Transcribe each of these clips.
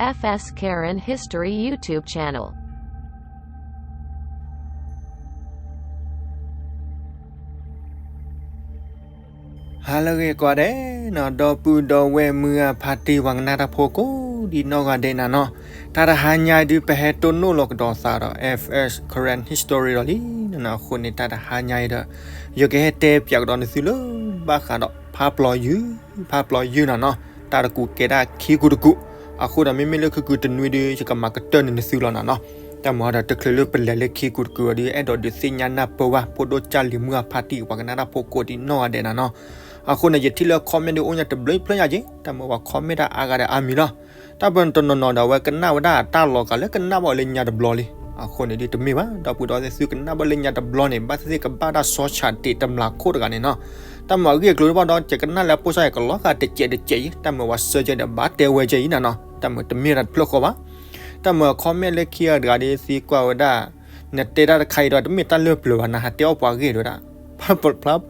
F S Karen History YouTube channel. ဟါလၢအဂ့ၤကိးဂၤဒဲးနီၤ, ဒီပုၢ်ဒီဝဲၢ်မုၢ်ဂၢ်ဖါတံၢ်ပှၤကနၣ်တၢ်ဖိကိးဒံနီၢ်ဂၤဒဲးနၤနီၤ, တၢ်တဟါညါအံၤဒုး ပဟဲတိၢ်နီၣ်လီၤကဒီးသးဒီး F S Karen History ဒီးလံနနီၤ. အဃိန့ၣ် တၢ်တဟါညါအံၤဒီး ယကဟဲတဲပၠးကဒီးနသုလၢ ဘၣ်ဃးဒီးဖါပျီယုၢ်, ဖါပျီယုၢ်နၤနီၤ, တၢ်တကူးကဲဒၣ်ခံကူးတကူး, အဃိဒီးမ့မ့ၢ်လၢခုကူးတနွံဒုး ယကမၤကတၢၢ်န့ၢ်နသုလီၤနၤနီၤ. တၢ်မၤဒီးတချုးလၢပလဲၤလၢခံကူးတကူးအံၤဒုး အဲၣ်ဒိးဒုးသ့ၣ်ညါနၢ်ပၢၢ်ဝဲ ဖိဒိၣ်ကၢ်လံၤမုၢ်ဂၢ်ဖါတံၢ်ပှၤကနၣ်တၢ်ဖိကိးဒံနီၢ်ဂၤဒဲးနၤနီၤ. အဃိန့ၣ် ယထံၣ်လၢ comment ဒုးအိၣ်ညါတဘျီဖျၢၣ်ညါက့ၤ, တၢ်မၤပှၤ comment တၢ်အါဂၤဒီးအါမံၤလီၤ. တၢ်ပတနီၤနီၤဒီး အဝဲကနၣ်ဝဲဒၣ်တၢ်လီၤဂာ်လၢကနၣ်ဘၣ်လၢညါတဘျီလံ. အဃိန့ၣ်ဒုးတမ့ၢ်ဘၣ်, ဒီပုၢ်ဒီဝဲၢ်သုကနၣ်ဘၣ်လၢညါတဘျီန့ၣ် ဘၣ်သ့ၣ်သ့ၣ်ကဘၣ်တၢ်စီဆှံတ့ၢ်တမျးခိၣ်တဂၤန့ၣ်နီၤ. တၢ်မၤအဂ့ၢ်အကျိၤတဘၣ်ဒီး ယကနၣ်လၢအပိၢ်စၢ်အံၤ ကလီၤဂာ်တစဲးတစဲးအံၤ, တၢ်မၤပှၤ search ဒီးဘၣ်တဲဝဲကဲအံၤနၤနီၤ, တၢ်မၤတမ့ၢ်တၢ်တဖျၢၣ်ဃီဘၣ်. တၢ်မၤ comment လၢခံဂၤတဂၤဒုးသံကွၢ်ဝဲဒၣ်, နတဲတၢ်တခါအံၤဒီး တမ့ၢ်တၢ်လၢပျၢၤဘၣ်, နဟးတဲအီၣ်ပှၤဂ့ၢ်ဒုးဒၣ်, ဖါ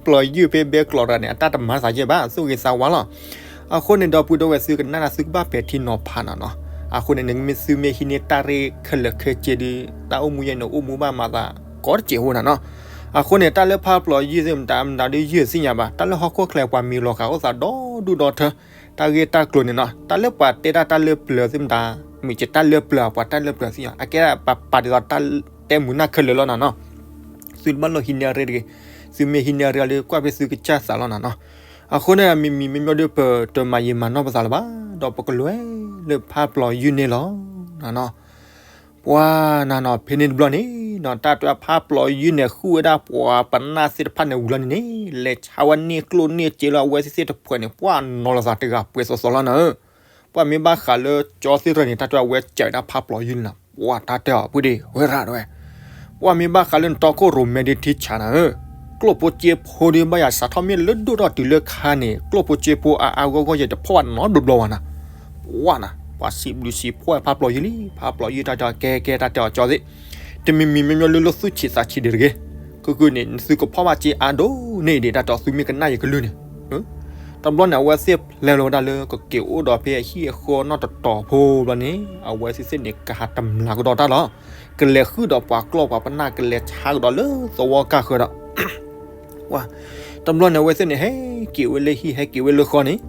ပျီယုၢ်ဖဲဘဲကျိးတဂၤန့ၣ် အတၢ်တမၤသးကဲဘၣ်, သူၣ်ဂ့ၤသးဝါလီၤ. အဃိန့ၣ် ဒီပုၢ်ဒီဝဲၢ်သုကနၣ်တၢ် သုကဘၣ်ပဲာ်ထံနီၤဖးနၤနီၤ. အဃိန့ၣ် နမ့ၢ်သုမ့ၢ်ဟံးန့ၢ်တၢ်ရ့ခဲလၢာ်ခဲဆ့ဒုး တၢ်အိၣ်မူယဲန့ၣ်အိၣ်မူဘၣ်မၤသးကိးတစဲးဖိနၤနီၤ. အဃိန့ၣ် တၢ်လၢဖါပျီယုၢ်သ့ၣ်မတၤ မတၤဒုးယုၢ်သ့ၣ်ညါဘၣ်, တၢ်လၢဟီၣ်ခိၣ်ချၢပှၤမံၤလီၤဃာ်အိၣ်သးဒီဒူၣ်ဒီထၢ တၢ်ဂ့ၢ်တၢ်ကျိၤန့ၣ်နီၤ, တၢ်လၢပှၤတဲဒၣ်တၢ်လၢပျၢၤသ့ၣ်မတၤ, မ့ၢ်ကတၢ်လၢပျၢၤ ပှၤတၢ်လၢပျၢၤသ့ၣ်ညါ, အကဲဒၣ်ပပာ်ဒ်သိးတၢ်တဲမုာ်နၢ်ခဲလၢာ်လီၤနၤနီၤ. သုတဘၣ်လိၣ်ဟံးန့ၢ်အရ့တဂ့ၤ, သုမ့ၢ်ဟံးန့ၢ်အရ့ဒီး ကွၢ်ဖဲသုကစၢ်သးလီၤနၤနီၤ. အဃိန့ၣ် မံၤမံၤမ့ၢ်မ့ၢ်ဒုး ပတမၤယံာ်မၤနီၢ်ပသးလၢၤဘၣ်, ဒီးပကလဲၤလၢဖါပျီယုၢ်န့ၣ်လီၤနၤနီၤ. ပှၤနၤနီၤ ဖဲန့ၣ်တဘျီန့ၣ်နီၤ တၢ်တဲဖါပျီယုၢ်န့ၣ် ဃုဝဲဒၣ်ပှၤပနၢ်သ့ၣ်တဖၣ်န့ၣ်ဝံၤလီၤန့ၣ်န့ၣ် လဲၤဆါဝဲန့ၢ်ကျိၣ်န့ၢ်စ့လၢအဝဲသ့ၣ်သ့ၣ်တဖှဲးန့ၣ် ပှၤနီၤလီၤသးတဂၤပှဲၤစီစီလီၤနၤဧၢ. ပှၤမ့ၢ်ဘၣ်ဃးလၢကၠီသ့ၣ်တဖၣ်န့ၣ် တၢ်တဲအဝဲစံးဒၣ်ဖါပျီယုၢ်န့ၣ်နီၤ ပှၤတၢ်တဲအီၤ ပုၢ်ဒ့ၣ်ဝဲရၣ်ဒဝဲ ပှၤမ့ၢ်ဘၣ်ဃးလၢနတီခိၣ်ရိၣ်မဲဒုးထံဆးနၤဧၢ, ကျိၣ်ဖိစ့ဖိဒုးဘၣ်ယၤစးထီၣ်မ့ၢ်လၢဒိၣ်ထီၣ်တုၤလၢခါန့ၣ် ကျိၣ်ဖိစ့ဖိအါအါဂီၢ်ဂီၢ်ယတဖီၣ်ဘၣ်နီတဘျီဘၣ်နၤ. ပှၤနၤ ပှၤစံးဘျုးစံးဖှိၣ်ဖါပျီယုၢ်လံ, ဖါပျီယုၢ်တၢ်တဲအီၤ ကဲကဲတၢ်တဲအီၤကၠီသ့ၣ်, တမံၤမံၤမ့ၢ်မ့ၢ်လၢလၢသူၣ်ဆံးသးဆံးဒံးတဂ့ၤ, ခုခုန့ၣ် နသုကဖီၣ်ဘၣ်စ့အါဒိၣ်န့ၢ်ဒံး တၢ်တဲအီၤ သုမ့ၢ်ကနၣ်ယကလုၢ်န့ၣ် တဘျီန့ၣ် အဝဲသ့ၣ်လဲၤလီၤဝဲဒၣ်လၢကက့ၤအိၣ်ဒီးဖဲအဟံၣ်အဃီနီၢ်တတီၤဖိဘျီန့ၣ် အဝဲသ့ၣ်သ့ၣ်န့ၣ် ကဟးတမျးကဒီးတၢ်လီၤ. ကလဲၤဃုာ်ဒီးပှၤကျီၢ်ပှၤပနၢ် ကလဲၤဆါကဒီးလၢသဝီကါဃၢၤဒီး တဘျီန့ၣ် အဝဲသ့ၣ်န့ၣ် ဟဲက့ၤဝဲလၢဟံၣ် ဟဲက့ၤဝဲလၢဃီန့ၣ်,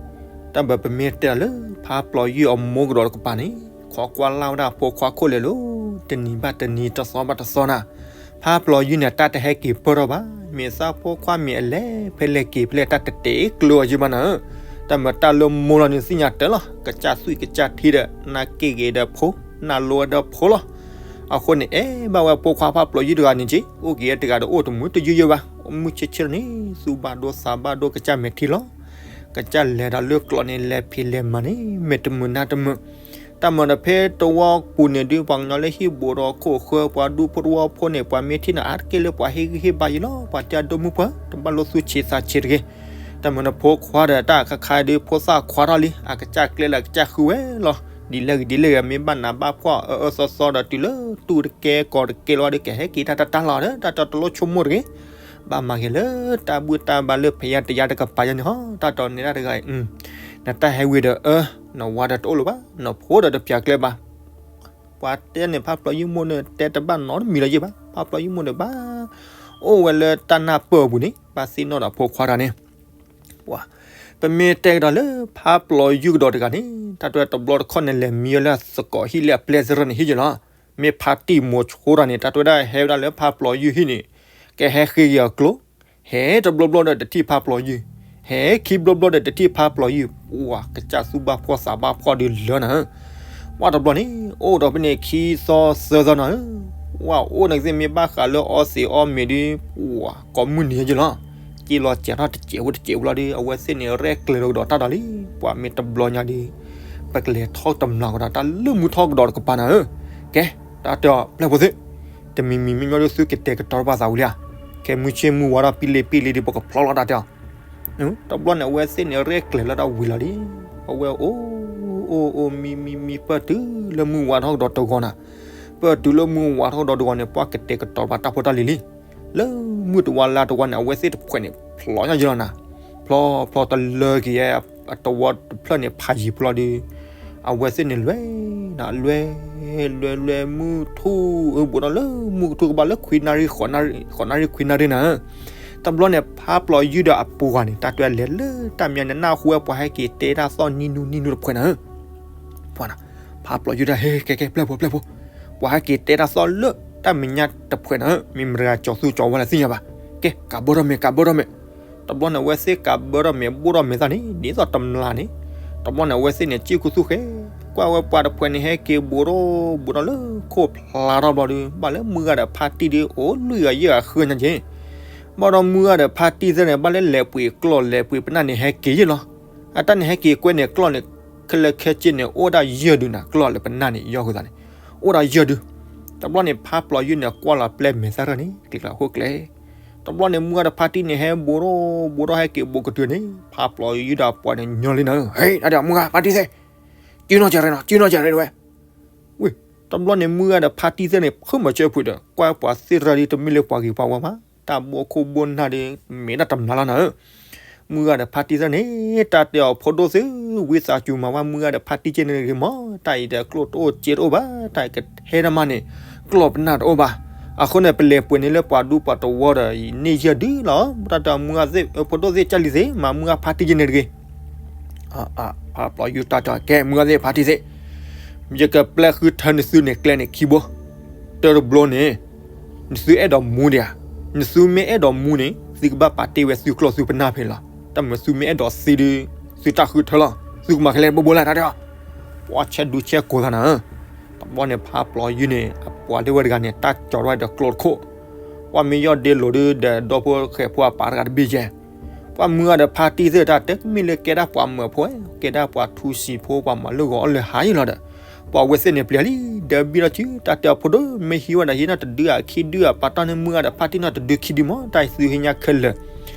တၢ်ဘၣ်ပမ့ၢ်တဲလၢ ဖါပျီယုၢ်အမိၢ်ကဒီးတကပၤန့ၣ် ခိးကွၢ်လၢ်ဝဲဒၣ်ဖိခွါခိၣ်လဲၤလီၤ, တနံၤဘၣ်တနံၤ တသီဘၣ်တသီနၤ, ဖါပျီယုၢ်န့ၣ် တၢ်တဟဲက့ၤပၢၢ်ထီၣ်ဘၣ်, မ့ၢ်သးဖိခွါမ့ၢ်အလဲၤဖဲလဲၣ်က့ၤဖဲလဲၣ် တၢ်တတဲကျၢၤအီၤယုၢ်ဘၣ်နၤဧၢ. တၢ်မၤတၢ်လၢမိၢ်လီၤန့ၣ်သ့ၣ်ညါတၢ်လီၤ, ကစၢ်သွံၣ်ကစၢ်ထံဒီး နၢ်က့ၣ်က့ၤဒီးဖိ, နၢ်လိဝဲဒီးဖိလီၤ. အဃိန့ၣ် အဲၣ်ဘၣ်ဝဲဖိခွါဖါပျီယုၢ်တဂၤန့ၣ်က့, အိၣ်က့ၤတဂၤဒီးအိၣ်တမုာ်တယုၢ်ယုၢ်ဘၣ်, မုၢ်ဆ့ၣ်ဆ့ၣ်န့ၣ် သူၣ်ဘၣ်ဒိသးဘၣ်ဒိ ကစၢ်မဲာ်ထံလီၤ. ကစၢ်လဲၤဒီးလၢကျိးန့ၣ် လဲၤဖံးလဲၤမၤန့ၣ် မဲာ်တမုာ်နါတမုာ်. တၢ်မၤဒီးဖဲတဝီပူၤန့ၣ်ဒုး ပှၤကညီလၢဟံၣ်ဘူးဒီးခိၣ်ဃၢ ပှၤဒူဖိတဝီဖိန့ၣ် ပှၤမ့ၢ်ထံၣ်န့ၣ် အါတက့ၢ်လၢပှၤဟ့ၣ်ဂံၢ်ဟ့ၣ်ဘါယံၤလီၤ, ပှၤတဲအဒိၣ်မုၣ်ပှၢ် တဘၣ်လိၣ်သူၣ်ဆံးသးဆံးတဂ့ၤ. တၢ်မၤဒီးဖိခွါဒီးတၢ်ခါခါဒုး ဖိသၣ်ခွါထီၣ်လံ, အကစၢ်ကျဲလၢအကစၢ်ဃုဝဲလီၤ. ဒ်လဲၣ်ဂ့ၤဒ်လဲၣ်ဂ့ၤ မ့ၢ်ဘၣ်နးဘၣ်ဖှီၣ်အၢအၢသီသီဒီး တုၤလၢတူၢ်တကဲကီးတကဲလီၤဒီး ကဟဲက့ၤတၢ်တၢ်တၢ်လီၤဒီး တၢ်တၢ်တလိၣ်ဆိကမိၣ်တဂ့ၤ. ဘၣ်မၤဂ့ၤလၢတၢ်ဘုၣ်တၢ်ဘါလၢဖဲယါတယါတကပၤယါန့ၣ်ဟီ, တၢ်တီန့ၣ်ဒၣ်တဂၤအံၤ, နတၢ်ဟဲဝံၤဒီးအၢ, နဝၤဒီးတအိၣ်လၢၤဘၣ်, နဖိဒီးတပျၢ်ကျဲဘၣ်. ပှၤတဲန့ၣ် ဖါပျီယုၢ်မိၢ်န့ၣ် တဲတဘၣ်နီတမံၤလၢၤယဲၢ်ဘၣ်, ဖါပျီယုၢ်မိၢ်န့ၣ်ဘၣ် အိၣ်ဝဲလၢတၢ်နၢ်ပၢၢ်အပူၤန့ၣ် ဘၣ်သ့ၣ်နီၣ်ဒီးဖိခွါတဂၤန့ၣ် ပှၤ ပမ့ၢ်တဲကဒီးလၢဖါပျီယုၢ်ကဒီးတဂၤန့ၣ် တၢ်တဲတဘျီတခီၣ်န့ၣ် လဲၤမံဝဲလၢသကိးဟံၣ်လၢအပျဲၢ်သရၢၣ်န့ၣ်ဟံၣ်ယဲၢ်လီၤ. မ့ၢ်ဖါတံၢ်မိၤဆိတၢ်န့ၣ် တၢ်တဲဝဲဒၣ်ဟဲဝဲဒၣ်လၢဖါပျီယုၢ်ဟံၣ်န့ၣ် ကဟဲဃ့က့ၤအကျိၤ, ဟဲတဘျီဘျီဒီးတထံၣ်ဖါပျီယုၢ်, ဟဲခံဘျီဘျီဒီးတထံၣ်ဖါပျီယုၢ်, ပှၤကစၢ်သူၣ်ဘၣ်ဖှီၣ်သးဘၣ်ဖှီၣ်ဒုးလၢနၤဧၢ. ပှၤတဘျီန့ၣ် အိၣ်ဒီးဖဲန့ၣ်ခံသီသၢသီနၤဧၢ. ပှၤအိၣ်န့ၣ်ကသ့ၣ်မ့ၢ်ဘၣ်ဃးလၢအီသံးအီမ့ၤဒုး ပှၤကိးမုၢ်နံၤယဲၢ်လီၤ. က့ၤလီၤစဲၤထီၣ်တစဲးဖိတစဲးဖိလီၤဒီး အဝဲသ့ၣ်န့ၣ် ရဲၣ်ကျဲၤလီၤကဒီးတၢ်ဒီးလံ. ပှၤမ့ၢ်တဘျီညါဒီး ပကလဲၤထီၣ်တမျးကဒီးတၢ်လၢမုၢ်ထီၣ်ကဒီးတကပၤနၤဧၢ. ကဲ, တၢ်တဲအီၤပျဲၢ်ဖိသ့ၣ်, တမံၤမံၤမ့ၢ်ညီဒုးသုကတဲာ်ကတီၤဘၣ်သးဝံၤလံဧါ. ခဲမုၢ်ဆ့ၣ်မုၢ်ဝါထီၣ်ပံလ့ပံလ့ဒီး ပကဖျီလီၤတၢ်တဲအီၤ. တဘျီန့ၣ် အဝဲသ့ၣ်န့ၣ် ရဲၣ်ကျဲၤလီၤတၢ်ဝံၤလီၤလံ. အဝဲအိၣ်, အိၣ်အိၣ်မံမံမံ ပၢၢ်တုၤလၢမုၢ်ဝါထီၣ်ကဒီးတဂီၤနၤ. ပၢၢ်တုၤလၢမုၢ်ဝါထီၣ်ကဒီးတဂီၤန့ၣ် ပှၤကတဲာ်ကတီၤဘၣ်တၢ်ဖိတၢ်လံၤလံ. လၢမုၢ်တဝါလါတဝါန့ၣ် အဝဲသ့ၣ်တဖှဲးန့ၣ် ဖျိညါယဲၢ်လီၤနၤ. ဖျီဖျီတလၢက့ၤ အတဝီတဖျၢၣ်န့ၣ် ဖးယံၤဖျီဒီး အဝဲသ့ၣ်န့ၣ်လွဲၢ်, လွဲၢ်, လွဲၢ်လွဲၢ်မုၢ်ထူၣ်, ဘူးထီၣ်လၢမုၢ်ကထူၣ်ကဘၣ်လၢခွံနၣ်ရံၣ်, ဃိးနၣ်ရံၣ်ခွံနၣ်ရံၣ်နၤဧၢ. တဘျီန့ၣ် ဖးပျီၤယုၢ်ဒီးအပှၤန့ၣ် တၢ်တဲလဲၤလၢတၢ်မဲာ်ညါန့ၣ် နၢ်ဟူဝဲပှၤဟဲက့ၤတဲတၢ်သီၣ်နံၤနူနံၤနူတဖုန့ၣ်ဧၢ. ပှၤနၤ, ဖးပျီၤယုၢ်တၢ်ဟဲကဲကဲပျဲၢ်ဖိပျဲၢ်ဖိ, ပှၤဟဲက့ၤတဲတၢ်သီၣ်လၢတၢ်မဲာ်ညါတဖုန့ၣ်ဧၢ, မ့ၢ်မတၤဂၤကၠီၤသူကၠီၤဝါလဲၣ်သ့ၣ်ညါဘၣ်. ကဲ ကးဘၢထီၣ်မဲာ် ကးဘၢထီၣ်မဲာ်. တဘျီန့ၣ် အဝဲသ့ၣ်ကးဘၢထီၣ်မဲာ် ဘိၣ်ထီၣ်မဲာ်သၣ်န့ၣ် ဒ်သိးတမျၢ်န့ၣ်. တဘျီန့ၣ် အဝဲသ့ၣ်န့ၣ် စံၣ်ခူသူၣ်ဃဲ, ကွၢ်ဝဲပှၤတဖုန့ၣ် ဟဲက့ၤဘူးထီၣ်ဘူးထီၣ်လၢခိၣ်ဖျါထီၣ်ဘျီဒီး ဘၣ်လၢမုၢ်ဂၤဒီးဖါတံၢ်ဒီး အိၣ်လွံၢ်ဂၤယဲၢ်ဂၤဃၢညါက့ၤ. ဘၣ်ဒီးမုၢ်ဂၤဒီးဖါတံၢ်သ့ၣ်န့ၣ် ဘၣ်လၢလဲၤပှ့ၤကျီၢ်လဲၤပှ့ၤပနၢ်န့ၣ် ဟဲက့ၤယဲၢ်လီၤ. အတၢ်န့ၣ် ဟဲက့ၤကွဲန့ၣ် ကျီၢ်န့ၣ် ခဲလၢာ်ခဲဆ့န့ၣ် အိၣ်ဒၣ်ယဲၢ်ဒုနၤ, ကျီၢ်လၢပနၢ်န့ၣ် ယီၢ်ဃုာ်သးန့ၣ် အိၣ်ဒၣ်ယဲၢ်ဒု. တဘျီန့ၣ် ဖးပျီၤယုၢ်န့ၣ် ကွၢ်လီၤပျဲၢ်မဲာ်သၣ်ရၢၣ်န့ၣ် ကျဲၤကျဲၤဟိၣ်ကျဲၤ. တဘျီန့ၣ် မုၢ်ဂၤဒီးဖါတံၢ်န့ၣ် ဟဲဘူးထီၣ်ဘူးထီၣ် ဟဲက့ၤဘူးကတုၤန့ၣ် ဖးပျီၤယုၢ်ဒီးအပှၤန့ၣ်ညီလံနၤဧၢ. ဟဲ တၢ်တဲအီၤ မုၢ်ဂၤဖါတံၢ်သ့ၣ်, ကၠုနီၢ်ကရဲနီၤ, ကၠုနီၢ်ကရဲတဝဲ. ဝ့ၢ်, တဘျီန့ၣ် မုၢ်ဂၤဒီးဖါတံၢ်သ့ၣ်န့ၣ် ဖုမၤစၢၤဖုးဒီး ကွၢ်ပှၤသ့ၣ်ရၢၣ်ဒီး တမ့ၢ်လၢပှၤဂ့ၤပှၤဝါဘၣ်, တၢ်ဘိခိၣ်ဘိနၢ်ဒီး မ့ၢ်ဒၣ်တမျၢ်လီၤနၤဧၢ. မုၢ်ဂၤဒီးဖါတံၢ်သ့ၣ်န့ၣ် တၢ်တဲအီၤ ဖိဒိၣ်သ့ၣ်, ဝံသးစူၤမၤဘၣ်မုၢ်ဂၤဒီးဖါတံၢ်က့န့ၣ်တဂ့ၤမး, တၢ်အံၤဒီးကျိၣ်တအိၣ်စ့တအိၣ်ဘၣ်, တၢ်အံၤကဟဲတမးန့ၣ် ကျီၢ်ပနၢ်တအိၣ်ဘၣ်. အဃိန့ၣ် ပလဲၤပှ့ၤန့ၢ်လၢပှၤဒူပှၤတဝီဒီး အံၤန့ၢ်ယဲၢ်ဒုလီၤ. တၢ်တဲအီၤ မုၢ်ဂၤသ့ၣ်, ဖိဒိၣ်သ့ၣ် ကၢ်လံၤသ့ၣ်, မၤမုၢ်ဂၤဖါတံၢ်က့န့ၣ်တဂ့ၤ. ဖးပျီၤယုၢ်တၢ်တဲအီၤ ကဲ မုၢ်ဂၤသ့ၣ်ဖါတံၢ်သ့ၣ်, ယကပျဲဃုထၢနသုန့ၣ်ကျဲန့ၣ်ခံဘိ, တၢတဘျီန့ၣ် နသုအဲၣ်ဒိးမူဒံးဧါ. နသုမ့ၢ်အဲၣ်ဒိးမူန့ၣ် သုကဘၣ်ပာ်တ့ၢ်ဝဲသုကျီၢ်သုပနၢ်ဖဲလီၤ. တၢ်မ့ၢ်သုမ့ၢ်အဲၣ်ဒိးသံဒီး သုတၢ်ဃုထၢလီၤ. သုကမၤခဲလၢာ်ဘိဘိလၢ် တၢ်တဲအီၤ. ပှၤဆဲးဒူဆဲးကိးသးနၤဧၢ. တဘျီန့ၣ် ဖးပျီၤယုၢ်န့ၣ် အပှၤလၢဝဲတဂၤန့ၣ် တၢ်ကၠီၤထီၣ်ဝဲဒီးကျိတခိၣ်, ပှၤမ့ၢ်ယီၢ်ဒ့လိၤဒီး ဒီဖိဃဲၤဖိအပၢ်တဂၤတဘ့ၣ်ယဲၢ်. ပှၤမုၢ်ဂၤဒီးဖါတံၢ်သ့ၣ်တၢ်တဲ မ့ၢ်လၢကဲဒၣ်ပှၤမၢဖိ, ကဲဒၣ်ပှၤထူစံာ်ဖိ ပှၤမၤလၢဂီၤအီၣ်လၢဟါယံၤလီၤဒီး ပှၤဝဲသ့ၣ်န့ၣ်ပျံၤလံ, ဒီးဘံၣ်ဒီးစု တၢ်တဲအီၤ ဖိဒိၣ် မ့ၢ်ဟံးဝဲဒၣ်ဟံးနီၢ်တဒုဧါ ခံဒုဧါ, ပာ်တ့ၢ်န့ၢ်မုၢ်ဂၤဒီးဖါတံၢ်နီၢ်တဒုခံဒုမး, တၢ်အံၤသုဟ့ၣ်ညါခဲလၢာ်.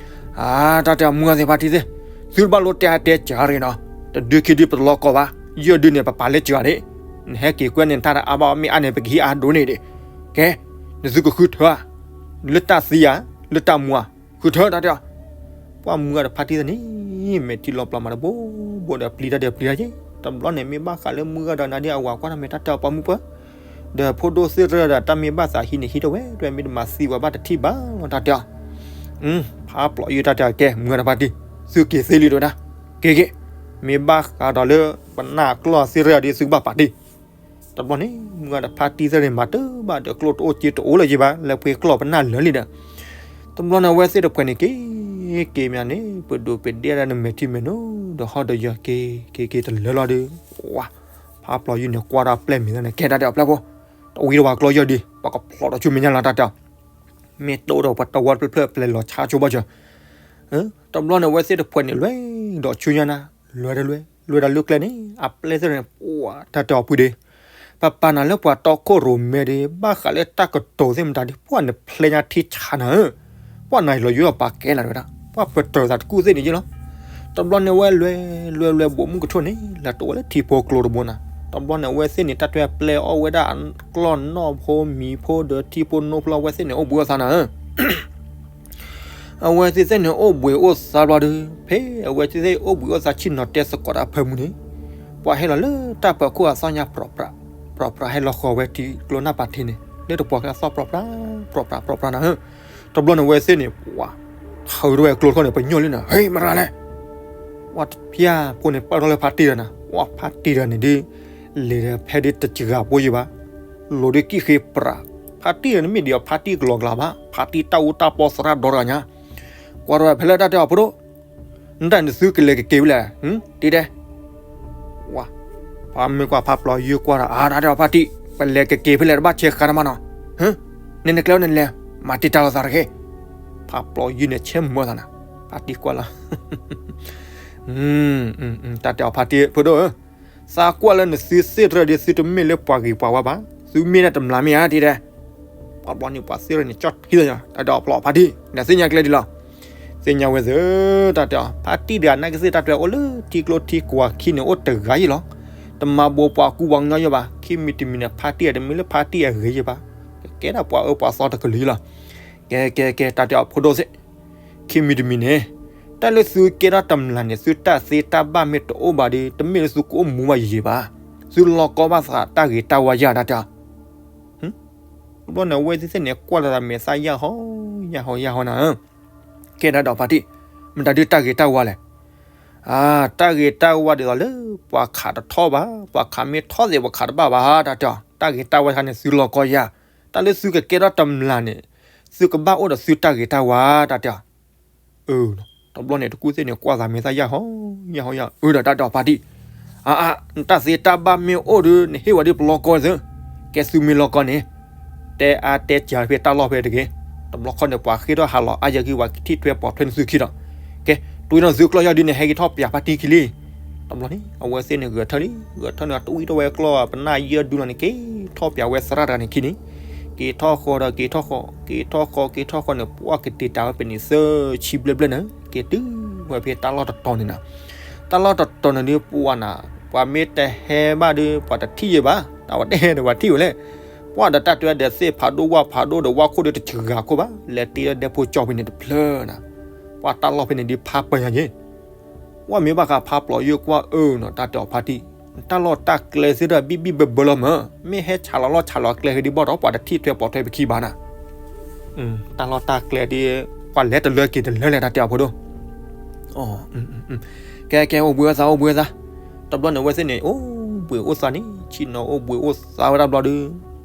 အါ တၢ်တဲအီၤ မုၢ်ဂၤသ့ၣ်ဖါတံၢ်သ့ၣ်, သုတဘၣ်လိတဲအါတဲစှၤတဂ့ၤနီၤ, တဒုခံဒုပတလီၤကီဘၣ်, ယဲၢ်ဒုန့ၣ် ပပာ်လၢစှၤဒၣ်, နဟဲက့ၤကွဲန့ၣ် တၢ်တအါဘၣ် မ့ၢ်အါန့ၣ် ပကဟံးအါဒိၣ်န့ၣ်ဒံး. ကဲ, နသုကဃုထၢဧါ, လၢတၢ်သံဧါ, လၢတၢ်မူဧါ, ဃုထၢ တၢ်တဲအီၤ. ပှၤမုၢ်ဂၤဒီးဖါတံၢ်သ့ၣ်န့ၣ် မဲာ်ထံလီၤပျီမးတဘိဘိဒီး ပျံၤတၢ်ဒီးပျံၤတၢ်က့ၤ, တဘျီန့ၣ် မ့ၢ်ဘၣ်ဃးလၢမုၢ်ဂၤဒီးနၤဒ်အဝၤကွၢ်တၢ်မ့ၢ်တၢ်တဲအီၤ ပှၤမုၢ်ပှၢ် ဒီးဖိဒိၣ်သ့ၣ်တဖၣ်ဒီး တၢ်မ့ၢ်ဘၣ်သးဟံးန့ၣ်ဟံးတဝဲ, တဝဲမ့ၢ်တမၤသံဝဲဘၣ်တထံၣ်ဘၣ်လီၤ တၢ်တဲအီၤ. ဖးပျီၤယုၢ်တၢ်တဲအီၤ ကဲ မုၢ်ဂၤဒီးဖါတံၢ်, သုက့ၤသ့လံတဝဲဒၣ်, က့ၤက့ၤ, မ့ၢ်ဘၣ်ဃးဒီးလၢ ပနၢ်ကျီၢ်သ့ၣ်တဖၣ်ဒီး သုကဘၣ်ပာ်တ့ၢ်. တဘျီန့ၣ် မုၢ်ဂၤဒီးဖါတံၢ်သ့ၣ်န့ၣ် မၤတဘၣ်ဒီး ကျိၣ်တအိၣ်စ့တအိၣ်လၢၤဘၣ်, လဲၤပှ့ၤကျီၢ်ပနၢ်လၢာ်လံဒီး တဘျီန့ၣ် အဝဲသ့ၣ်တဖၣ်န့ၣ် က့ၤက့ၤမးန့ၣ် ပဒိၣ်ပဒ့ဒီးနမဲာ်ထံမဲာ်နိ ဒီးဟီၣ်ဒီးယၢၤ က့ၤက့ၤက့ၤတလၢလီၤဒီး ဝါ, ဖးပျီၤယုၢ်န့ၣ် ကွၢ်တၢ်ပျဲၢ်မဲာ်သၣ်န့ၣ် ကဲ တၢ်တဲအီၤ ပျဲၢ်ဖိ, တဝံၤတဝါကျီၢ်ယၢၢ်ဒံး ပကဖျိးဒီးဆူမဲာ်ညါလီၤ တၢ်တဲအီၤ. မ့ၢ်တိၢ်ဒီးပှၤတဝီတဖျၢၣ်ဖျၢၣ် ပလဲၤလီၤဆါဆိဘၣ်စၢၤ. တဘျီန့ၣ် အဝဲသ့ၣ်တဖၣ်န့ၣ် လွဲၢ်ဒီးဆူညါနၤ, လွဲၢ်တလွဲၢ်, လွဲၢ်ဒီးလၢကျဲန့ၣ် အပျဲၢ်သ့ၣ်န့ၣ် ပှၤ တၢ်တဲအီၤဖုဒ့ ပပာ်နၤလၢပှၤတီခိၣ်ရိၣ်မဲဒီး ဘၣ်ဃးလၢတၢ်ကတိၤသ့ၣ်မတၤဒ် ပှၤနဖျဲညါထံဆါနၤဧၢ, ပှၤနၤလီၤယိၤဒီးပာ်ကဲနၤတဝဲဒၣ် ပှၤပတၢၤသးတကူၣ်သ့ၣ်န့ၣ်ယ့ၢ်လီၤ. တဘျီန့ၣ်ဝဲလွဲၢ်လွဲၢ်လွဲၢ် ဘိးမုၢ်ကထိၣ်န့ၣ် လဲၤတအိၣ်လၢထံဖိကျိတဘိနၤ. တဘျီန့ၣ် အဝဲသ့ၣ်န့ၣ် တၢ်တဲပျဲၢ်အီၣ်ဝဲဒၣ် ကျီၢ်နီၢ်ဖိမံၤဖိဒီးထံဖိနိဖိလီၤ အဝဲသ့ၣ်န့ၣ် အိၣ်ဘှံးအိၣ်သါနၤဧၢ အဝဲသ့ၣ်သ့ၣ်န့ၣ်အိၣ်ဘှံးအိၣ်သါဘျီဒီး ဖဲအဝဲသ့ၣ်သ့ၣ်အိၣ်ဘှံးအိၣ်သါဆ့ၣ်နီၤတဲသကိးတၢ်ဖၢမုၢ်န့ၣ် ပှၤဟဲလီၤလၢတၢ်ဖီခိၣ်အသီညါ ပြၢပြၢ ပြၢပြၢ ဟဲလီၤဃီၤဝဲထံကျိနၢ်ပၤထ့န့ၣ် လၢတပှီၤကျဲအသီ ပြၢပြၢ ပြၢပြၢ ပြၢပြၢနၤဧၢ. တဘျီန့ၣ် အဝဲသ့ၣ်န့ၣ် ပှၤ ထုးထီၣ်ဝဲကျိတခီန့ၣ် ပညိၣ်လံနၤ ဟ့ မတၤလဲၣ် ပှၤတဖၠၣ်ဖိန့ၣ် ပာ်ထီၣ်လၢဖါတံၢ်ဒီးနၤ ပှၤဖါတံၢ်ဒီးန့ၣ်ဒ် လဲၤဒီးဖဲဒ်တစှၤဖိယံၤဘၣ် လိၤဒ်ကံၣ်ဃ့ပြး ဖါတံၢ်ဒီးန့ၣ်မ့ၢ်ဒ်အီၤ ဖါတံၢ်ကလီၤကျါဘၣ် ဖါတံၢ်တၢ်အူတၢ်ပီသရၣ်ဒီတဂၤညါ ကွၢ်ထီၣ်ဝဲဖဲလဲၣ်တၢ်တဲအီၤဖိဒိၣ် နတၢ်နသုကလဲၤကက့ၤဖဲလဲၣ် တံၤတဲ ဝါ ပှၤမ့ၢ်ကွၢ်ဖးပျီယုၢ်ကွၢ်ဒီး အါ တၢ်တဲအီၤဖါတံၢ် ပလဲၤကက့ၤဖဲလဲၣ်တဘၣ်ဆဲးဃါတမးနီၤ နနကျဲအိၣ်နလဲၤ မၤတံာ်တာ်လိာ်သးတဂ့ၤ ဖးပျီယုၢ်န့ၣ်ဆဲးမၢသးနၤ ဖါတံၢ်ကွၢ်လီၤ တၢ်တဲအီၤဖါတံၢ်ဖိဒိၣ်ဧၢ သးကွၢ်လၢနသုသ့ၣ်တဖၣ်ဒီး သုတမ့ၢ်လၢပှၤဂ့ၤပှၤဝါဘၣ် သုမ့ၢ်ဒၣ်တမျၢ်မ့ၢ်ဧါ တံၤတဲ ပှၤဘျီန့ၣ်ပှၤသ့ၣ်တဖၣ်န့ၣ် ကၠီၣ်ထံသးညါ တၢ်တဲအီၤဖးတံၢ် နသ့ၣ်ညါကျဲဒ်လီၤ သ့ၣ်ညါဝဲသ့ၣ် တၢ်တဲအီၤ ဖါတံၢ်ဒီးအနၢ်က့သ့ၣ် တၢ်တဲအီၤအိၣ်လၢထံကျိထံကွၢ်ခံန့ၣ် အိၣ်တဂၤယံၤလီၤ တမၤဘိးပှၤကူပှၤကညီယံၤဘၣ် ခံမံၤတမံၤန့ၣ် ဖါတံၢ်အတမ့ၢ်လၢဖါတံၢ်အဂ့ၤယံၤဘၣ် ကကဲဒၣ်ပှၤအၢပှၤသီတကလုာ်ယံၤလီၤ ကဲ ကဲ ကဲ တၢ်တဲအီၤဖိဒိၣ်သ့ၣ် ခံမံၤတမံၤန့ၣ် တၢ်လၢသုကဲထီၣ်တမျၢ်န့ၣ် သုတၢ်သ့တၢ်ဘၣ်မ့ၢ်တအိၣ်ဘၣ်ဒီး တမ့ၢ်လၢသုကအိၣ်မူဘၣ်ယံၤယံၤဘၣ် သုလီၢ်ကီဘၣ်သးတၢ်ဂ့ၤတၢ်ဝါယၤ တၢ်တဲအီၤ. တဘျီန့ၣ် အဝဲသ့ၣ်န့ၣ် ကွၢ်လီၤသးမဲာ်သၣ်ယၢ်ဟီ ယၢ်ဟီ ယၢ်ဟီနၤဧၢ. ကဲ တၢ်တဲအီၤဖါတံၢ်, မတၤဒုးတၢ်ဂ့ၤတၢ်ဝါလဲၣ်. အၢ တၢ်ဂ့ၤတၢ်ဝါဒ်သိးလၢ ပှၤခးတထီၣ်ဘၣ်, ပှၤခးမ့ၢ်ထီၣ်သ့ၣ် ပှၤခးတဘၣ်ဘၣ် တၢ်တဲအီၤ. တၢ်ဂ့ၤတၢ်ဝါတခါန့ၣ် သုလီၢ်ကီယၤ, တၢ်လၢသုကကဲထီၣ်တမျာ်န့ၣ် သုကဘၣ်အိၣ်ဒီးသုတၢ်ဂ့ၤတၢ်ဝါ တၢ်တဲအီၤ. အၢ တဘျီန့ၣ် တကူၣ်သ့ၣ်န့ၣ် ကွၢ်သးမဲာ်သၣ်ယၢ်ဟီ ယၢ်ဟီ ယၢ် အၢ ဒီးတၢ်တဲအီၤဖါတံၢ်, အါအါ နတၢ်သ့တၢ်ဘၣ်မ့ၢ်အိၣ်ဒီး နဟ့ၣ်ဝဲဒ်ပလီၢ်ကီသ့. ကဲ သုမ့ၢ်လီၢ်ကီန့ၣ် တဲအါတဲကၢဖဲတၢ်လီၢ်ဖဲတဂ့ၤ. တဘျီခီန့ၣ် ပှၤဃ့ထီၣ်ဟးလီၤအါယၤက့ၤ ပှၤထံၣ်ထွဲပိာ်ထွဲနသုခံဒီး, ကဲ တွံၢ်နီၢ်သုကျီၢ်ယီၢ်ဒုန့ၣ် ဟဲက့ၤထီၣ်ပၠးဖါတံၢ်ခံလံ. တဘျီန့ၣ် အဝဲသ့ၣ်န့ၣ် ဂဲၤထၢၣ်လံ, ဂဲၤထၢၣ်န့ၣ် တဝံၣ်ထီၣ်ဝဲကျီၢ် ပနၢ်ယဲၢ်ဒုလီၤန့ၣ် က့ၤထီၣ်ပၠးဝဲသရၣ်တဂၤန့ၣ်ခံန့ၣ်, က့ၤထီၣ်ဃီဒီးက့ၤထီၣ်ဃီ, က့ၤထီၣ်ဃီ က့ၤထီၣ်ဃီန့ၣ် ပှၢ်ကတ့ၤတၢ်ဝဲဖဲန့ၣ် သၢဆံဘျဲၣ်ဘျဲၣ်န့ၣ် က့ၤတုၤဝဲဖဲတၢ်လီၢ်တတီၤန့ၣ်နၤ. တၢ်လီၢ်တတီၤန့ၣ်ဒုး ပှၢ်နၤ, ပှၤမ့ၢ်တဟဲဘၣ်ဒီး ပှၤတထံၣ်ယဲဘၣ်, တၢ်ဝဲတဲဒီးပှၤထံၣ်ဝဲလဲၣ်. ပှၢ်ဒီးတၢ်တဲဒီးသ့ၣ်ဖးဒိၣ်ဝၣ်ဖးဒိၣ်ဒီးဝၣ်ခိၣ်ဒီးတစှၤခိၣ်ဘၣ်, လဲၤတ့လၢဒဲဖိကၠီဖဲန့ၣ်တဖျၢၣ်နၤ. ပှၢ်တၢ်လီၢ်ဖဲန့ၣ်ဒုးဖးပၢၤညါယဲ ပှၢ်မ့ၢ်ဘၣ်ဃးဖးပျီၤယုၢ်ကွၢ်အၢနီၤ တၢ်တဲအီၤဖါတံၢ်, တၢ်လီၢ်တၢ်ကျဲသ့ၣ်ဒီးဘံၣ်ဘံၣ်ဘၢဘၢလီၤမး, မ့ၢ်ဟဲဆးလီၤလီၢ်ဆးလီၤကျဲဃီဒုးဘၣ်ဒီး ပှၤတထံၣ်ထွဲပိာ်ထွဲပခံဘၣ်နၤ. တၢ်လီၢ်တၢ်ကျဲဒုး ပှၤလဲၤတလၢက့ၤတလၢလဲၣ် တၢ်တဲအီၤဖိဒိၣ်. ကဲကဲ အိၣ်ဘှံးအိၣ်သါ အိၣ်ဘှံးအိၣ်သါ. တဘျီန့ၣ် အဝဲသ့ၣ်န့ၣ် အိၣ်ဘှံးအိၣ်သါန့ၣ် ဆ့ၣ်နီၤအိၣ်ဘှံးအိၣ်သါဝဲဒၣ်ဘျီဒုး,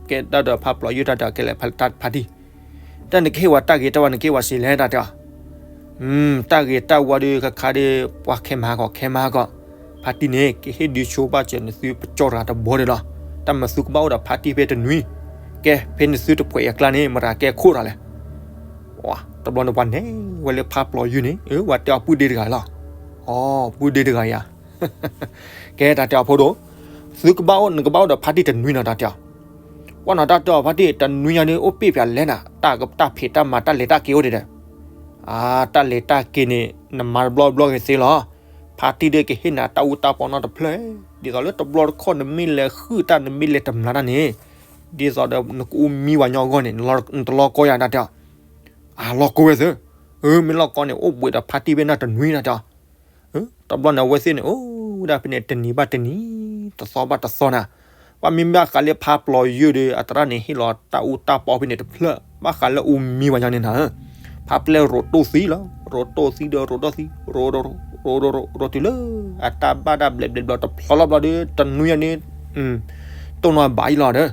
ကဲတၢ်ဒီးဖးပျီၤယုၢ်တၢ်တဲအီၤ ကဲလဲၣ်ဖါတံၢ်, တၢ်နကဟ့ၣ်ဝဲတၢ်ဂ့ၤတၢ်ဝါ နကဟ့ၣ်ဝဲစ့လဲၣ် တၢ်တဲအီၤ. တၢ်ဂ့ၤတၢ်ဝါဒုး ခါခါဒုး ပှၤခဲမၤဟးဂီၤ ခဲမၤဟးဂီၤ, ဖါတံၢ်န့ၣ် ကဟ့ၣ်ဒုးဆိဘၣ်စၢၤနသုပကၠီတဂၤတဘိန့ၣ်လီၤ. တၢ်မၤသုကဘၣ်အိၣ်ဒီးဖါတံၢ်ဖဲတနွံ, ကဲ ဖဲန့ၣ်သုတဖှဲးအကျါန့ၣ် မတၤကဲခိၣ်တဂၤလဲၣ်. တဘျီန့ၣ် ပှၤနဲၣ်ဝဲလၢဖးပျီၤယုၢ်န့ၣ် အၢ ပှၤတဲအီၤပုၢ်ဒ့တဂၤလီၤ. အိ ပုၢ်ဒ့တဂၤယၤ ကဲတၢ်တဲအီၤဖိဒိၣ်, သုကဘၣ်အိၣ် နကဘၣ်အိၣ်ဒီးဖါတံၢ်တနွံနီၤ တၢ်တဲအီၤ. ကွၢ်နီၤ တၢ်တဲအီၤဖါတံၢ် တနွံညါဒုး အိၣ်ပ့ၢ်ဖျါလဲၣ်နၤ, တၢ်က တၢ်ဖံးတၢ်မၤ တၢ်လဲၤတၢ်က့ၤအိၣ်ဒံးဒီး, အါ တၢ်လဲၤတၢ်က့ၤန့ၣ် နမၤတဘျီဘျီဂ့ၤသ့လီၤ. ဖါတံၢ်ဒုးကဟ့ၣ်နၤတၢ်အူတၢ်ပီနီတဖျၢၣ်, ဒ်သိးလၢတဘျီတခီၣ်နမ့ၢ်လဲၤဃုာ်တၢ် နမ့ၢ်လဲၤတမျးတၢ်န့ၣ်, ဒ်သိးဒီးနကအူမံဝဲညီအဂီၢ်န့ၣ် နတလီၢ်ကီယၤ တၢ်တဲအီၤ. အါ လီၢ်ကီဝဲသ့, အၢ မ့ၢ်လီၢ်ကီန့ၣ် အိၣ်ဘှံးဒီးဖါတံၢ်ဖဲန့ၣ်တနွံ တၢ်တဲအီၤ. တဘျီန့ၣ် အဝဲသ့ၣ်န့ၣ် အိၣ်ဝဲဒၣ်ဖဲန့ၣ် တနံၤဘၣ်တနံၤ တသီဘၣ်တသီနၤ, ပှၤမ့ၢ်ဘၣ်ဃးလၢဖးပျီၤယုၢ်ဒီး အသရၣ်န့ၣ် ဟ့ၣ်လီၤတၢ်အူတၢ်ပီဖဲန့ၣ်တဖျၢၣ်, ဘၣ်ဃးလၢအူမံဝဲညီန့ၣ်နၤ, ဖးပျဲရိးတိၢ်သံလီၤ, ရိးတိၢ်သံဒီး ရိးတိၢ်သံ, ရိး ရိး ရိး ရိးတုၤလၢ အတၢ်ဘၣ်ဒၣ်ဘျဲးဘျဲးဘျီတဖျီလီၤဘျီဒီး တနွံညါန့ၣ် တိၢ်နီၢ်ဘၣ်အံၤလီၤဒီး,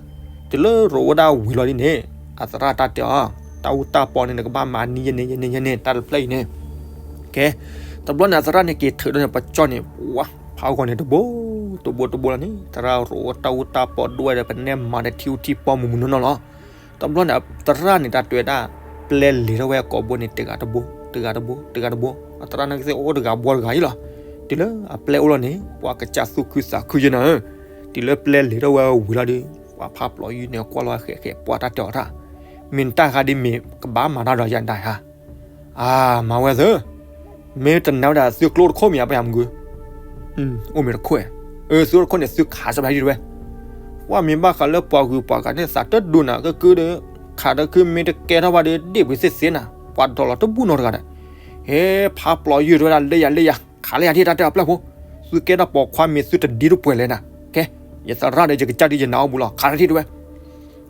တုၤလၢရိးဝဲဒၣ်ဝံၤလီၤဒ်န့ၣ်, အသရၣ်တၢ်တဲအီၤ, တၢ်အူတၢ်ပီန့ၣ် နကဘၣ်မၤနံၤယဲန့ၣ် ယဲန့ၣ် ယဲန့ၣ် တၢ်တဖျၢၣ်အံၤန့ၣ်, ကဲ, တဘျီန့ၣ် အသရၣ်န့ၣ်က့ၤထုးဒီးန့ၣ် ပကၠီန့ၣ် ပှၤဖးဂီၤန့ၣ်တဘိ, တဘိ တဘိလီၤန့ၣ် သရၣ်ရိးဝဲတၢ်အူတၢ်ပီဒိၣ်ဝဲဒီး ပနဲၣ်မၤဒီးထံအူထံပီမုၢ်မုၢ်နီၢ်နီၢ်လီၤ. တဘျီန့ၣ် အသရၣ်န့ၣ် တၢ်တဲဝဲဒၣ် ပျဲလဲၤထီၣ်ဝဲကိာ်ဘိန့ၣ် တဂၤတဘိ, တဂၤတဘိ, တဂၤတဘိ, အသရၣ်န့ၣ်ကသ့ၣ်အိၣ်တဂၤဘှီတဂၤအံၤလီၤ. တုၤလၢအပျဲအိၣ်လီၤန့ၣ် ပှၤကစၢ်သူၣ်ခုသးခုယဲနၤဧၢ, တုၤလၢပျဲလဲၤထီၣ်ဝဲဝံၤလီၤဒီး ပှၤဖးပျီၤယုၢ်န့ၣ် ကွၢ်လီၤဝဲဃဲးဃဲး ပှၤတၢ်တဲအီၤတၢ်, မ့ၢ်နတၢ်ဃါဒ်မ့ၢ်ကဘၣ်မၤတၢ်ဒီးယၤဒၣ်ဧါ. အါ မၤဝဲသ့, မ့ၢ်တနာ်ဝဲဒၣ်သုကျိတခိၣ်မ့ၢ်ဧါ ပှၤယၤမုၢ်ဂုၢ်, အိၣ်မ့ၢ်တခိၣ်, အၢ သုကျိတခိၣ်န့ၣ် သုခးစၢ်ဖးယုၢ်တဝဲ, ပှၤမ့ၢ်ဘၣ်ဃးလၢပှၤဂုၤပှၤဂၤန့ၣ် သးတဒိၣ်နၤကကုဒီး, ခးဒီးခုမ့ၢ်တကဲထီၣ်ဘၣ်ဒီး ဒ့ၣ်ပှ့ၤသ့ၣ်သ့နၤ, ပှၤဒီးလီၤတဘူၣ်နီတဂၤဒီး, ဟဲဖးပျီၤယုၢ်တဝဲဒၣ် လၢယၤလၢယၤ, ခးလၢယၤထံၣ်တၢ်တဲအီၤပျဲၢ်ဖိ, သုကဲထီၣ်ပိာ်ခွါမ့ၢ်သုတဒ်တပှဲၤလဲၣ်နၤ, ကဲ, ယသရၣ်ဒီးယကစၢ်ဒ်ယနာ်အိၣ်ဘူးလီၤ ခးတၢ်ထံၣ်တဝဲ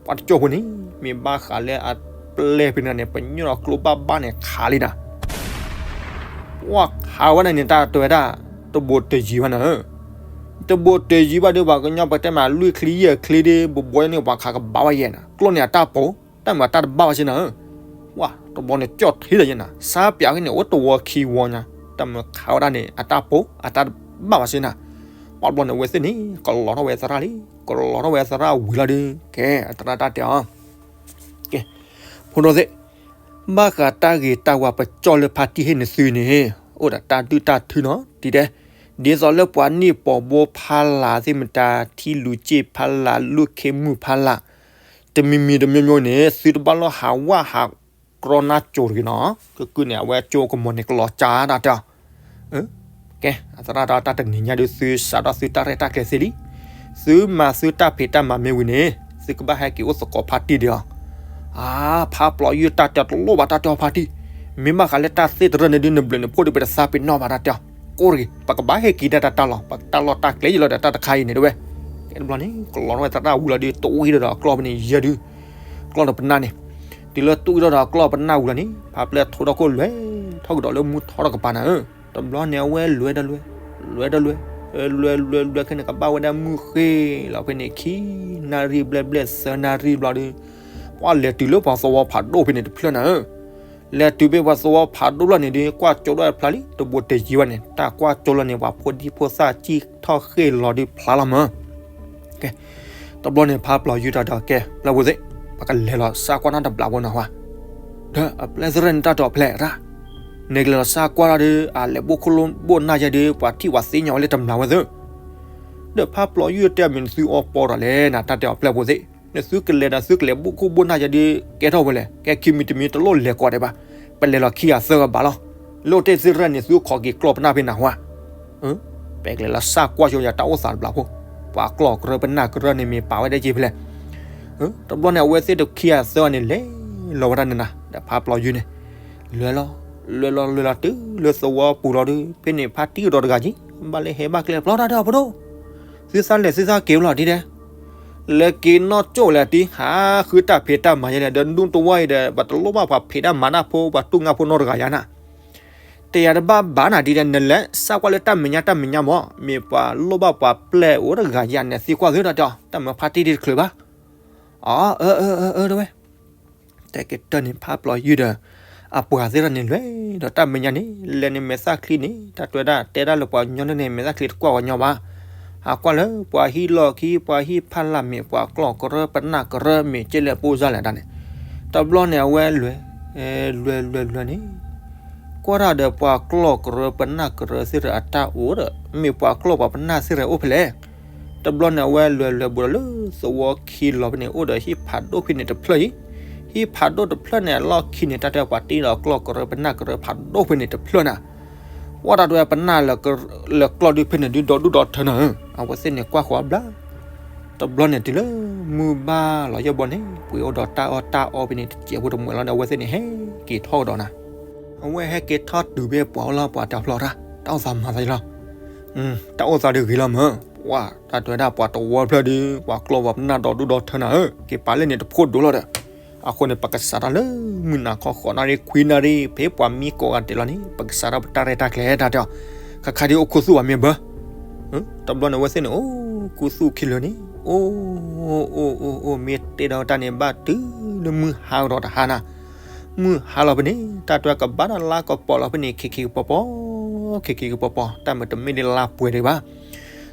ပှၤတကၠိၢ်ဖိန့ၣ် မ့ၢ်ဘၣ်ဃးလၢအပျဲၢ်ဖဲန့ၣ်န့ၣ် ပညိၣ်ဒီးကျိဘၣ်ဘၣ်န့ၣ် ခးလံနၤ, ပှၤခးဝဲဒၣ်န့ၣ် တၢ်တဲဝဲဒၣ်, တဘိးတယံၤဘၣ်နၤဧၢ, တဘိးတယံၤဘၣ်ဒီး ပှၤကညီပတဲမး လွံၢ်ချံယဲၢ်ချံဒီး ဘိးဘိးန့ၣ် ပှၤခးကဘၣ်ဝဲယဲနၤ, ကျိန့ၣ်အတၢ်ပိာ်, တၢ်မၤတၢ်တဘၣ်ဘၣ်စ့နၤဧၢ, ပှၤတဘျီန့ၣ် ကၠီၣ်ထံလၢယဲနၤ, ဆါပၠးဖဲန့ၣ် အိၣ်တဝီခံဝီညါ, တၢ်မၤခးဝဲဒၣ်န့ၣ် အတၢ်ပိာ် အတၢ်တဘၣ်ဘၣ်စ့နၤ, ပှၤတဘျီန့ၣ် အဝဲသ့ၣ်န့ၣ် ကလီၤထီၣ်ဝဲသရၣ်လံ, ကလီၤထီၣ်ဝဲသရၣ်ဝံၤလီၤဒီး ကဲ အသရၣ်တၢ်တဲအီၤ ကဲ, ဖိဒိၣ်သ့ၣ်, ဘၣ်ဃးတၢ်ဂ့ၤတၢ်ဝါပကၠီၣ်လၢဖါတံၢ်ဟ့ၣ်နသုန့ၣ်, အိၣ်ဒီးတၢ်ဒုၣ်တၢ်ထုနီၤ, တံၤတဲ, ဒ်သိးလၢပှၤနံၣ်ပိာ်ဘိဖးလၢ်သ့ၣ်မတၤ ထံလူၤစ့ၣ်ဖးလၢ် လူၢ်ခ့မုၢ်ဖးလၢ်, တမံၤမံၤတမျိုးမျိုးန့ၣ် သုတဘၣ်လိၣ်ဟးဝၣ်ဟးကြီနါကိၤတဂ့ၤနီၤ, ကကုန့ၣ် အဝဲကၠိကမီၤန့ၣ် ကလီၤကၢ်ဒၣ်တဲအီၤ ကဲ, အသရၣ်တၢ်တဲ တနံၤညါဒုး သုစးထီၣ်သုတၢ်ရဲၣ်တၢ်ကျဲၤသ့လံ, သုမၤသုတၢ်ဖံးတၢ်မၤမ့ၢ်ဝံၤန့ၣ်, သုကဘၣ်ဟဲက့ၤအိၣ်သကိးဖါတံၢ်ဒီးအီၤ, အါ, ဖးပျီယုၢ်တၢ်တဲတလိၣ်ဘၣ်တၢ်တဲအီၤဖါတံၢ်, မ့ၢ်ဘၣ်ဃးလၢတၢ်သ့ၣ်တရၢၣ်န့ၣ်ဒုး နဘျုးနဖှိၣ်ဒုး ပတသးပ့ၤနီၣ်ဘၣ်တၢ်တဲအီၤ, ကိးတဂ့ၤ, ပကဘၣ်ဟဲက့ၤဒၣ်တၢ်တၢ်လီၤ, ပတၢ်လီၢ်တၢ်ကျဲယလီၤဒီးတၢ်တခါအံၤန့ၣ်တဝဲ, ကဲတဘျီန့ၣ် ကလီၤထီၣ်ဝဲသရၣ်ဝံၤလီၤဒီး တအူအံၤဒီးအကျီၢ်ဖဲန့ၣ်ယဲၢ်ဒု, ကျီၢ်ဒီးပနၢ်န့ၣ်, တုၤလၢတအူအံၤဒီးအကျီၢ်ပနၢ်ဝံၤလီၤန့ၣ် ဖါပျဲၢ်ထိထီၣ်ခိၣ်လွဲၤထီၣ်ကဒီးလၢမူထီထီၣ်ကပၤနၤဧၢ, တဘျီန့ၣ်အဝဲလွဲၤဒီးလွဲၤ, လွဲၤဒီးလွဲၤ, လွဲၤလွဲၤလွဲၤခဲန့ၣ် ကဘၣ်ဝဲဒၣ်မုၢ်ဃ့လီၤဖဲန့ၣ် ခံနၣ်ရံၣ်ဘျဲၣ်ဘျဲၣ်သၢနၣ်ရံၣ်ဘျီဒီး ပှၤလဲၤတုၤလၢပှၤသဝီဖးဒိၣ်ဖဲန့ၣ်တဖျၢၣ်နၤဧၢ လဲၤတုၤဖဲပှၤသဝီဖးဒိၣ်လီၤန့ၣ်ဒီး ကွၢ်ကၠိဒိၣ်ဖျါလံ တဘိးတယံၤဘၣ်န့ၣ် တၢ်ကွၢ်ကၠိလီၤန့ၣ် ပှၤဖိဒံဖိသၣ်စံၣ်ထီၣ်ဃ့ၢ်လီၤဒုးဖျါလီၤမၢ်. ကဲ, တဘျီန့ၣ်ဖါပျီၤယုၢ်တၢ်ဒီး ကဲ ပျဲၢ်ဖိသ့ၣ်, ပကလဲၤလီၤစၢ်ကွၢ်နီတဘျီဖိနီၤဝဲ, ဒီးအပျဲၢ်သရၣ်န့ၣ်တၢ်ဒိးဖျဲးရၣ်, နကလဲၤလီၤစၢ်ကွၢ်ဒီး အလဲၤဘိၣ်ခိၣ်ဘိၣ်နၢ်ယဲဒီး ပှၤထံၣ်ပှၤသ့ၣ်ညါဝဲလၢတမျၢ်ဝဲသ့ၣ် ဒီးဖါပျီၤယုၢ်တဲအမ့ၢ်နသုအီပီဒီးလဲၣ်နၤ တၢ်တဲအီၤပျဲၢ်ဖိသ့ၣ်, နသုကလဲၤဒီးသုကလဲၤဘိၣ်ခိၣ်ဘိၣ်နၢ်ယဲဒီး ကဲထီၣ်ဝဲလဲၣ်, ကဲခံမံၤတမံၤတလိၣ်လဲၤကိးဒံးဘၣ်, ပလဲၤလီၤခံဂၤသၢဂၤဘၣ်လီၤ, လၢတ့ၢ်သ့ၣ်ရၣ်န့ၣ် သုခိးက့ၤကျီၢ်ပနၢ်ဖဲနၤဟါ, ပကလဲၤလီၤစၢ်ကွၢ်ဆိယၤတၢ်အိၣ်သးတဘျီဖိ, ပှၤကျီၢ်ကရၢပနၢ်ကရၢန့ၣ်မ့ၢ်ပာ်ဝဲဒၣ်က့ၤဖဲလဲၣ် တဘျီန့ၣ် အဝဲသ့ၣ်တခံဂၤသၢဂၤန့ၣ် လဲၤလီၤဝဲဒၣ်န့ၣ်နၤ ဒီးဖါပျီၤယုၢ်န့ၣ် လဲၤလီၤ, လဲၤလီၤလဲၤလီၤတုၤလၢသဝီပူၤလီၤဒီး ဖဲန့ၣ်ဖါတံၢ်ကဒီးတဂၤက့ၤ, ဘၣ်လၢဟဲဘၣ်ကျဲဖျီတၢ်ဒီးဖိဒိၣ်, သုသးလဲၤသုသးက့ၤဝဲလီၤဒ်လဲၣ်, လဲၤက့ၤနီၢ်ကၠိၣ်လဲၣ်တံၢ် ဟးဃုတၢ်ဖံးတၢ်မၤယဲလဲၣ် ဒီးဒူတဝီအံၤဒီး ပှၤတလိၣ်ဘၣ်ပှၤဖံးတၢ်မၤတၢ်ဖိ ပှၤတူၢ်ငါဖိနီတဂၤယါနၤ တယၤတဘၣ်ဘၣ်နၤဒ်လဲၣ် နလဲၤစၢ်ကွၢ်လၢတၢ်မဲာ်ညါတၢ်မဲာ်ညါမး မ့ၢ်ပှၤလိၣ်ဘၣ်ပှၤပျဲၢ်အိၣ်တဂၤယါန့ၣ်သံကွၢ်သုဒီးတဲအီၤ တၢ်မၤဖါတံၢ်တချုးဘၣ်, အၢ အၢ အၢ အၢ တဲဝဲ, တဲက့ၤတၢၢ်န့ၣ်ဖါပျီၤယုၢ်ဒီး အပှၤသ့ၣ်တဖၣ်န့ၣ်လဲၤဒီးတၢ်မဲာ်ညါန့ၣ် လဲၤန့ၣ်မဲာ်သၣ်ချံန့ၣ် တၢ်တဲဝဲဒၣ်တဲဒၣ်လၢပှၤကညီန့ၣ်န့ၣ် မဲာ်သၣ်ချံတကွၢ်ပှၤကညီဘၣ်, ဟးကွၢ်လၢပှၤဟံၣ်လီၢ်ခံ ပှၤဟံၣ်ဖးလၢ်မ့ၢ်ပှၤကျီၢ်ကရၢပနၢ်ကရၢမ့ၢ်ကဲလဲၣ်ပိၢ်စၢ်လဲၣ်တၢ်န့ၣ်, တဘျီန့ၣ်အဝဲလဲၤ, လဲၤလဲၤလဲၤန့ၣ် ကွၢ်တၢ်ဒီးပှၤကျီၢ်ကရၢပနၢ်ကရၢသ့ၣ်ရၣ်အတၢ်အိၣ်ဒီး မ့ၢ်ပှၤကျီၢ်ပှၤပနၢ်သ့ၣ်ရၣ်အိၣ်ဖဲလဲၣ်, တဘျီန့ၣ်အဝဲလဲၤလဲၤဘူးဒီးလၢသဝီခံလီၤဖဲန့ၣ် အိၣ်ဒီးဟံၣ်ဖးဒိၣ်ဖဲန့ၣ်တဖျၢၣ်အံၤ, ဟံၣ်ဖးဒိၣ်တဖျၢၣ်န့ၣ် အလီၢ်ခံန့ၣ် တၢ်တဲပှၤတ့ဒီးကျီၢ်ကရၢပနၢ်ကရၢဖးဒိၣ်ဖဲန့ၣ်တဖျၢၣ်နၤ, ဝဲတၢ်တဲပနၢ်လဲၤကျီၢ်ဒုးဖဲန့ၣ်ဒုးဒီဒူၣ်ဒီထၢနၤဧၢ, အဝဲသ့ၣ်န့ၣ်ကွၢ်ဃီၤဘျါ တဘျီန့ၣ်တုၤလၢမုၢ်ဘၣ်လီၤယဲၢ်ဘီန့ၣ် ပှ့ၤအိၣ်ဒီးတၢ်အီၣ်တၢ်အီဖဲန့ၣ်တစဲးဖိတမှဲၤလီၤဒီး အဝဲသ့ၣ်န့ၣ်ဟဲက့ၤထီၣ်ကဒီးနၤ, အဝဲဟဲက့ၤထီၣ်တုၤဖဲပှၤအိၣ်လီၤပှၤတၢ်ဖျီၣ်တၢ် တၢ်အိၣ်သးမၤသးလီၤ, တၢ်အိၣ်သးဒုးဂ့ၤလီၤမၢ်, ပှၤတၢ်တဲဝဲဒၣ်ပှၤတဝီဖျၢၣ်ဒီး ပှၤကျီၢ်ပှၤပနၢ်ဒီဒူၣ်ဒီထၢနၤဧၢ, က့ၤပာ်လၢန့ၣ်တဖိဒိၣ်လီၤဒီး, အဃိန့ၣ် ပကစးထီၣ်လၢမုၢ်နၤခီဃိးနၣ်ရံၣ်ခွံနၣ်ရံၣ် ဖဲပှၤမံကိးဂၤဒဲးလီၤန့ၣ် ပကစးထီၣ်ပတၢ်ရဲၣ်တၢ်ကျဲၤတၢ်တဲအီၤ, ခါခါဒ်အိၣ်ခူသူၣ်ဘၣ်မ့ၢ်ဘၢ တဘျီန့ၣ်အဝဲသ့ၣ်န့ၣ် အိၣ်ခူသူၣ်ခံလၢာ်န့ၣ် အိၣ် အိၣ် အိၣ် အိၣ် မ့ၢ်တဲဒီးတၢ်န့ၣ်ဘၣ်တုၤလၢမုၢ်ဟါကဒီးတဟါနၤ, မုၢ်ဟါလီၤဖဲန့ၣ် တၢ်တဲကဘၣ်ဒီးလါကပီၤလီၤဖဲန့ၣ် ခံခံကပီၤပီၤ, ခံခံကပီၤပီၤ တၢ်မၤတမ့ၢ်ဒ်လါပှဲၤဒံးဘၣ်,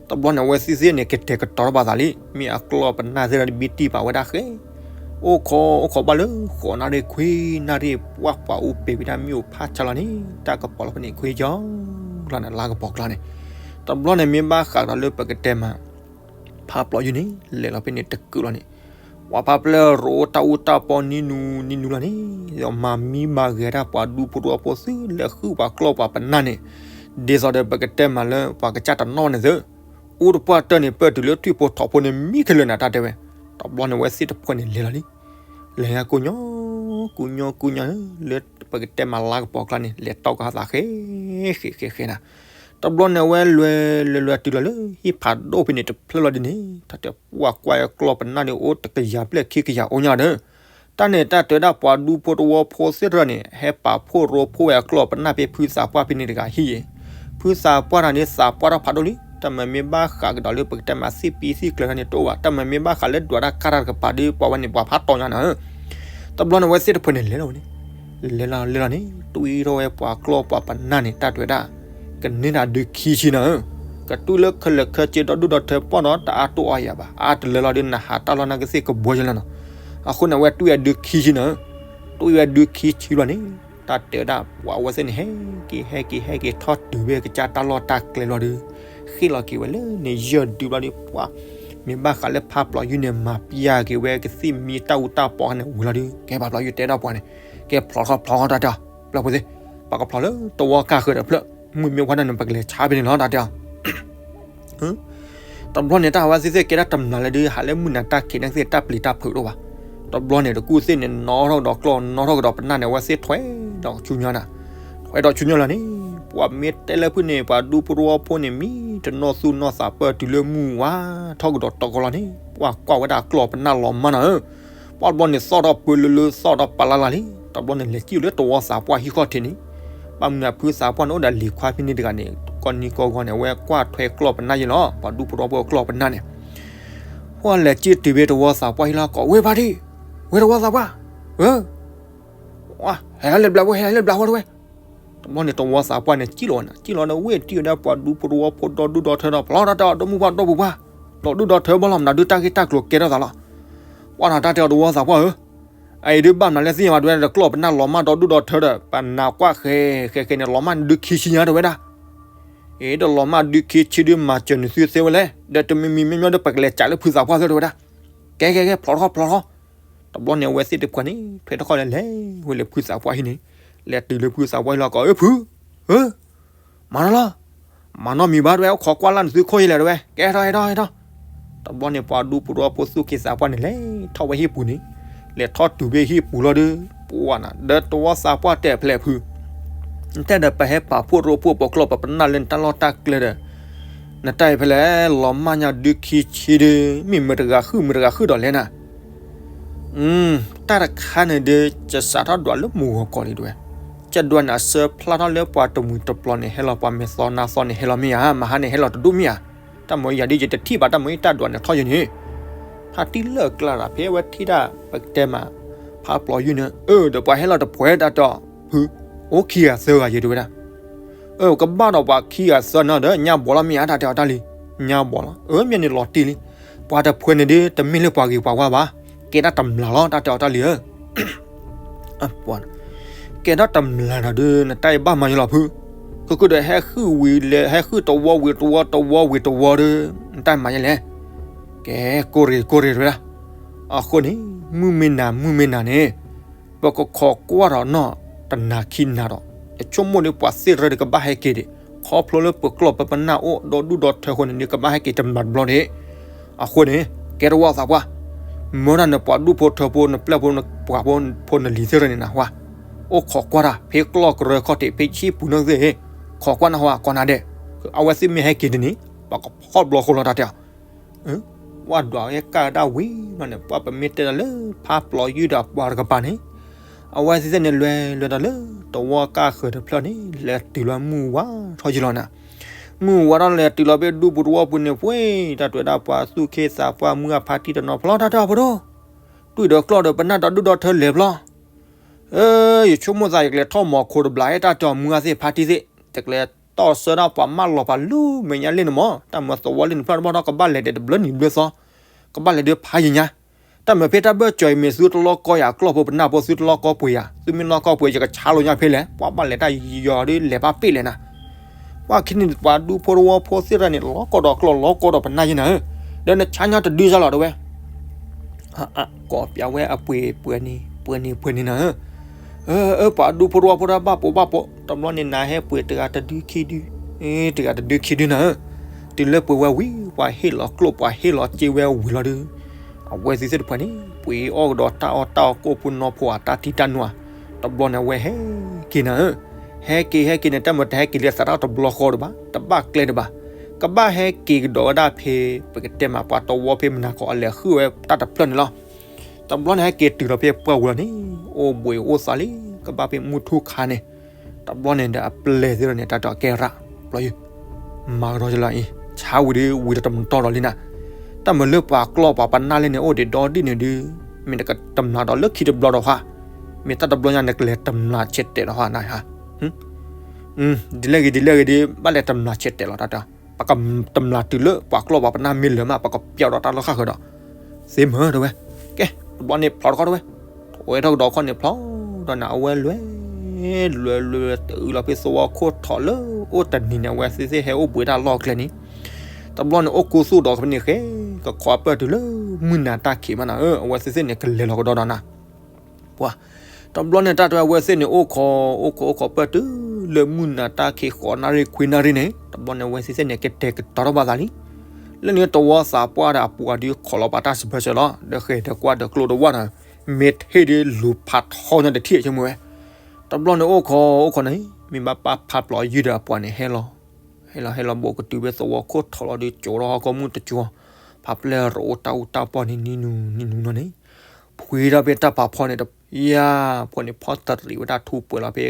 တဘျီန့ၣ်အဝဲသ့ၣ်သ့ၣ်န့ၣ် ကတဲာ်ကတီၤထီၣ်ဘၣ်သးလံ, မ့ၢ်အကျီၢ်ပနၢ်သ့ၣ်ဒီးဘံတံၢ်ပာ်ဝဲဒၣ်ဃဲ အိၣ်ခိးအိၣ်ခိးဘၣ်လၢဃိးနၣ်ရံၣ်ခွံနၣ်ရံၣ် ပှၢ်ပှၤအိၣ်ပ့ၤဝံၤဒၣ်မ့ၣ်အူဖးဆါလီၤန့ၣ် တၢ်ကပီၤလီၤဖဲန့ၣ်ခွံကၠီလီၤန့ၣ် လါကပီၤကျါန့ၣ်, တဘျီန့ၣ်မ့ၢ်ဘၣ်ဃးဒီးလၢပကတဲမး ဖါပျီၤယုၢ်န့ၣ် လဲၤလီၤဖဲန့ၣ်တကုာ်လီၤန့ၣ်, ပှၤဖါပျဲၢ်ရိတၢ်အူတၢ်ပီနံၤနူနံၤနူလီၤန့ၣ်, ဒီးမၤမံမၤဂဲၤတၢ်ပှၤဒူဖိတဝီဖိသုလဲၤဃုပှၤကျီၢ်ပှၤပနၢ်န့ၣ်, ဒ်သိးဒီးပကတဲမးလၢပှၤကစၢ်တနီၣ်န့ၣ်သု အိၣ်တပှၢ်တၢၢ်န့ၣ် ပၢၢ်တုၤလၢထွံၣ်ဖိထိးဖိန့ၣ် မံခဲလၢာ်နၤတၢ်တဲဝဲ, တဘျီန့ၣ်ဝဲသ့ၣ်တဖၣ်န့ၣ်လဲၤလီၤလံ, လဲၤကူညီ ကူညီကူညီ လၢပကတဲမးလါကပီၤကျါန့ၣ် လဲၤတီကဟးသးဃဲ ဃဲဃဲဃဲနၤ, တဘျီန့ၣ်ဝဲလဲၤလဲၤလဲၤတုၤလီၤလၢဟံၣ်ဖးဒိၣ်ဖဲန့ၣ်တဖျၢၣ်လီၤဒ်န့ၣ် တၢ်တဲပှၤကွၢ်အကျီၢ်ပနၢ်န့ၣ် အိၣ်တကယၤဘျဲၣ်ခံကယၤအိၣ်ညါဒီး တၢ်န့ၣ်တၢ်တဲဝဲဒၣ်ပှၤဒူဖိတဝီဖိသ့ၣ်တဖၣ်န့ၣ် ဟဲပာ်ဖှိၣ်ရိဖှိၣ်ဝဲအကျီၢ်ပနၢ်ဖဲဖုသးပှၢ်ဖဲန့ၣ်တဂၤဟံၣ်အံၤ, ဖုသးပှၢ်တဂၤန့ၣ် သးပှၢ်ထီၣ်ဖးဒိၣ်လံ, တၢ်မၤမ့ၢ်ဘၣ်ဃးကဒီးလၢပကတဲမးသ့ၣ်ပံသ့ၣ်ကျၢၤန့ၣ်တအိၣ်ဘၣ်, တၢ်မၤမ့ၢ်ဘၣ်ဃးလၢဒွးတၢ်ကၢ်တၢ်တကပၤဒီး ပှၤဝဲန့ၣ် ပှၤဖးတီညါနၤဧၢ, တဘျီန့ၣ်ဝဲသ့ၣ်တဖၣ်န့ၣ်လဲၤလီၤဝဲန့ၣ်, လဲၤလီၤလဲၤလီၤန့ၣ် တွံၢ်ထီၣ်ဝဲပှၤကျီၢ်ပှၤပနၢ်န့ၣ် တၢ်တဲဝဲဒၣ် ကန့ၢ်နၤဒုးခံဆံနၤဧၢ, ကတွံၢ်လၢခဲလၢာ်ခဲဆ့ဒီဒူၣ်ဒီထၢပီၢ်ဒီးတအါတိၢ်အီယၤဘၣ်, အါတလၢလီၤဒီးနဟးတၢ်လီၢ်နကသ့ၣ်ကဘှီယလီၤနီၤ, အဃိန့ၣ်အဝဲတွံၢ်ဝဲဒုးခံဆံနၤဧၢ, တွံၢ်ဝဲဒုးခံဆံလီၤန့ၣ်, တၢ်တဲဝဲဒၣ်ပှၤဝဲသ့ၣ်န့ၣ် ဟဲက့ၤဟဲက့ၤဟဲက့ၤထီၣ်တုၤဝဲကစၢ်တၢ်လီၢ်တၢ်ကျဲလီၤဒီး ဃ့ၢ်လီၤက့ၤဝဲလၢန့ၣ်ယဲၢ်ဒုဘျီဒီး ပှၤမ့ၢ်ဘၣ်ဃးလၢဖါပျီၤယုၢ်န့ၣ် မၤပျၢ်က့ၤဝဲကသံၣ်မံတၢ်အူတၢ်ပီန့ၣ်ဝံၤလီၤဒီး ကဲဖါပျီၤယုၢ်တဲဒၣ်ပှၤန့ၣ်, ကဲဖျိးထီၣ်ဖျိးထီၣ်တၢ်တဲအီၤ, ပျဲၢ်ဖိသ့ၣ်, ပကဖျိးလၢတဝီကၢ်ဃၢၤဒီးဖျၢၣ်, မုၢ်မ့ၢ်ဝါဒၣ်န့ၣ် ပကလဲၤဆါဖဲန့ၣ်လီၤတၢ်တဲအီၤ တဘျီန့ၣ်တၢ်ဝဲသ့ၣ်သ့ၣ်ကဲဒၣ်တမျၢ်လၢဒုး ဟးလၢမုၢ်နၤတၢ်ခံးနကသ့ၣ်တၢ်ပျံၤတၢ်ဖုးတအိၣ်ဘၣ်, တဘျီန့ၣ်တကူၣ်သ့ၣ်န့ၣ် နီၣ်ထီၣ်ကဒီးကျီၢ် နီၣ်ထီၣ်ကဒီးပနၢ်န့ၣ် အဝဲသ့ၣ်ထွဲဒီးဆူညါနၤ, ထွဲဒီးဆူညါလီၤန့ၣ်, ပှၤမ့ၢ်တဲလၢဖုန့ၣ် ပှၤဒူဖိတဝီဖိန့ၣ် မံတနီၢ်သူၣ်နီၢ်သးပၢၢ်တုၤလၢမုၢ်ဝါထီၣ်ကဒီးတီကီလီၤန့ၣ် ပှၤကွၢ်ဝဲဒၣ်ကျီၢ်ပနၢ်လီၤမၢ်နၤဧၢ, ပှၤဘျီန့ၣ်သီၣ်ထီၣ်ပၢလၢလၢသီၣ်ထီၣ်ပလၢ်လၢ်လံ, တဘျီန့ၣ်လဲၤစံၣ်လၢတဝီသးပှၢ်ဟံၣ်ခီၣ်ထံးန့ၣ်, ဘၣ်မနုၤဖုသးပှၢ်န့ၣ်အိၣ်ဒီးလံၤခွါဖဲန့ၣ်တဂၤန့ၣ် ကိးနံၤကိးဂီၤန့ၣ် အဝဲကွၢ်ထွဲကျီၢ်ပနၢ်ယဲလီၤ, ပှၤဒူဖိတဝီဖိကျီၢ်ပနၢ်န့ၣ် ပှၤလဲၤစံၣ်တုၤဖဲတဝီသးပှၢ်ဟံၣ်လီၤကီး ဝ့ၢ်ဖါတံၢ်, ဝ့ၢ်တဝီသးပှၢ်, ဟဲလီၤလၢဘျးဝဲ ဟဲလီၤလၢဘျးဝဲတဝဲ, တဘျီန့ၣ်တဝီသးပှၢ်န့ၣ် စံၣ်လီၤဝဲန့ၣ် စံၣ်လီၤဒီးဝ့ၢ်တံၢ်ဝဲဒၣ်ပှၤဒူဖိတဝီဖိဒီဒူၣ်ဒီထၢဒီး ဖျီတၢ်တဲအီၤ ဒီမုၢ်ပှၢ်ဒီပူၤပှၢ်, ဒီဒူၣ်ဒီထၢဘၣ်လီၤ မနုၤဒုးတၢ်ဂ့ၢ်တၢ်ကျိၤကဲထီၣ်သးလီၤ, ပှၤနၤတၢ်တဲအီၤတဝီသးပှၢ်ဧၢ အအံၤဒုးဘၣ်မနုၤလဲၣ်သ့ၣ်ညါဘၣ်တဝဲဒၣ် ကျီၢ်ပနၢ်လီၤမၢ်ဒီဒူၣ်ဒီထၢဒီး ပနၢ်ကွၢ်ဃဲၤဃဲၤဃဲၤန့ၣ် လီၤမၢ်ဒုးခံဆံညါတဝဲဒၣ်, အ့ ဒီးလီၤမၢ်ဒုးခံဆံဒုးမၤစၢၤနသုသ့ဝဲလဲၣ် ဒီးတမံၤမံၤမ့မ့ၢ်ဒီး ပကလဲၤစးလၢဖုသးပှၢ်သ့ၣ်တဝဲဒၣ်, ကဲကဲကဲ ဖျီထီၣ်ဖျီထီၣ်, တဘျီန့ၣ်အဝဲသ့ၣ်တဖုန့ၣ် ထွဲထီၣ်ခီလဲၤလဲၤဝဲလၢဖုသးပှၢ်ဟံၣ်န့ၣ်, လဲၤတုၤလၢဖုသးပှၢ်ဟံၣ်လီၤကီး အၢ ဖု, အၢ မၤနီၢ်လီၤ, မၤနီၢ်မံၤဘၣ်တဝဲ အိၣ်ခိးကွၢ်လၢ်နသုခိၣ်ယလဲၣ်တဝဲ ကဲထီၣ်ဟဲထီၣ်ဟဲထီၣ်, တဘျီန့ၣ်ပှၤဒူဖိတဝီဖိသူၣ်က့သးပှၢ်န့ၣ် လဲၤထီၣ်ဝဲဟံၣ်ပူၤန့ၣ်, လဲၤထီၣ်တုၤဖဲဟံၣ်ပူၤလီၤဒီး, ပှၤနၤ ဒီးတဝီသးပှၢ်တဲဖဲလဲၣ်ဖု, နတဲဒီးပဟဲပာ်ဖှိၣ်ရိဖှိၣ်ပကျီၢ်ပပနၢ်လၢနတၢ်လီၢ်တၢ်ကျဲဒီး, နတၢ်အံၤဖဲလဲၣ် လီၤမၢ်ညါဒုးခံဆံဒုး မ့ၢ်မတဂၤဃုမတဂၤဃုဒီးလဲၣ်နၤ တၢ်တခါန့ၣ်ဒီး ကစးထီၣ်ဒွးလၢမုၢ်ဂီၤကီးလံတဝဲ, ကဒွးန့ၣ်အဆၢဖျါထီၣ်လၢပှၤတမှံၤတပျီၤန့ၣ် ဟဲလီၤပှၤမဲာ်သီနါသီန့ၣ် ဟဲလီၤမ့ၢ်ဧါ, မဟါန့ၣ်ဟဲလီၤတဒူၣ်မ့ၢ်ဧါ, တၢ်မၤယၤဒ်ယတထံၣ်ဘၣ် တၢ်မၤအံၤတၢ်ဒွးန့ၣ်ထီၣ်ယဲန့ၣ်, ဖါတံၢ်လၢာ်ကျါဒီး ဖဲအဝဲထံၣ်တၢ်ပကတဲမး, ဖါပျီၤယုၢ်န့ၣ် အၢ ဒီးပှၤဟဲလီၤတပှဲၤတၢ်တီၢ်, ဖု, အိၣ်ခံဂၤသၢဂၤယဲတဝဲဒၣ် အၢ ကဘၣ်ဒီးပှၤခံဂၤသၢဂၤဒီး ညါဘီလီၤမ့ၢ်ဧါ တၢ်တဲအီၤတၢ်လံ, ညါဘီလီၤ, အၢ မ့ၢ်န့ၣ်လီၤတံၢ်လံ, ပှၤတဖုန့ၣ်ဒီး တမ့ၢ်လၢပှၤဂ့ၤပှၤဝါဘၣ်, ကဲဒၣ်တမျာ်လီၤ တၢ်တဲအီၤတၢ်လံဧၢ, ကဲဒၣ်တမျာ်ဒီးဒုး နတၢ်အံၤဘၣ်မၤယဲလီၤဖု, ကကဒီးဟဲဃုဝံၤလဲၤ ဟဲဃုတဝီဝံၤတဝီ တဝီဝံၤတဝီဒီး နတၢ်မၤယဲလဲၣ်, ကဲ ကိၢ်ရ့ၣ်ကိၢ်ရ့ၣ်တဝဲဒၣ်, အဃိန့ၣ် မုၢ်မ့ၢ်နၤမုၢ်မ့ၢ်နၤန့ၣ် ပကခိးကွၢ်ဒီးနီၢ်တနၤခံနၤဒီး, ယဆိကမိၣ်ဒီးပှၤသ့ၣ်တဖၣ်ဒီးကဘၣ်ဟဲက့ၤဒံး, ခီဖျိလၢပကျီၢ်ပပနၢ်အိၣ်ဒီဒူၣ်ဒီထၢဃိန့ၣ်ဒီး ကဘၣ်ဟဲက့ၤတမျာ်တဘျီန့ၣ်, အဃိန့ၣ် ကဲတဝီသးပှၢ်, မၢဒၣ်နပှၤဒူၣ်ဖိထၢဖိ နပျဲၢ်ဖိ နပှၤဖိ ဖိနလံၤသ့ၣ်တဖၣ်န့ၣ်နဟါ, အိၣ်ခိးကွၢ်တၢ် ဖဲကျီၢ်ကရၢခီၣ်ထံး ဖဲဆံပူၤနီၢ်သ့ၣ်, ခိးကွၢ်နဟါ ကိးနၤဒဲး, အဝဲသ့ၣ်မ့ၢ်ဟဲက့ၤဒ်န့ၣ် ပှၤကဖီၣ်ဘျီဃိလီၤ တၢ်တဲအီၤ ပှၤဒွးဝဲကၢ်ကဒါဝံၤလီၤန့ၣ် ပှၤပမ့ၢ်တဲဒီးလၢဖါပျီၤယုၢ်ဒီးပှၤတကပၤန့ၣ်, အဝဲသ့ၣ်န့ၣ်လဲၤလဲၤဒီးလၢတဝီကၢ်ဃၢၤတဖျၢၣ်န့ၣ် လဲၤတုၤလီၤမုၢ်ဝါထီၣ်ယံၤလီၤနၤ, မုၢ်ဝါထီၣ်လဲၤတုၤလီၤဖဲဒူပူၤတဝီပူၤန့ၣ် ပှ့ၤတၢ်တွဲၤဒၣ်ပှၤသူၣ်က့သးပှၢ် မုၢ်အဖါတံၢ်တနီၤဖျီ တၢ်တဲအီၤဖိဒိၣ်, တွံၢ်ဒီးကျီၢ်ဒီးပနၢ်ဒီဒူၣ်ဒီထၢလဲၤဖျီ အၢ ယဆိကမိၣ်သး ယကလဲၤထီၣ်မီၤခိတဘျီ တၢ်တဲအီၤ မုၢ်အသ့ၣ်ဖါတံၢ်သ့ၣ် တကလဲၤတီၢ်ဆၢဒၣ်ပှၤမၢလီၤပာ်လူၤမဲာ်ညါလ့ၣ်န့ၣ်မး, တၢ်မၤသဝီလ့ၣ်န့ၣ်ဖျၢၣ်တဘၣ်ဒီး ကဘၣ်လဲၤဒဲးတဘျီနံၤဘျီသီ, ကဘၣ်လဲၤဒုးဖးယံၤညါ, တၢ်မၤဖဲတၢ်ဘၢၣ်စၢၤအံၤ မ့ၢ်သုတလီကီယၤ ကျီၢ်ဖိပနၢ်ဖိ သုတလီကီပှ့ၤယၤ, သုမ့ၢ်လီကီပှ့ၤ ယကဆါလိာ်ညါဖဲလဲၣ်, ပှၤဘၣ်လဲၤတၢ်ယီၤဒုးလဲၤဘၣ်ပ့ၢ်လဲၣ်နၤ ပှၤခံန့ၣ် ပှၤဒူဖိတဝီဖိသ့ၣ်တဖၣ်န့ၣ် လီကီဒီးကျီၢ် လီကီဒီးပနၢ်ယဲနၤဧၢ, ဒီးနဆါညီတဒုစၢ်လီၤတဝဲ, ကိးပျးဝဲအပှ့ၤပှဲၤန့ၣ် ပှဲၤန့ၣ်ပှဲၤန့ၣ်နၤဧၢ, အၢ ပှၤဒူဖိတဝီဖိတၢ်ဘၣ်ပိာ်ဘၣ်ပိာ် တဘျီန့ၣ် နၤဟဲပှ့ၤတဂၤတဒုခံဒု, တဂၤတဒုခံဒုနၤဧၢ, တုၤလၢပှ့ၤဝဲဝံၤ ပှၤဟ့ၣ်လီၤကျိၣ် ပှၤဟ့ၣ်လီၤစ့ဝဲဝံၤလီၤဒီး အဝဲသ့ၣ်သ့ၣ်တဖၣ်န့ၣ် ပှ့ၤအီၣ်ကဒီးတၢ်အီၣ်တၢ်အီ ကိၣ်ဖိနီၣ်ဖိအတၢ်ထံတၢ်နိဧါ, တဘျီန့ၣ် အဝဲဟဲက့ၤနၤဧၢ, ဟဲက့ၤဟဲက့ၤန့ၣ် တၢ်မၤတဟဲက့ၤလၢသးတၢ်တဘျီဃီဒံးဘၣ်, တဘၣ်ကျဲဒံးဘၣ်, ကဘၣ်ဟဲက့ၤကဒီးဝဲဒၣ်ဖဲ ပကတဲမး ပှၤတဝီဖဲမနၤကီး အလဲၤဃုဝဲတၢ်တဖျၢၣ်န့ၣ်လီၤ. တဘျီန့ၣ် ဟဲက့ၤတုၤလီၤဖဲပှၢ်ပူၤလီၤန့ၣ် အိၣ်ဘှံးအိၣ်သါလံ, ကဘၣ်ဖဲမုၢ်ထူၣ်ခါန့ၣ်, တဘျီန့ၣ်ဒီး အပျဲၢ်သ့ၣ်တဖၣ်န့ၣ် တၢ်တဲအီၤ ကဲရၣ် ပျီၤယုၢ်, မၤကဒီးလီၤအံၤ ဆါဝံၤဒီး ဝံၤဒီးတမတီၢ်ဒီးလံနၤ, တၢ်မၤလၢပှၤကျီၢ်ပှၤပနၢ်လ့ၣ်န့ၣ် အိၣ်ဒံးဒီဒူၣ်န့ၣ်ဒုး မ့ၢ်နကတမျာ်ဒီးလၢခံတဘျီဒီးဟါ, မ့ၢ်တၢ်တဘျီညါ နကလဲၤတမျာ်ဆဲးတဲာ်လီၤဟါနၤဟါ ဒ်လဲၣ်ဂ့ၤ ဒ်လဲၣ်ဂ့ၤဒီး ဘၣ်လဲၤတမျာ်ဆဲးတဲာ်လီၤတၢ်တဲအီၤ, ပကတမျာ်တုၤလၢပှၤကျီၢ်ပှၤပနၢ်မ့ၢ်လၢာ်မး ပကပျီဒီးတၢ်လီၢ်ဃၣ်ဃၢၤဒီး, သ့မၢတဝဲ, ကဲ တဘျီန့ၣ်ဖျီတခီတဝဲ, ဝဲထီၣ်ကဒီးခီန့ၣ်ဖျီဒီးနၤ အဝဲလဲၤ လဲၤလဲၤ တုၤလီၤဖဲသဝီခိၣ်ထီၣ်လၢအိၣ်တနံၤန့ၣ် အဝဲသ့ၣ်သ့ၣ်ဟဲအိၣ်ဘှံးတၢ်လီၢ်ကျဲန့ၣ်, တဘျီန့ၣ် အိၣ်ကိၢ်သူၣ်ဒီးဖဲန့ၣ်ဃဲ ကခိးပၢၢ်တုၤလၢမုၢ်နၤတၢ်ခံးမးနၤဧၢ, အဝဲသ့ၣ်သ့ၣ်န့ၣ် ကလဲၤလီၤကဒီးဒီးနၤ ပှၤ, တဘျီန့ၣ် တၢ်တဲအဝဲသ့ၣ်န့ၣ် အိၣ်ခိး အိၣ်ခိး အိၣ်ခိးပၢၢ်တုၤလၢမုၢ်နၤတၢ်ခံး ဃိးနၣ်ရံၣ်ခွံနၣ်ရံၣ်န့ၣ် တဘျီန့ၣ် အဝဲသ့ၣ်သ့ၣ်န့ၣ် ကတဲာ်ကတီၤထီၣ်ဘၣ်သးလံ. လၢန့ၣ်တဝီသးပှၢ်ဒီးအပှၤဒုးခိးလီၤပာ်တၢ်စံးဘၢစၢၤလီၤ. ဒီးဃဲၤဒီးကွၢ်ဒီးကျိဒီးဝၣ်နၤ, မ့ၢ်ထံၣ်ဒ်လူၤဖးထီညါတထံၣ်ဆိကမိၣ်ဝဲ. တဘျီန့ၣ် အိၣ်ခိး အိၣ်ခိးန့ၣ် မ့ၢ်ဘၣ်ပာ်ဖးပျီယုၢ်ဒီးအပှၤန့ၣ်ဟဲလီၤ, ဟဲလီၤဟဲလီၤဘူးကတုၤဖဲသဝီခိၣ်ထီၣ်လီၤဒီး ကၠိထီၣ်ဟီၣ်ခိၣ်မုၢ်တကၠိ, ဖးပျဲၢ်ရိအိၣ်တၢ်အူတၢ်ပီၢ်န့ၣ် နံၤနုၤနံၤနုၤနီၢ်န့ၣ်, ဖှံထီၣ်ဖဲတၢ်ဖးဖီန့ၣ်, ယၤ, ဖီန့ၣ်ဖီၣ်တရံးဝဲဒၣ်ထူပှဲၤလီၤဖဲ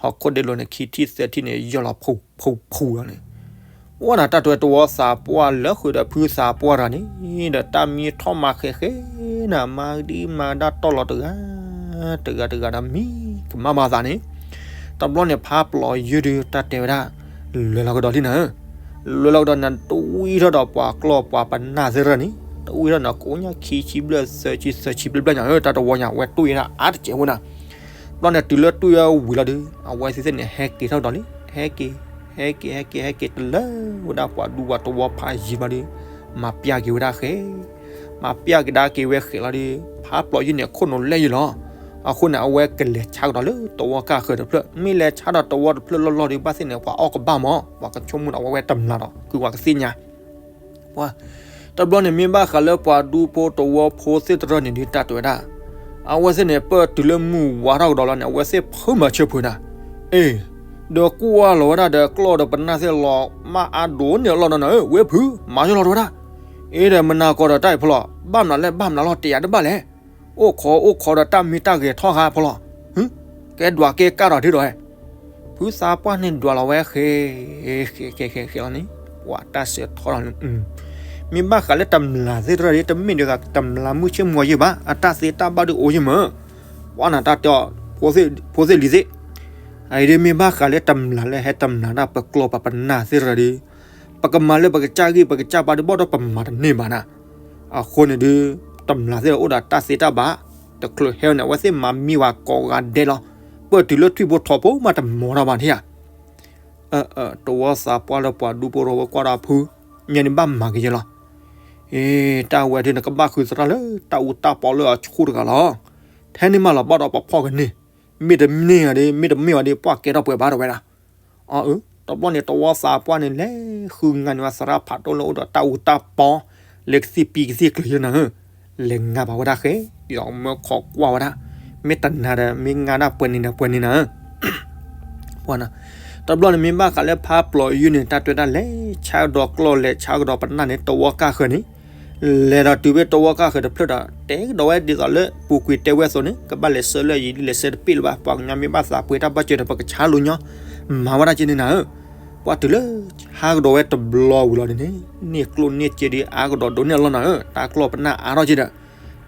ဟီၣ်ခိၣ်ဒ့လိၤန့ၣ် ခံထံၣ်သၢထံၣ်န့ၣ် ယီၢ်လီၤဖူဖူဖူလီၤန့ၣ်, ဝဲဒၣ်တၢ်တဲတဝီသးပှၢ်လၢဃုာ်ဒီးဖုသးပှၢ်တဂၤန့ၣ်, ဒီးတၢ်မံထီၣ်မၤဃဲၤဃဲၤနၤ မၤဒံမၤဒၣ်တီၢ်လီၤတဂၤ တဂၤတဂၤဒီးမံကမၣ်ဘၣ်သးန့ၣ်, တဘျီန့ၣ်ဖးပျီယုၢ်ဒီးတၢ်တဲဝဲဒၣ်, လဲၤလီၤကဒီးလံနၤဧၢ, လဲၤလီၤကဒီးနၤ တဝံထီၣ်ဒီးပှၤကျီၢ်ပှၤပနၢ်သ့ၣ်တဖၣ်န့ၣ်, တဝံထီၣ်နၤကိးညါခံဆံဘျဲၣ် သၢဆံသၢဆံဘျဲၣ်ဘျဲၣ်နၤဧၢ, တၢ်တဝီညါ အဝဲတွံၢ်ဝဲဒၣ်အါတစဲးဖိနၤ, တဘျီန့ၣ်တုၤလၢတွံၢ်ဝဲဝံၤလီၤဒီး အဝဲသ့ၣ်သ့ၣ်န့ၣ် ဟဲက့ၤထီၣ်ကဒီးလံ, ဟဲက့ၤ, ဟဲက့ၤ ဟဲက့ၤ ဟဲက့ၤ တလၢဝဲဒၣ်ပှၤဒူပှၤတဝီဖးယံၤဘျီဒီး, မၤပျၢ်က့ၤဝဲဒၣ်ဃဲၤ, မၤပျၢ်ကဒါက့ၤဝဲဃဲၤလီၤဒီး ဖးပျီယုၢ်န့ၣ် ခိၣ်နူာ်လဲၢ်ယံၤလီၤ, အဃိန့ၣ် အဝဲကလဲၤဆါကဒီးလၢတဝီကၢ်ဃၢၤတဖျၢၣ်, မ့ၢ်လဲၤဆါဒီးတဝီတဖျၢၣ်လီၢ်လီၢ်ဒီး ဘၣ်သ့ၣ်န့ၣ် ပှၤအီၣ်ကဘၣ်မး, ပှၤကဆိကမိၣ်ဒီး အဝဲဝဲတမျးဒီး ကုၤဝဲကသ့ၣ်ညါ ပှၤ, တဘျီန့ၣ် မ့ၢ်ဘၣ်ဃးလၢပှၤဒူဖိတဝီဖိသ့ၣ်တဖၣ်န့ၣ်ဒုး တၢ်တဲဝဲဒၣ်, အဝဲသ့ၣ်န့ၣ် ပၢၢ်တုၤလၢမုၢ်ဝါထီၣ်ကဒီးလီၤန့ၣ် အဝဲသ့ၣ်ဖုမၤဆၢဖုနၤ, အ့, ဒီးကွၢ်လီၤဝဲဒၣ်ဒီးကျီၢ်ဒီးပနၢ်သ့ၣ်လီၤမၢ်အါဒိၣ်န့ၢ်အလီၢ်နီၢ်နၤဧၢ, ဝဲဖုမၤယီၢ်လီၤတဲဝဲဒၣ်, အ့ဒီးမနၤကီးဒီးတၢ်အံၤဖီလီၤ, ဘၣ်မနုၤလဲၣ် ဘၣ်မနုၤလီၤ တဲယၤတဘၣ်လဲၣ်, အိၣ်ခိးအိၣ်ခိးဒီးတၢ်မ့ၢ်တၢ်ဂဲၤထီၣ်ဃါဖီလီၤ, ကဲဒွးကဲကၢ်ဒီးဒ်ဒီး ဖုသးပှၢ်န့ၣ်ဒွးလီၤဝဲဃဲ, ဃဲဃဲဃဲဃဲလီၤန့ၣ်, ပှၤတၢ်စဲးထီၣ်လီၤန့ၣ်, မ့ၢ်ဘၣ်ဃးလၢတမျးသ့ၣ်တဖၣ်ဒီး တမ့ၢ်ဒ်သိးတမျးမုၢ်ဆ့ၣ်မူယဲၢ်ဘၣ်, အတၢ်သ့တၢ်ဘၣ်ဒုးအိၣ်ယဲၢ်မး, ပှၤနၤတၢ်တဲအီၤ, ဖိသ့ၣ်လံၤသ့ၣ်, အအံၤဒ်မ့ၢ်ဘၣ်ဃးလၢတမျးလၢဟဲတမျးဒၣ်ပကျီၢ်ပပနၢ်သ့ၣ်တဖၣ်ဒီး, ပကမၤလၢပကစၢ်ဂံၢ်ပကစၢ်ဘါဒုးဘၣ်ဒီးပမၤတန့ၢ်ဘၣ်နၤ, အဃိန့ၣ်ဒုး, တမျးသ့ၣ်အိၣ်ဒီးတၢ်သ့တၢ်ဘၣ်, တချုးဟဲန့ၣ် အဝဲသ့ၣ်မၤမံဝဲကိးဂၤဒဲးလီၤ, ပၢၢ်တုၤလၢထွံၣ်ဖိထိးဖိမးတမီၤတၢ်ဘၣ်န့ၣ်ဧါ, တဝီသးပှၢ်လၢပှၤဒူဖိတဝီကွၢ်ဒီးဖု, ညါန့ၣ်ဘၣ်မၤကယဲၢ်လီၤ, အ့, တၢ်ဝဲဒုးနကဘၣ်ဃုသရၣ်လၢ တၢ်အူတၢ်ပီလၢအဆူၣ်တဂၤလီၤ, ထဲန့ၣ်မးလီၤဘၣ်ဒီးပဖီၣ်ကန့ၢ်, မ့တမ့ၢ်ဘၣ်ဒီး မ့တမ့ၢ်ဘၣ်ဒီး ပှၢ်ကဲထီၣ်ပှဲၤဘၣ်ဒီးဝဲဒၣ် အအၢ, တဘျီန့ၣ် တဝီသးပှၢ်န့ၣ် လဲၤဃုငါန့ၢ်ဝဲသရၣ်ဖးဒိၣ်လၢအိၣ်ဒီးတၢ်အူတၢ်ပီ, လၢကသံၣ်ပံကသံၣ်ကျၢၤယဲၢ်နၤဧၢ, လဲၤငါဘၣ်ဝဲဒၣ်ဃဲ, ဒီးမၢခိးကွၢ်ဝဲဒၣ်, မ့ၢ်တနာ်ဒီး မ့ၢ်ငါဒၣ်ပှဲၤန့ၣ်ဒီးပှဲၤန့ၣ်နၤဧၢ, ပှၤနၤ, တဘျီန့ၣ်မ့ၢ်ဘၣ်ဃးလၢဖးပျီယုၢ်န့ၣ် တၢ်တဲဝဲဒၣ်လဲၤဆါကဒီးကျီၢ်လဲၤဆါကဒီးပနၢ်န့ၣ် တဝီကၢ်ဃၢၤန့ၣ် လဲၤဒီးတုၤဖဲတဝီကၢ်ဃၢၤတဖျၢၣ်ဒီး တဲကဒီးဝဲဒ်သိးလၢပူၤကွံာ်တဲဝဲအသိးန့ၣ် ကဘၣ်လဲၤဆှၢလၢအယံၤဒ်လဲၤဆှၢတပ့ၢ်လၢၤဘၣ်, ပှၤကညီမ့ၢ်ဘၣ်သးပှ့ၤတၢ်ဘၣ်စၢၤဒီး ပကဆါလိာ်ညီ, မၤဝဲဒၣ်က့န့ၣ်နၤဧၢ, ပှၤတုၤလၢဆါကဒီးဝဲတဘျီဝံၤလီၤန့ၣ် န့ၢ်ကျိၣ်န့ၢ်စ့ဒီးအါကဒီးဒိးန့ၢ်အလီၢ်နၤဧၢ, တၢ်ကျီၢ်ပနၢ်အါထီၣ်က့ဒီး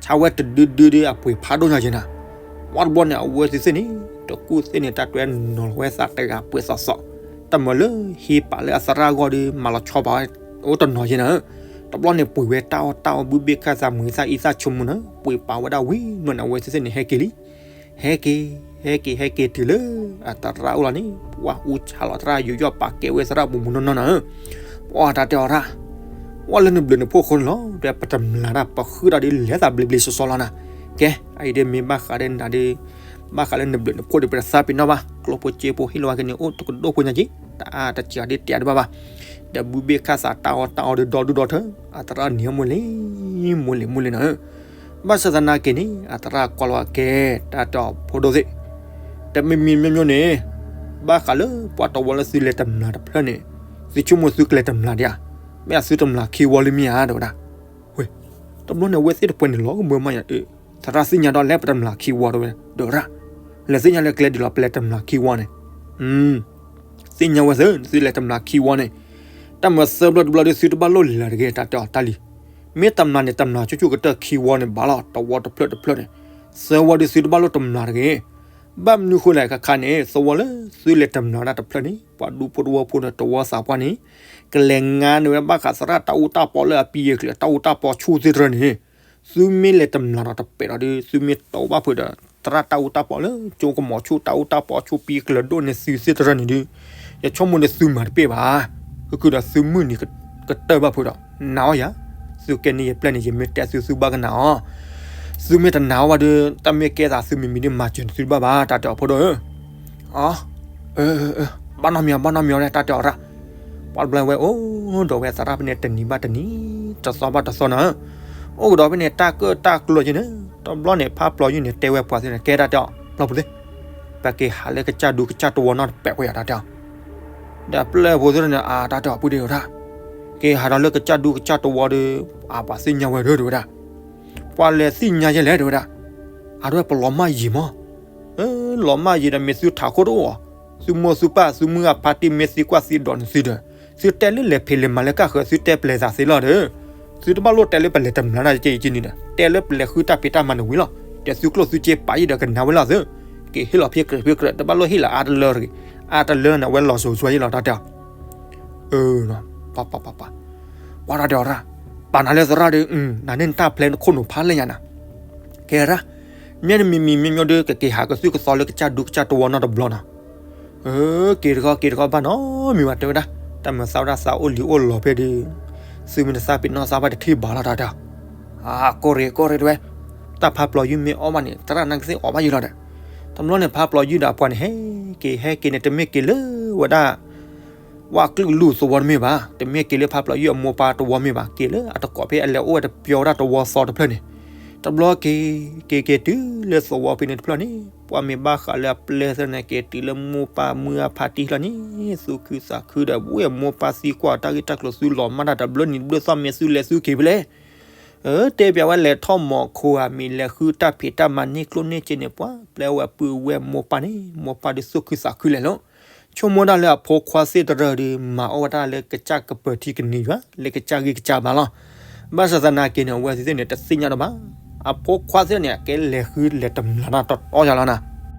ဆါဝဲတဒုဒုဒီးအပှ့ၤဖးဒိၣ်ညါက့နၤ, ဝံၤတဘျီန့ၣ် အဝဲသ့ၣ်သ့ၣ်န့ၣ် တကူၣ်သ့ၣ်န့ၣ်တၢ်တွဲနီၤလီၤဝဲသးတဂၤပှဲၤသိးသိး, တၢ်မၤလၢဟံးပာ်လၢအသရၣ်အဂီၢ်ဒီး မၤလီၤဆီပာ်ဝဲအိၣ်တနီၤက့နၤဧၢ, တဘျီန့ၣ်ပှ့ၤဝဲတၢ်အီၣ်တၢ်အီဘုဘ့ၣ်ခၣ်သးမုာ်သၣ်အံသၣ်ဆိကမိၣ်န့ၣ် ပှ့ၤပာ်ဝဲဒၣ်ဝံၤနီၢ်န့ၣ် အဝဲသ့ၣ်သ့ၣ်န့ၣ် ဟဲက့ၤလံ ဟဲက့ၤ, ဟဲက့ၤ ဟဲက့ၤတုၤလၢအသရၣ်အိၣ်လီၤန့ၣ် ပှၤအူဆါလီၤသရၣ်ယူးယီၣ်ပာ်ကဲဝဲသရၣ်မူးမူးနီၢ်နီၢ်နၤဧၢ, ပှၤတၢ်တဲအီၤတၢ်, ပှၤလၢနဘျုးနဖှိၣ်အဃိန့ၣ်လီၤ, ဒီးပတမျးတၢ်ပဃုာ်တၢ်ဒီးလဲၤသးဘျ့ဘျ့စီစီလီၤနၤ, ကဲ, အအံၤဒ်မ့ၢ်ဘၣ်ဃးဒီးနၤဒီး, ဘၣ်ဃးလၢနဘျုးနဖှိၣ်ဒီးပတသးပ့ၤနီၣ်ဘၣ်, ကျိၣ်ဖိစ့ဖိဟ့ၣ်လီၤဝဲက့ၤန့ၣ် အိၣ်တကဒိၣ်ဖိညါက့, တအါတစှၤဒ်တဲတဘၣ်ဘၣ်, ဒီးဘုဘ့ၣ်ခၣ်သးတၢ်အီၣ်တၢ်အီဒီးဒီဒူၣ်ဒီထၢ, အသရၣ်န့ၣ်မိၢ်လံ, မိၢ်လံမိၢ်လံနၤဧၢ ဘၣ်ဆၣ်သနာ်က့န့ၣ် အသရၣ်ကွၢ်လီၤက့ၤ တၢ်တဲအီၤဖိဒိၣ်သ့ၣ်, တမံၤမံၤမ့ၢ်မ့ၢ်န့ၣ်, ဘၣ်ဃးလၢပှၤတဝီလၢသုလဲၤတမျးတဖျၢၣ်န့ၣ်, သုဆိကမိၣ်သုကလဲၤတမျးဒံးဧါ, မ့ၢ်အသုတမျးခံဝီလၢမ့ၢ်ဧါ တဲဝဲဒၣ်, ဝဲ, တဘျီန့ၣ် အဝဲသ့ၣ်တပှဲၤန့ၣ်လီၤကမၢမးယၤ, သရၣ်သ့ၣ်ညါဒီးလဲၤပတမျးခံဝီတဲဝဲ, ဒီးရၣ်, လဲၤသ့ၣ်ညါလၢကျဲဒ်လီၤ ပလဲၤတမျးခံဝီန့ၣ်, သ့ၣ်ညါဝဲသ့ၣ် သုလဲၤတမျးခံဝီန့ၣ်, တၢ်မၤသၢဘျီတဘျီဒီးသုတဘၣ်လိၣ်လဲၤလၢၤတဂ့ၤ တၢ်တဲအီၤတၢ်လံ, မ့ၢ်တမျးန့ၣ် တမျးကၠူကၠူကတၢၢ်ခံဝီန့ၣ်ဘၣ်လီၤ တဝီတဖျၢၣ်တဖျၢၣ်န့ၣ်, သၢဝီဒီးသုတဘၣ်လိၣ်တမျးတဂ့ၤ, ဘၣ်မနုၤဃိလဲၣ်ခါခါန့ၣ် သဝီလၢသုလဲၤတမျးဒၣ်တဖျၢၣ်န့ၣ် ပှၤဒူဖိတဝီဖိန့ၣ် တဝီသးပှၢ်န့ၣ်, ကလဲၤငါန့ၢ်ဝဲဘၣ်ဃးသရၣ်တၢ်အူတၢ်ပီလၢအပံၤအကျၢၤ တၢ်အူတၢ်ပီဆူၣ်သ့ၣ်တဖၣ်န့ၣ်, သုမ့ၢ်လဲၤတမျးဒီးတပဲာ်ဒီး သုမ့ၢ်တီဘၣ်ဖုးဒီး သရၣ်တၢ်အူတၢ်ပီလၢကၠိကမီၤဆူၣ် တၢ်အူတၢ်ပီဆူၣ်ပံၤကျၢၤဒိၣ်န့ၢ်သုသ့ၣ်တဖၣ်န့ၣ်ဒီး, ယဆိကမိၣ်န့ၣ်သုမၤတပ့ၢ်ဘၣ်, ဃုာ်ဃုာ်ဒီးသုမုၢ်နံၤကတၢၢ်ဘၣ်ဖုးဒီး, နာ်အီၤယၤ, သုကဲန့ၢ်ယပျဲၢ်န့ၣ် ယမ့ၢ်တဲသုသုဘၣ်ကနာ်အီၤ, သုမ့ၢ်တနာ်အီၤဘၣ်ဒီး တၢ်မ့ၢ်ကဲသးသုမံၤမံၤဒီးမၤစၢၤန့ၢ်သုတဘၣ်ဘၣ် တၢ်တဲအီၤဖိဒိၣ်ဧၢ, အ ဘၣ်နီတမံၤ ဘၣ်နီတမံၤ တၢ်တဲအီၤရၣ်, ပှၤတဘျီဝဲအိၣ်ဒီးဝဲသရၣ်ဖဲန့ၣ်တနံၤဘၣ်တနံၤ, တသီဘၣ်တသီနၤ, အိၣ်ကဒီးဖဲန့ၣ်တၢ်ကၢၣ်တၢ်ကျၢၤက့န့ၣ်, တဘျီန့ၣ်ဖးပျီယုၢ်န့ၣ် တဲဝဲပှၤသ့ၣ်န့ၣ် ကဲတၢ်တဲအီၤ ပျီပူၤသ့ၣ်, ပက့ၤဟးလၢကစၢ်ဒူကစၢ်တဝီနီတပဲာ်ဝဲယၤ တၢ်တဲအီၤ. ဒီးအပျဲၢ်ဖိသ့ၣ်န့ၣ် အတၢ်တဲအီၤ ပုၢ်ဒ့ဝဲဒၣ်, က့ၤဟးဒီးလၢကစၢ်ဒူကစၢ်တဝီဒီး အပှၤသ့ၣ်ညါဝဲဒၣ် တဲဝဲဒၣ်, ပှၤလဲၤသ့ၣ်ညါယဲလဲၣ် တဲဝဲဒၣ်, အဒိပလီၤမၢ်ယံာ်မး, လီၤမၢ်ယံာ်ဒီးမ့ၢ်သုထးခိၣ်တအိၣ်အီၤ, သုမိၢ်သုပၢ် သုမုၢ်အဖါတံၢ် မ့ၢ်သံကွၢ်သံဒိးန့ၣ်သုဒီး သုတဲလၢလဲၤဖံးလဲၤမၤလၢကၣ်ဃၢၤ သုတဲပျဲၤသးသ့လီၤဒီး, သုတဘၣ်လိၣ်တဲလၢပလဲၤတမျးတၢ်ကဲအံၤကဲန့ၣ်ဒီး တဲလၢပလဲၤဃုတၢ်ဖံးတၢ်မၤန့ၣ်ဝံၤလီၤ. ဒီးသုကျိၣ်သုစ့ပာ်ယံာ်ဒီးကနၣ်ဝဲလီၤသု, က့ၤဟ့ၣ်လီၤဖံးကြၢးဖံးကြၢး တဘၣ်လိၣ်ဟ့ၣ်လၢအါတလၢတဂ့ၤ, အါတလၢန့ၣ် အဝဲလီၤစိၤစွဲယံာ်လီၤ တၢ်တဲအီၤ. ပှၤတၢ်တဲအီၤရၣ်, ပာ်နၤလၢသရၣ်ဒီး နၤန့ၣ်နတၢ်ဖျဲနခိၣ်နူာ်ဖးလဲၢ်ညါနၤ, ကဲရၣ်, မ့ၢ်နမံၤမံၤမ့ၢ်မ့ၢ်ဒီး ကက့ၤဟးကသုၣ်ကသီလၢကစၢ်ဒူကစၢ်တဝီနီတဘျီနီၤ. က့ၤတခီ က့ၤတခီဘၣ်နီတမံၤဘၣ် တဲဝဲဒၣ်, တၢ်မၤသးဝဲဒၣ်သးအိၣ်လံၤအိၣ်လီၤဖဲဒီး, သုမ့ၢ်တသးပ့ၤနီၣ်သးဘၣ်တထံၣ်ဘၣ်လီၤ တၢ်တဲအီၤ. ကီၢ်ရ့ၣ် ကီၢ်ရ့ၣ် တဲဝဲ, တၢ်ဖးပျီၤယုၢ်မ့ၢ်အီၣ်ဘၣ်န့ၣ် သရၣ်နာ်ကသ့ၣ်အီၣ်ဘၣ်ယုၢ်လီၤဒီး, တဘျီန့ၣ် ဖးပျီၤယုၢ်ဒီးအပှၤန့ၣ် ဟဲက့ၤ ဟဲက့ၤန့ၣ် တမ့ၢ်က့ၤလၢဝဲဒၣ် ဝၣ်ကလုာ်လူၢ်သဝီတမ့ၢ်ဘၣ်, တမ့ၢ်က့ၤလၢဖးပျီၤယုၢ်အမိၢ်ပၢ်တဝီမ့ၢ်ဘၣ်, က့ၤလၢအတကိးဖဲအလဲၤအိၣ်ဝဲတပျီၤဝဲဒၣ်တဝီသီတဖျၢၣ်န့ၣ်, တဘျီက့ၤ က့ၤက့ၤတုၤလၢသဝီဖဲန့ၣ်တဖျၢၣ်န့ၣ် ပှၤမ့ၢ်ဘၣ်ဃးလၢအပျဲၢ်သ့ၣ်န့ၣ် က့ၤတုၤလၢမိၢ်ပၢ်မုၢ်အဖါတံၢ်လီၤန့ၣ် သူၣ်ခုသးခုဒီး ဝဲၢ်မိၢ်ပၢ်သံကွၢ်တၢ်ဂ့ၢ်တၢ်ကျိၤ သုလီၤမၢ်တၢ်တဘျီနံၤတဘျီသီ မ့ၢ်သုလဲၤသုက့ၤဖဲလဲၣ် တဲပျးဝဲလဲၤထီၣ်မီၤခိဧါ မ့ၢ်လဲၤဃုတၢ်ဖံးတၢ်မၤန့ၢ်ကျိၣ်န့ၢ်စ့န့ၣ် ပှၤပျဲဝဲပုၢ်ဝဲၢ်မိၢ်ပၢ်န့ၣ် မိၢ်ပၢ်ဒုးသူၣ်ခုသးခုလဲၣ်လီၤ. ဆိကမိၣ်ဒၣ်လၢအဖိခွါသ့ၣ်တဖၣ်ဒီး မၤအီၣ်ဝဲဒၣ်လၢကစၢ်ကပၢၤထံကနံၤယွၤ လၢကစၢ်ဂံၢ်ကစၢ်ဘါလီၤ. ဘၣ်ဆၣ်သနာ်က့န့ၣ် အဝဲသ့ၣ်န့ၣ် တသ့ၣ်ညါတဘၣ်. အဖိခွါသ့ၣ်န့ၣ် အကဲလဲၤဃုလဲၤတမျးတၢ်တတီယၤလီၤနၤ.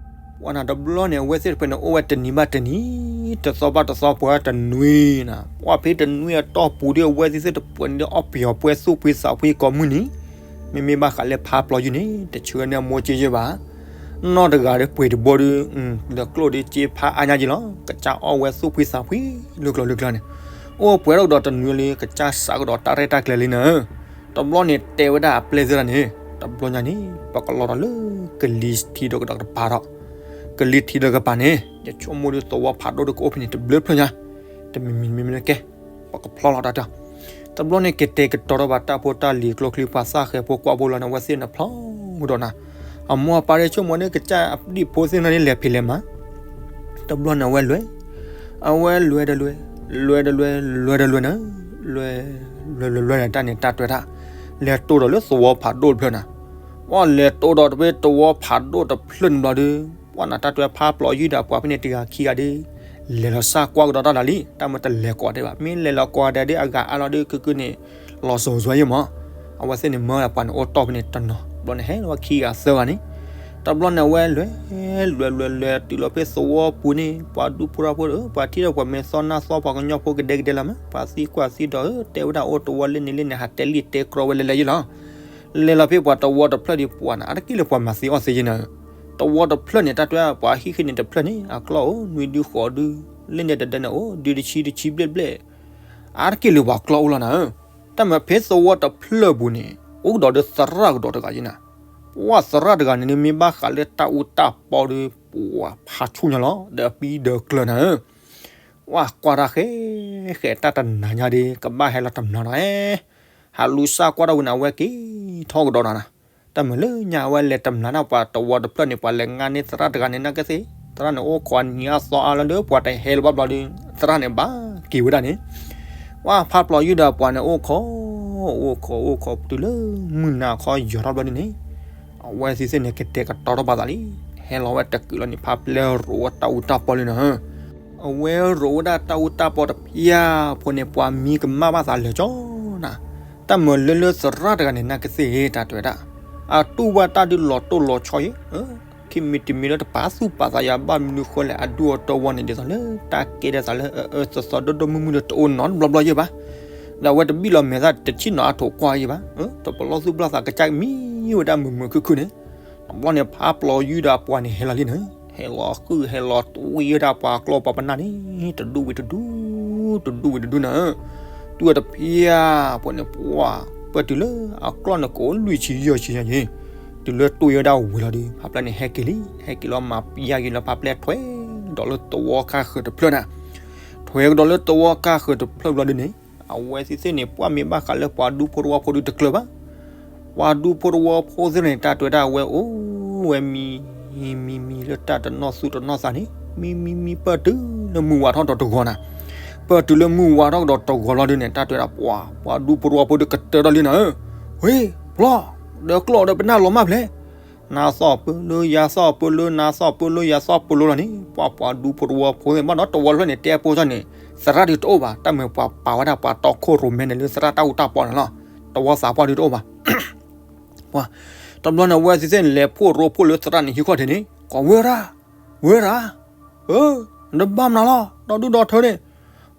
ပှၤနၤတဘျီန့ၣ် အဝဲသ့ၣ်တဖၣ်န့ၣ် အိၣ်ဝဲတနံၤဘၣ်တနံၤ တသီဘၣ်တသီ ပှၤတနွံနၤ. ပှၤဖဲတနွံအတီၢ်ပူၤဒီး အဝဲသ့ၣ်သ့ၣ်တဖၣ်န့ၣ် အီၣ်ပယီၤပှဲၤသူၣ်ဖှံသးဖှံကိးမုၢ်နံၤ, မ့မ့ၢ်ဘၣ်ဃးလၢဖးပျီၤယုၢ်န့ၣ် တဆှၢန့ၢ်အမိၢ်က့ယဲၢ်ဘၣ်. နီၢ်တဂၤဒီးပှ့ၤတဘိဒီး ဒီးကျိၣ်ဒီးစ့ဖးအါညါယံၤလီၤ. ကစၢ်အီၣ်ဝဲသူၣ်ဖှံသးဖှံ လၢကျိၤလၢကျၢၤန့ၣ်, အိၣ်ပှဲၤထီၣ်ကဒီးတနွံလံ ကစၢ်စးကဒီးတၢ်ရဲၣ်တၢ်ကျဲၤလံနၤ. တဘျီန့ၣ် တဲဝဲဒၣ်အပျဲၢ်သ့ၣ်တဖၣ်န့ၣ်, တဘျီညါန့ၣ် ပကလီၤဒီးလၢကလံၤထံးဒီးကပၤထီၣ်, ကလံၤထံးဒီးကပၤန့ၣ် ယဆိကမိၣ်ဒီးသဝီဖးဒိၣ်ဒီးကအိၣ်ဖဲန့ၣ်တဘျုးဖျၢၣ်ညါ, တမံၤမံၤမံၤမံၤကဲ ပကဖျီလီၤတၢ်တၢ်. တဘျီန့ၣ် ကတဲာ်ကတီၤထီၣ်ဘၣ်တၢ်ဖိတၢ်လံၤကျိချံ ပှၤသၣ်ဃဲၤဖိကွၢ်ဖိလီၤန့ၣ် အဝဲသ့ၣ်န့ၣ်ဖျီကဒီးနၤ. အမိၢ်အပၢ်ဒီးဆိကမိၣ်န့ၣ် ကစၢ်အဒံၣ်ဖိသ့ၣ်တဖၣ်န့ၣ် လဲၤဖံးလဲၤမၤ တဘျီန့ၣ် အဝဲလဲၤ, အဝဲလဲၤဒီးလဲၤ, လဲၤဒီးလဲၤ, လဲၤဒီးလဲၤနၤ, လဲၤ, လဲၤလဲၤလဲၤန့ၣ် တၢ်န့ၣ်တၢ်တွဲတၢ်, လဲၤတိၢ်ဒီးလၢသဝီဖးဒိၣ်တဖျၢၣ်နၤ. ပှၤလဲၤတိၢ်ဒီးတဘ့ၣ်သဝီဖးဒိၣ်တဖျၢၣ်န့ၣ်ဘျီဒီး ပှၤနၤတၢ်တွဲဖးပျီၤယုၢ်ဒီးပှၤဖဲန့ၣ်တဂၤခံဂၤဒီး လဲၤလီၤစၢ်ကွၢ်ကဒီးတၢ်လီၤလံ, တၢ်မ့ၢ်တလဲၤကိးဂၤဒဲးဘၣ်, မ့ၢ်လဲၤလီၤကိးဂၤဒဲးဒီး အဂၤအါလီၤဒီး ကုၢ်ကုၢ်န့ၣ် လီၤစိၤစွဲယဲၢ်မး. အဝဲသ့ၣ်န့ၣ်မၢပှၤန့ၣ်အိၣ်တီၢ်ဖဲန့ၣ်တနီၤ, တဘျီန့ၣ်ဟဲလီၤခံဂၤသၢဂၤန့ၣ်, တဘျီန့ၣ်အဝဲလဲၤ, လဲၤလဲၤလဲၤတုၤလီၤဖဲသဝီပူၤန့ၣ် ပှၤဒူဖိထီဖိဒီး ပှၤထံၣ်ဒီးပှၤမ့ၢ်သီနၢ်သီပှၤကညီဖိကဒဲကဒဲလီၤမး, ပှၤသံကွၢ်သံဒိးဧၢ တဲဝဲဒၣ်အိၣ်တဝီလၢန့ၣ်လၢန့ၣ် ဟးတဲလံာ်တဲကြီဝဲလဲၤလဲၤယဲၢ်လီၤ. လဲၤလီၤဖဲပှၤတဝီတဖျၢၣ်ဒီး ပှၤန့ၣ် အါတက့ၢ်လၢပှၤမၤသံအီၣ်သံယဲၢ်နၤဧၢ. တဝီတဖျၢၣ်န့ၣ် တၢ်တွဲပှၤဟံၣ်ဃ့န့ၣ်တဖျၢၣ်န့ၣ် အကျီၢ်အိၣ်နွံဒုဃိးဒု, လၢန့ၣ်တဒၢန့ၣ်အိၣ် ဒုတဆံတဆံဘျဲၣ်ဘျဲၣ်, အါတက့ၢ်လၢပှၤကျီၢ်အိၣ်လီၤနၤဧၢ. တၢ်မ့ၢ်ဖဲသဝီတဖျၢၣ်ပူၤန့ၣ် အိၣ်ကဒီးဒီးသရၣ်ကဒီးတဂၤယဲၢ်နၤ. ပှၤသရၣ်တဂၤန့ၣ် မ့ၢ်ဘၣ်ဃးလၢတၢ်အူတၢ်ပီဒီး ပှၤဖးဆူၣ်ညါလီၤ ဒီးအပံဒီးကျၢၤနၤဧၢ. ပှၤကွၢ်တၢ်ဃဲ, ဃဲတၢ်တနၤညါဒီး ကဘၣ်ဟဲလီၤတမျးနီၤဧဲ, ဟးလူၤစၢ်ကွၢ်တၢ်ဝံၤန့ၣ် အဝဲက့ၤထီၣ်ကဒီးနၤနၤ. တၢ်မ့ၢ်လၢညါအဝဲလဲၤတမျးန့ၣ် ပှၤတဝီတဖျၢၣ်န့ၣ် ပှၤလဲၤငါန့ၢ်သရၣ်တဂၤန့ၣ် နာ်က့သ့ၣ်, သရၣ်န့ၣ်အိၣ်ခိးအနံၤအသီအါလီၤဒီး ပှၤတဟဲလၢၤဘၣ်ဘျီဒီး သရၣ်န့ၣ်ဘၣ်က့ၤဝဲဒၣ်န့ၣ်, ပှၤဖးပျီၤယုၢ်ဒီးပှၤန့ၣ်အိၣ်ခိး, အိၣ်ခိးအိၣ်ခိးတုၤလၢမုၢ်နၤခီယီၤထီၣ်ဘျီဒ်န့ၣ်, အဝဲသ့ၣ်သ့ၣ်န့ၣ် ကတဲာ်ကတီၤထီၣ်ဘၣ်သးလံ. ဟဲလီၤဝဲတကုာ်လီၤန့ၣ် ဖးပျဲရိးဝဲတၢ်အူတၢ်ပီလံနၤဧၢ. အဝဲရိးဝဲဒၣ်တၢ်အူတၢ်ပီတဖၣ်ဖိန့ၣ် ပှၤမံကမၣ်ဘၣ်သးလၢာ်ကၠီနၤ. တၢ်မ့ၢ်လၢလၢသရၣ်တဂၤန့ၣ် နာ်က့သ့ၣ်တၢ်တဲဝဲဒၣ်, အတူၢ်ဘၣ်တၢ်ဒုးလီၤတိၢ်လီၤဆီယဲၢ်, ခံမံၤတမံၤလၢတပာ်သူၣ်ပာ်သးယၤဘၣ်မနုၤဃိလဲၣ် အဒူအတီဝီန့ၣ် ဒ်သိးလၢတၢ်ကဲဒ်သိးလၢအအၢသီသီဒိၣ်ဒိၣ်မုၢ်မုၢ်ဒီး တအိၣ်နီတဘျီဘျီယဲၢ်ဘၣ်. ဒီးအဝဲတဘံၣ်လီၤမဲာ်သၣ်တဆံၣ်နီၤအထိးကွၢ်ယဲၢ်ဘၣ်, တပလီၢ်သူၣ်ပျီၢ်သးကစၢ်မံဝဲဒၣ်မုာ်မုာ်ခုၣ်ခုၣ်န့ၣ်, တဘျီန့ၣ် ဖးပျီၤယုၢ်ဒီးအပှၤန့ၣ်ဟဲလီၤလံနၤ, ဟဲလီၤဃုာ်ဟဲလီၤတွံဝဲဒၣ်ပှၤကျီၢ်ပှၤပနၢ်န့ၣ် တဒူဝံၤတဒူ, တဒူဝံၤတဒူနၤ, တွံတဖၣ်ဖိန့ၣ် ပှၤပၢၢ်တုၤလၢအကျီၢ်န့ၣ် ကအိၣ်လွံၢ်ဆံယဲၢ်ဆံညါယဲၢ်, တုၤလၢတွံဝဲဒၣ်ဝံၤလီၤဒီး ဖးပျဲန့ၣ်ဟဲက့ၤလံ, ဟဲက့ၤလီၤမၤပျဲက့ၤလီၤ ဖးပျဲထွဲကဒီးလၢသဝီကါဃၢၤတဖျၢၣ်နၤ, ထွဲကဒီးလၢသဝီကါဃၢၤတဖျၢၣ်ဘျီဒ်န့ၣ်, အဝဲသ့ၣ်သ့ၣ်န့ၣ် ပှၤမ့ၢ်ဘၣ်ဃးလၢပှၤဒူဖိတဝီဖိဒုးတကျၢၤဘၣ်. ပှၤဒူဖိတဝီဖိသ့ၣ်န့ၣ် တၢ်တဲဝဲဒၣ်အဝဲအိၣ်ဝဲမံ မံမံလၢတၢ်တနီၣ်သူၣ်တနီၣ်သးန့ၣ် မံမံမံပၢၢ်တုၤလၢမုၢ်ဝါထီၣ်ဒီးတဂီၤနၤ, ပၢၢ်တုၤလၢမုၢ်ဝါထီၣ်ကဒီးတဂီၤလီၤဒုန့ၣ် တၢ်တဲဝဲဒၣ် ပှၤ ပှၤဒူဖိတဝီဖိဒုကတၢၢ်ထီၣ်လံနၤဧၢ, ဝ့ၢ် ပျီ ဒီးကျီၢ်ဒီးပနၢ်လီၤမၢ်ဖျဲး, နါသီၣ်ပၢလၢယၤသီၣ်ပၢလၢ နါသီၣ်ပၢလၢယၤသီၣ်ပၢလၢလီၤန့ၣ် ပှၤ ပှၤဒူဖိတဝီဖိသ့ၣ်ဘၣ်နီၤ တဝီတဖျၢၣ်န့ၣ် တဲပိၢ်ထီၣ်န့ၣ် သရၣ်ဒုတအိၣ်ဘၣ် တၢ်မ့ၢ်ပှၤပာ်ဝဲဒၣ်ပှၤတီခိၣ်ရိၣ်မဲန့ၣ်လၢသရၣ်တၢ်အူတၢ်ပီန့ၣ်လီၤ, တဝီသးပှၢ်ဒုတအိၣ်ဘၣ် ပှၤ တဘျီန့ၣ် အဝဲသ့ၣ်န့ၣ် လဲၤဖှိၣ်ရိဖှိၣ်လၢသရၣ်န့ၣ်ဟံၣ်ခီၣ်ထံးန့ၣ် ကွၢ်ဝဲဒၣ်, ဝဲဒၣ်, အၢ, နတဘၣ်မနုၤလီၤ ဒီဒူၣ်ဒီထၢန့ၣ်,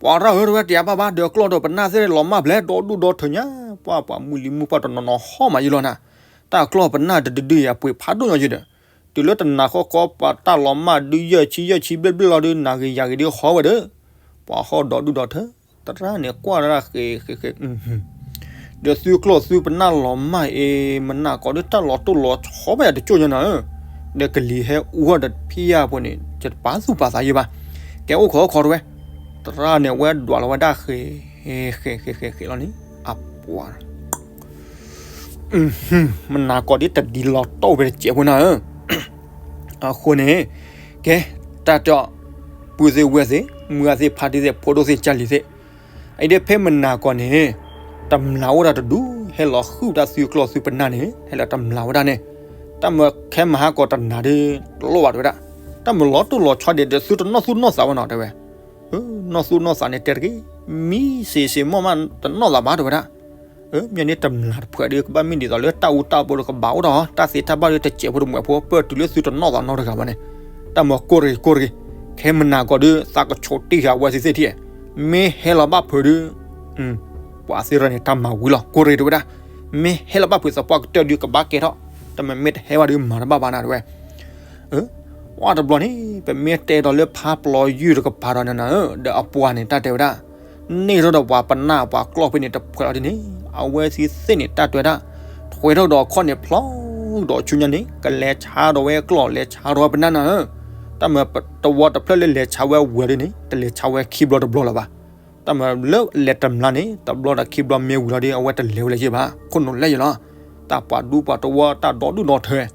ပှၤရၣ်ဧၢ တဝဲတယၤဘၣ်ဘၣ် ဒီးကျီၢ်ဒီးပနၢ်သ့ၣ်လီၤမၢ်ဖျဲး ဒီဒူၣ်ဒီထၢညါ, ပှၤ ပှၤမုၢ်လံၤမုၢ်ပှၢ်တနီၤနီၤဟီၣ်မးယံလီၤနၤ, တၢ်ကျီၢ်ပနၢ်တဒုဒုယၤပှ့ၤဖးဒိၣ်ညီယံဒီး, တုၤလၢတနၤဃီဃီပှၤတၢ်လီၤမၢ်ဒုယဲၢ်ဆံယဲၢ်ဆံဘျဲၣ်ဘျဲၣ်လီၤဒု နၤဂ့ၤယၤဂ့ၤဒုဟီၣ်ဝဲဒီး, ပှၤဟီၣ်ဒီဒူၣ်ဒီထၢ သရၣ်န့ၣ်ကွၢ်ဒၣ်ဃဲၤဃဲၤဃဲၤ, ဒီးသုကျီၢ်သုပနၢ်လီၤမၢ်အ့ၤ မနၤကိးဒုတၢ်လီၤတိၢ်လီၤဆီဘၣ်ယၤတကၠိၢ်ညါနၤဧၢ, ဒီးကလံၤဟဲအူထီၣ်တဖံးယၤဖိန့ၣ် ယတပာ်သူၣ်ပာ်သးယံဘၣ်, ကဲအိၣ်ခိးအိၣ်ခိးတဝဲ, သရၣ်န့ၣ်ဝဲဒွးလီၤဝဲဒၣ်ဃဲၤ, ဃဲၤဃဲၤဃဲၤဃဲၤလီၤန့ၣ်, အပှၤ မနၤကိးဒ်တဒ်လီၤတိၢ်ဝဲတစဲးဖိနၤဧၢ, အဃိန့ၣ်, ကဲ, တၢ်တဲအီၤ, ပုၢ်သ့ၣ်ဝဲၢ်သ့ၣ် မုၢ်ဂၢ်သ့ၣ်ဖါတံၢ်သ့ၣ် ဖိဒိၣ်သ့ၣ်ကၢ်လံၤသ့ၣ်, အအံၤဒ်ဖဲမနၤကိးန့ၣ်, တမျၢ်အိၣ်ဒၣ်တဒူၣ် ဟဲလီၤဃုာ်တၢ်သုကျီၢ်သုပနၢ်န့ၣ် ဟဲလီၤတမျၢ်ဝဲဒၣ်န့ၣ်, တၢ်မၢခဲမဟါကိးတနၤဒ်တလိၣ်ဘၣ်တဲဝဲဒၣ်, တၢ်မၢလီၤတိၢ်လီၤဆီဒ်ဒီးသုတနီၣ်သူၣ်နီၣ်သးဝဲနီၤတဲဝဲ နီၣ်သူၣ်နီၣ်သးန့ၣ်တဲတဂ့ၤ, မံစ့ၤစ့ၤမီၢ်မးတနီၣ်သးဘၣ်တဲဝဲဒၣ်, မ့ၢ်န့ၣ်တမျၢ်တဖုဒုးကဘၣ်မ့ၢ်ဒ်သိးလၢတၢ်အူတၢ်ပီဒီးကဘၣ်အိၣ်ဒီး တၢ်သ့တၢ်ဘၣ်ဒုးတစဲးဖိတမှဲးဖိ ပၢၢ်တုၤလၢသုတနီၣ်သးနီတဂၤဘၣ်န့ၣ်, တၢ်မၢကိၢ်တဂ့ၤကိၢ်တဂ့ၤ, ခဲမနၤကိးဒုး သးကဆိးတ့ၢ်ဃာ်ဝဲသ့ၣ်သ့ၣ်ထံၣ်, မ့ၢ်ဟဲလီၤဘၣ်ဖုးဒုး ပှၤသ့ၣ်ရၢန့ၣ် တၢ်မၤဝံၤလီၤ ကိၢ်တဂ့ၤတဲဝဲဒၣ်, မ့ၢ်ဟဲလီၤဘၣ်ဖုးသပှၢ်ကတၢၢ်ဒုးကဘၣ်ကဲထီၣ်, တမ့ၢ်မ့ၢ်တဟဲဘၣ်ဒုးမၤတဘၣ်ဘၣ်နၤတဲဝဲ အၢ, ပှၤတဘျီန့ၣ် ပမ့ၢ်တဲဒီးလၢဖးပျီယုၢ်တကပၤဒီးနၤဧၢ, ဒီးအပှၤန့ၣ် တၢ်တဲဝဲဒၣ်, န့ၢ်ထီၣ်ဒီးပှၤပနၢ်ပှၤကျီၢ်ဖဲန့ၣ်တဖှဲးလီၤဒ်န့ၣ်, အဝဲသ့ၣ်သ့ၣ်န့ၣ် တၢ်တဲဝဲဒၣ်, ထွဲထီၣ်ဒီးအခီၣ်န့ၣ်ဖျီဒီးဆူညါန့ၣ် ကလဲၤဆါဒီးဝဲကျီၢ် လဲၤဆါဒီးဝဲပနၢ်နၤဧၢ, တၢ်မၢတဝီတဖျၢၣ်လၢလဲၤဆါဝဲဝဲဒ်န့ၣ် တလဲၤဆါဝဲခံဘျီတဘျီလၢၤဘၣ်. တၢ်မၢလၢလဲၤတမျၢ်န့ၣ် တဘျီဒီးခံဘျီမ့ၢ်ဝံၤလီၤဒီး အဝဲတလဲၤဝဲလၢၤဘၣ်, ခိၣ်နူာ်လဲၢ်ယံလီၤ, တၢ်ပှၤဒူပှၤတဝီတၢ်ဒီဒူၣ်ဒီထၢ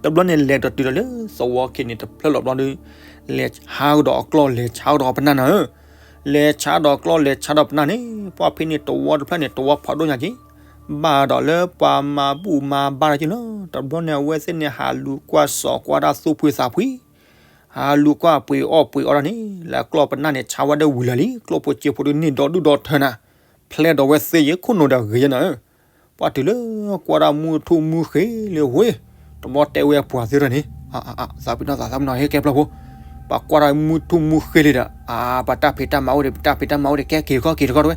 တဘျီန့ၣ်လဲၤဒီးတုၤဒီးလၢသဝီခံန့ၣ်တဖျၢၣ်လီၤဘျီဒီး, လဲၤဆါကဒီးအကျီၢ် လဲၤဆါကဒီးပနၢ်နၤဧၢ, လဲၤဆါဒီးအကျီၢ် လဲၤဆါဒီးပနၢ်န့ၣ် ပှၤဖဲန့ၣ်တဝီတဖျၢၣ်န့ၣ် တဝီဖးဒိၣ်ညါက့ၤ, ဘၣ်ဒီးလၢပှၤမၤဘူၣ်မၤဘါတၢ်က့ၤလီၤ. တဘျီန့ၣ် အဝဲသ့ၣ်န့ၣ် ဟးလူၤကွၢ်စီၤကွၢ်တၢ်သူၣ်ဖှံသးဖှံ ဟးလူၤကွၢ်ပှ့ၤအီၣ်ပှ့ၤအီတၢ်န့ၣ် လၢအကျီၢ်ပနၢ်န့ၣ် ဆါဝဲဒီးဝံၤလၢာ်လံ, ကျီၢ်ဖိစ့ဖိဒုးန့ၢ်ဒီဒူၣ်ဒီထၢနၤ, ဖျဲးဒီးဝဲသ့ယ့ၤ ခိၣ်နူာ်ဒီးဂ့ၤယဲနၤဧၢ, ပှၤတုၤလၢကွၢ်တၢ်မုၢ်ထူၣ်မုၢ်ဃ့လံဝ့ၢ်, တဘျီတဲဝဲပှၤသ့ၣ်ရၢန့ၣ်, သးပ့ၤနီၣ်သး သးပ့ၤနီၣ်ဟဲကဲဖျီဖိ, ပှၤကွၢ်တၢ်မုၢ်ထူၣ်မုၢ်ဃ့လံဒီး အါ ပှၤတၢ်ဖံးတၢ်မၤအိၣ်ဒီး ပတၢ်ဖံးတၢ်မၤအိၣ်ဒီး ကဲက့ၤတခီက့ၤတခီတဝဲ,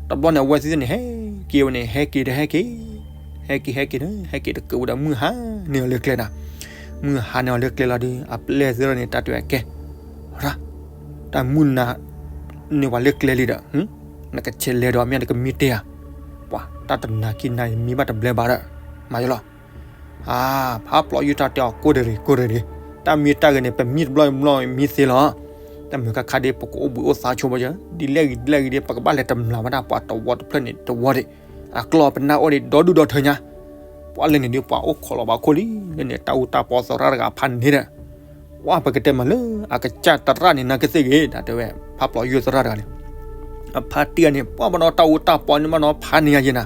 တဘျီန့ၣ် အဝဲသ့ၣ်န့ၣ်ဟဲက့ၤဝဲန့ၣ် ဟဲက့ၤဒီးဟဲက့ၤ ဟဲက့ၤဟဲက့ၤန့ၣ် ဟဲက့ၤတကးဝဲဒီးမုၢ်ဟါန့ၢ်အီၤလၢကျဲနၤ, မုၢ်ဟါန့ၢ်အီၤလၢကျဲလီၤဒီး အပျဲၢ်သ့ၣ်ရၢန့ၣ် တၢ်တဲဝဲကဲ, ရၣ်, တၢ်မုၢ်နၤန့ၢ်ပှၤလၢကျဲလံဒီး, နကဆဲးလဲၤဒီးမ့ၢ်နကမံတဲဧါ, ပှၤတၢ်တနၤခံနၤအံၤမံဘၣ်တဘျဲဘၣ်ဒီး, မၤယလီၤ အါ ဖးပျီယုၢ်တၢ်တဲအီၤ ကိၢ်တရံးကိၢ်တရံး, တၢ်မံတၢ်ဂ့ၤန့ၣ် ပမံတဘျီဘျီမံသ့လီၤ, တၢ်မုၢ်ကခါဒ်ပကအိၣ်ဘှံးအိၣ်သါဆိဘၣ်ယၤ, ဒ်လဲၣ်ဂ့ၤဒ်လဲၣ်ဂ့ၤဒ် ပကဘၣ်လဲၤတမျၢ်ဝဲဒၣ် ပှၤတဝီတဖျၢၣ်န့ၣ်တဝီဒံး, အကျီၢ်ပနၢ်အိၣ်ဒံးဒီဒူၣ်ဒီထၢညါ, ပှၤလၢန့ၣ်ဒ်ပှၤအိၣ်ခိးလီၤဘၣ်ခိၣ်လံ, လၢန့ၣ်တၢ်အူတၢ်ပီသရၣ်တဂၤဖးန့ၣ်ဒီး ပှၤပကတဲမးလၢ အကစၢ်တရၣ်န့ၣ် နာ်က့သ့ၣ်ဂ့ၤ တၢ်တဲဝဲ ဖးပျီယုၢ်သရၣ်တဂၤန့ၣ်, အဖါတံၢ်ဂၤန့ၣ် ပှၤဘၣ်ဒီးတၢ်အူတၢ်ပီန့ၣ်ဘၣ်ဒီးဖးန့ၢ်ယၤယဲနၤ,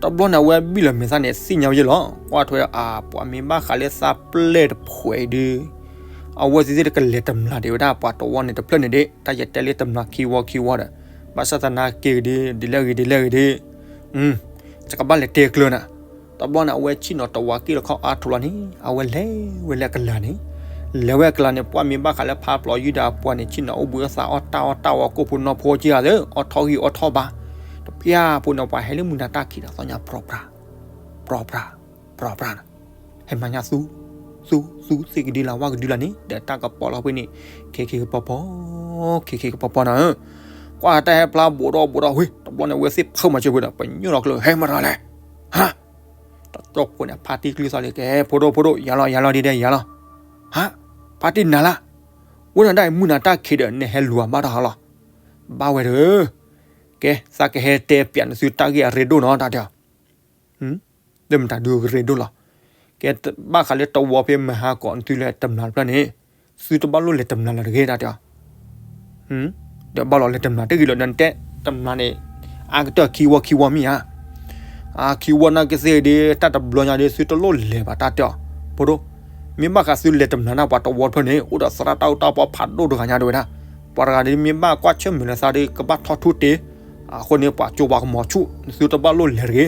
တဘျီန့ၣ် အဝဲဘံၣ်လီၤမဲာ်သၣ်န့ၣ် သ့ၣ်ညါဝဲယဲလီၤ, ကွၢ်ထွဲအါ ပှၤမ့ၢ်ဘၣ်ဃးလၢသးပျဲၢ်တဖှဲးအံၤဒုး, အဝဲသ့ၣ်သ့ၣ်တကလဲၤတမျၢ်ဒံးဝဲဒၣ် ပှၤတဝီန့ၣ်တဖျၢၣ်န့ၣ်ဒံး, တၢ်ယတဲလၢတမျၢ်ခံဝီခံဝီဒီး, ဘၣ်ဆၣ်သနာ်က့ဂ့ၤဒ် ဒ်လဲၣ်ဂ့ၤဒ်လဲၣ်ဂ့ၤဒ် ယကဘၣ်လဲၤတဲကျၢၤနၤ, တဘျီန့ၣ် အဝဲဆ့ၣ်နီၤတဝီက့ၣ်တခီအါထီၣ်လီၤန့ၣ် အဝဲလဲၤဝဲလၢကလၤန့ၣ်, လဲၤဝဲကလၤန့ၣ် ပှၤမ့ၢ်ဘၣ်ဃးလၢဖးပျီယုၢ်ဒီးအပှၤန့ၣ် ဆ့ၣ်နီၤအိၣ်ဘှံးအိၣ်သါအီၣ်တၢ်အီၣ်တၢ်အီကိၢ်ဖိနီၢ်ဖိက့ၢ်ဂၤသ့ၣ် အီၣ်ထီၣ်ဂံၢ်အီၣ်ထီၣ်ဘါ, တပျၢ်ဖိန့ၣ် ပှၤဟဲလၢမုၢ်နၤတၢ်ခံးဒီးသီညါပြီပြါ, ပြီပြါ, ပြီပြါန့ၣ်, ဟဲမၤညါသူ, သူ, သူသ့ၣ်ကဒုလၢဝၣ်ကဒုလၢန့ၣ် ဒီးတၢ်ကပီၤလီၤဖဲန့ၣ်, ခ့ခ့ကပီၤပီၤ, ခ့ခ့ကပီၤပီၤနၤဧၢ, ကွၢ်တၢ်ဟဲဖျါဘိးဒီးဘိးဒီးဝ့ၢ် တဘျီန့ၣ် အဝဲသ့ၣ်ဖၢမၤစၢၤဝဲဒီး ပညိၣ်လီၤကျၢၤ ဟဲမၤတဂၤလဲၣ်, ဟါ တကၠီၣ်ဖိန့ၣ် ဖါတံၢ်ကျုသီလံ ကဲ ဖိဒိၣ်ဖိဒိၣ် ယၤလီၤ ယၤလီၤဒ်ဒဲး ယၤလီၤ, ဟါ, ဖါတံၢ်နၤလၢ, ဝဲန့ၣ်ဒၣ်အံၤမုၢ်နၤတၢ်ခံးဒီး နဟဲလူၤအဘၣ်တၢ်ဟးလီၤ, ဘၣ်ဝဲဒီး, ကဲ သးကဟဲတဲပျးနသုတၢ်ဂ့ၢ်အရ့ဒိၣ်နီၤ တၢ်တဲအီၤ လၢမတၤဒုးကရ့ဒိၣ်လီၤ. ကဲဘၣ်ဃးလၢတဝီဖဲမဟါကီး နသုလဲၤတမျးတဖျၢၣ်န့ၣ် သုတဘၣ်လိၣ်လဲၤတမျးလၢၤတဂ့ၤ တၢ်တဲအီၤ ဒီးဘၣ်လီၤလဲၤတမျးတဂ့ၤလီၤ ဒီးနတဲတမျးန့ၣ် အါကတၢၢ်ခံဝီခံဝီမ့ၢ်ဧါ. အခံဝီနာ်က့သ့ၣ်ဒီး တၢ်တဘျီညါဒီး သုတလိၣ်လဲၤဘၣ် တၢ်တဲအီၤ ဖိဒိၣ်, မ့ၢ်ဘၣ်ဃးသုလဲၤတမျးန့ၣ် ပှၤတဝီတဖျၢၣ်န့ၣ် အိၣ်ဒီးသရၣ်တၢ်အူတၢ်ပီဖးဒိၣ်တဂၤညါဒၣ်ဝဲဒၣ်. ပှၤတဂၤဒီးမ့ၢ်ဘၣ်ကွၢ်ဆၢၣ်မဲာ်လၢသးဒီး ကဘၣ်ထီၣ်ထူတ့ အဃိန့ၣ် ပှၤကၠိပှၤကမီၤဆူၣ် သုတဘၣ်လိၣ်လဲၤတဂ့ၤ.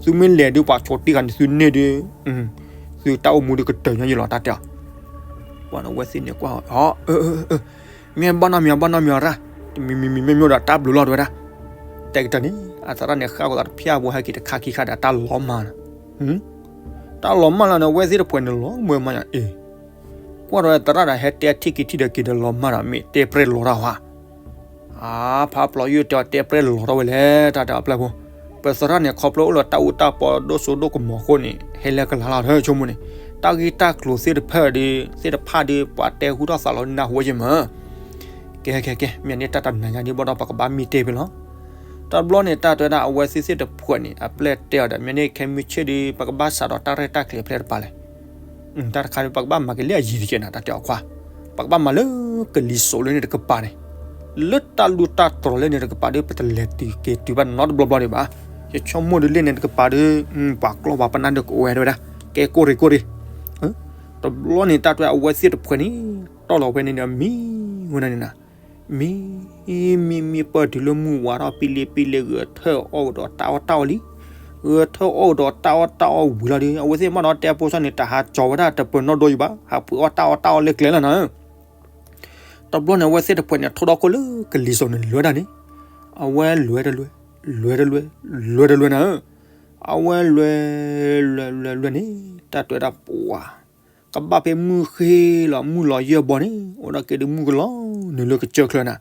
သုမ့ၢ်လဲၤဒီးပှၤဆိးတ့ၢ်ဃာ်န့ၣ် သုန့ၢ်ဒီး သုတၢ်အိၣ်မူဒီးကတၢၢ်ညီယံၤလီၤ တၢ်တဲအီၤ. ပှၤအဝဲသ့ၣ်န့ၣ်ကွၢ် မ့ၢ်ဘၣ်နီတမံၤ ဘၣ်နီတမံၤရၣ်, တမံၤမံၤမံၤမ့ၢ်မ့ၢ်ဒီးတၢ်ဘျုးလီၤ တဲဝဲဒၣ်. တဲကတၢၢ်န့ၣ် အသရၣ်န့ၣ်ဃၣ်ဃီၤသးတဖၠၣ်ဘိဟဲက့ၤတခါခံခါဒီး တၢ်လီၤမၢ်လီၤ. တၢ်လီၤမၢ်လီၤန့ၣ် အဝဲသ့ၣ်တဖှဲးန့ၣ်လီၤမၢ်မၢ်ညါအ့ၣ် ကွၢ်ဒီးသရၣ်ဒီး ဟဲတဲထံၣ်က့ၤထံၣ်ဒီးက့ၤဒီးလီၤမၢ်ဒီး မ့ၢ်တဲပြဲၢ်လီၤတၢ်ဟါ. အါ ဖးပျီၤယုၢ်တဲအီၤ တဲပြဲၢ်လီၤတၢ်ဝဲလဲၣ် တၢ်တဲအပျဲၢ်ဖိ, ပသရၣ်န့ၣ် ခီဖျိအိၣ်လၢတၢ်အူတၢ်ပီဒိၣ်စိဒိၣ်ကမီၤအဃိန့ၣ် ဟဲလၢကလၤလီၤ တဆိကမိၣ်န့ၣ် တၢ်ဂ့ၢ်တၢ်ကျိၤသ့ၣ်တဖၣ်ဒီး သ့ၣ်တဖၣ်ဒီး ပှၤတဲဟူထီၣ်သးလီၤနၢ်ဟူဝဲယမၢ်. ကဲ ကဲ ကဲ မ့ၢ်န့ၣ်တၢ်တနၤညါဒ်ဘၣ်ဒီး ပကဘၣ်မံတဲဖဲလီၤ. တဘျီန့ၣ် တၢ်တဲဝဲဒၣ် အဝဲသ့ၣ်သ့ၣ်တဖှဲးန့ၣ် အပျဲၢ်တဲအီၤဒီး မ့ၢ်န့ၣ်ခဲမုၢ်ဆ့ၣ်ဒီး ပကဘၣ်စးဒီးတၢ်ရဲၣ်တၢ်ကျဲၤဖဲတပၤလဲၣ်. တၢ်တခါဒီး ပကဘၣ်မၤက့ၤလၢအယံၤတကဲးနၤ တၢ်တဲအီၤခွါ, ပကဘၣ်မၤလၢကလံၤစိးလၢန့ၣ်တကပၤန့ၣ်, လၢတၢ်လူၢ်တၢ်တြီၤလၢန့ၣ်တကပၤဒီး ပတလဲၤတုၤက့ၤတုၤဘၣ်နီတဘျီဘျီဒံးဘၣ်. ယဆိကမိၣ်ဒီးလၢန့ၣ်တကပၤဒီး ပှၤကျီၢ်ပှၤပနၢ်ဒီးကအိၣ်ဝဲဒၣ်ဝဲဒၣ်, ကဲကိၢ်ရ့ၣ်ကိၢ်ရ့ၣ်. တဘျီန့ၣ် တၢ်တဲအဝဲသ့ၣ်တဖှဲးန့ၣ် တီၢ်လီၤဝဲန့ၣ်ဒီး မံဝဲဒၣ်န့ၣ်နၤ, မံ မံ မံ ပၢၢ်တုၤလၢမုၢ်ဝါထီၣ်ပံလ့ပံလ့ ဂဲၤထၢၣ်အီၣ်ကဒီးတၢ်အီၣ်တၢ်အီလံ. ဂဲၤထၢၣ်အီၣ်ကဒီးတၢ်အီၣ်တၢ်အီဝံၤလီၤဒီး အဝဲသ့ၣ်မ့ၢ်ဒီးတဲဖိသၣ်န့ၣ် တဟးကၠီၤဝဲဒၣ်တပၢၤနီၣ်ဒိယံၤဘၣ်, ဟးဖှဲးအီၣ်တၢ်အီၣ်တၢ်အီလၢကျဲလီၤနၤ. တဘျီန့ၣ် အဝဲသ့ၣ်တဖှဲးန့ၣ် ထိၣ်ဒီခိၣ်လၢကလံၤစိးန့ၣ်လွဲဒၣ်န့ၣ်, အဝဲလွဲတလွဲ, လွဲတလွဲ, လွဲတလွဲနၤ. အဝဲလွဲ လွဲ လွဲ လွဲန့ၣ် တၢ်တဲဝဲဒၣ်ပှၤ ကဘၣ်ဖဲမုၢ်ဃ့လီၤ မုၢ်လီၤယဲၢ်ဘီန့ၣ် အိၣ်ဒီးက့ၤဒီးမုၢ်ကလီၤနုာ်လၢကစၢၢ်ချၢနၤ.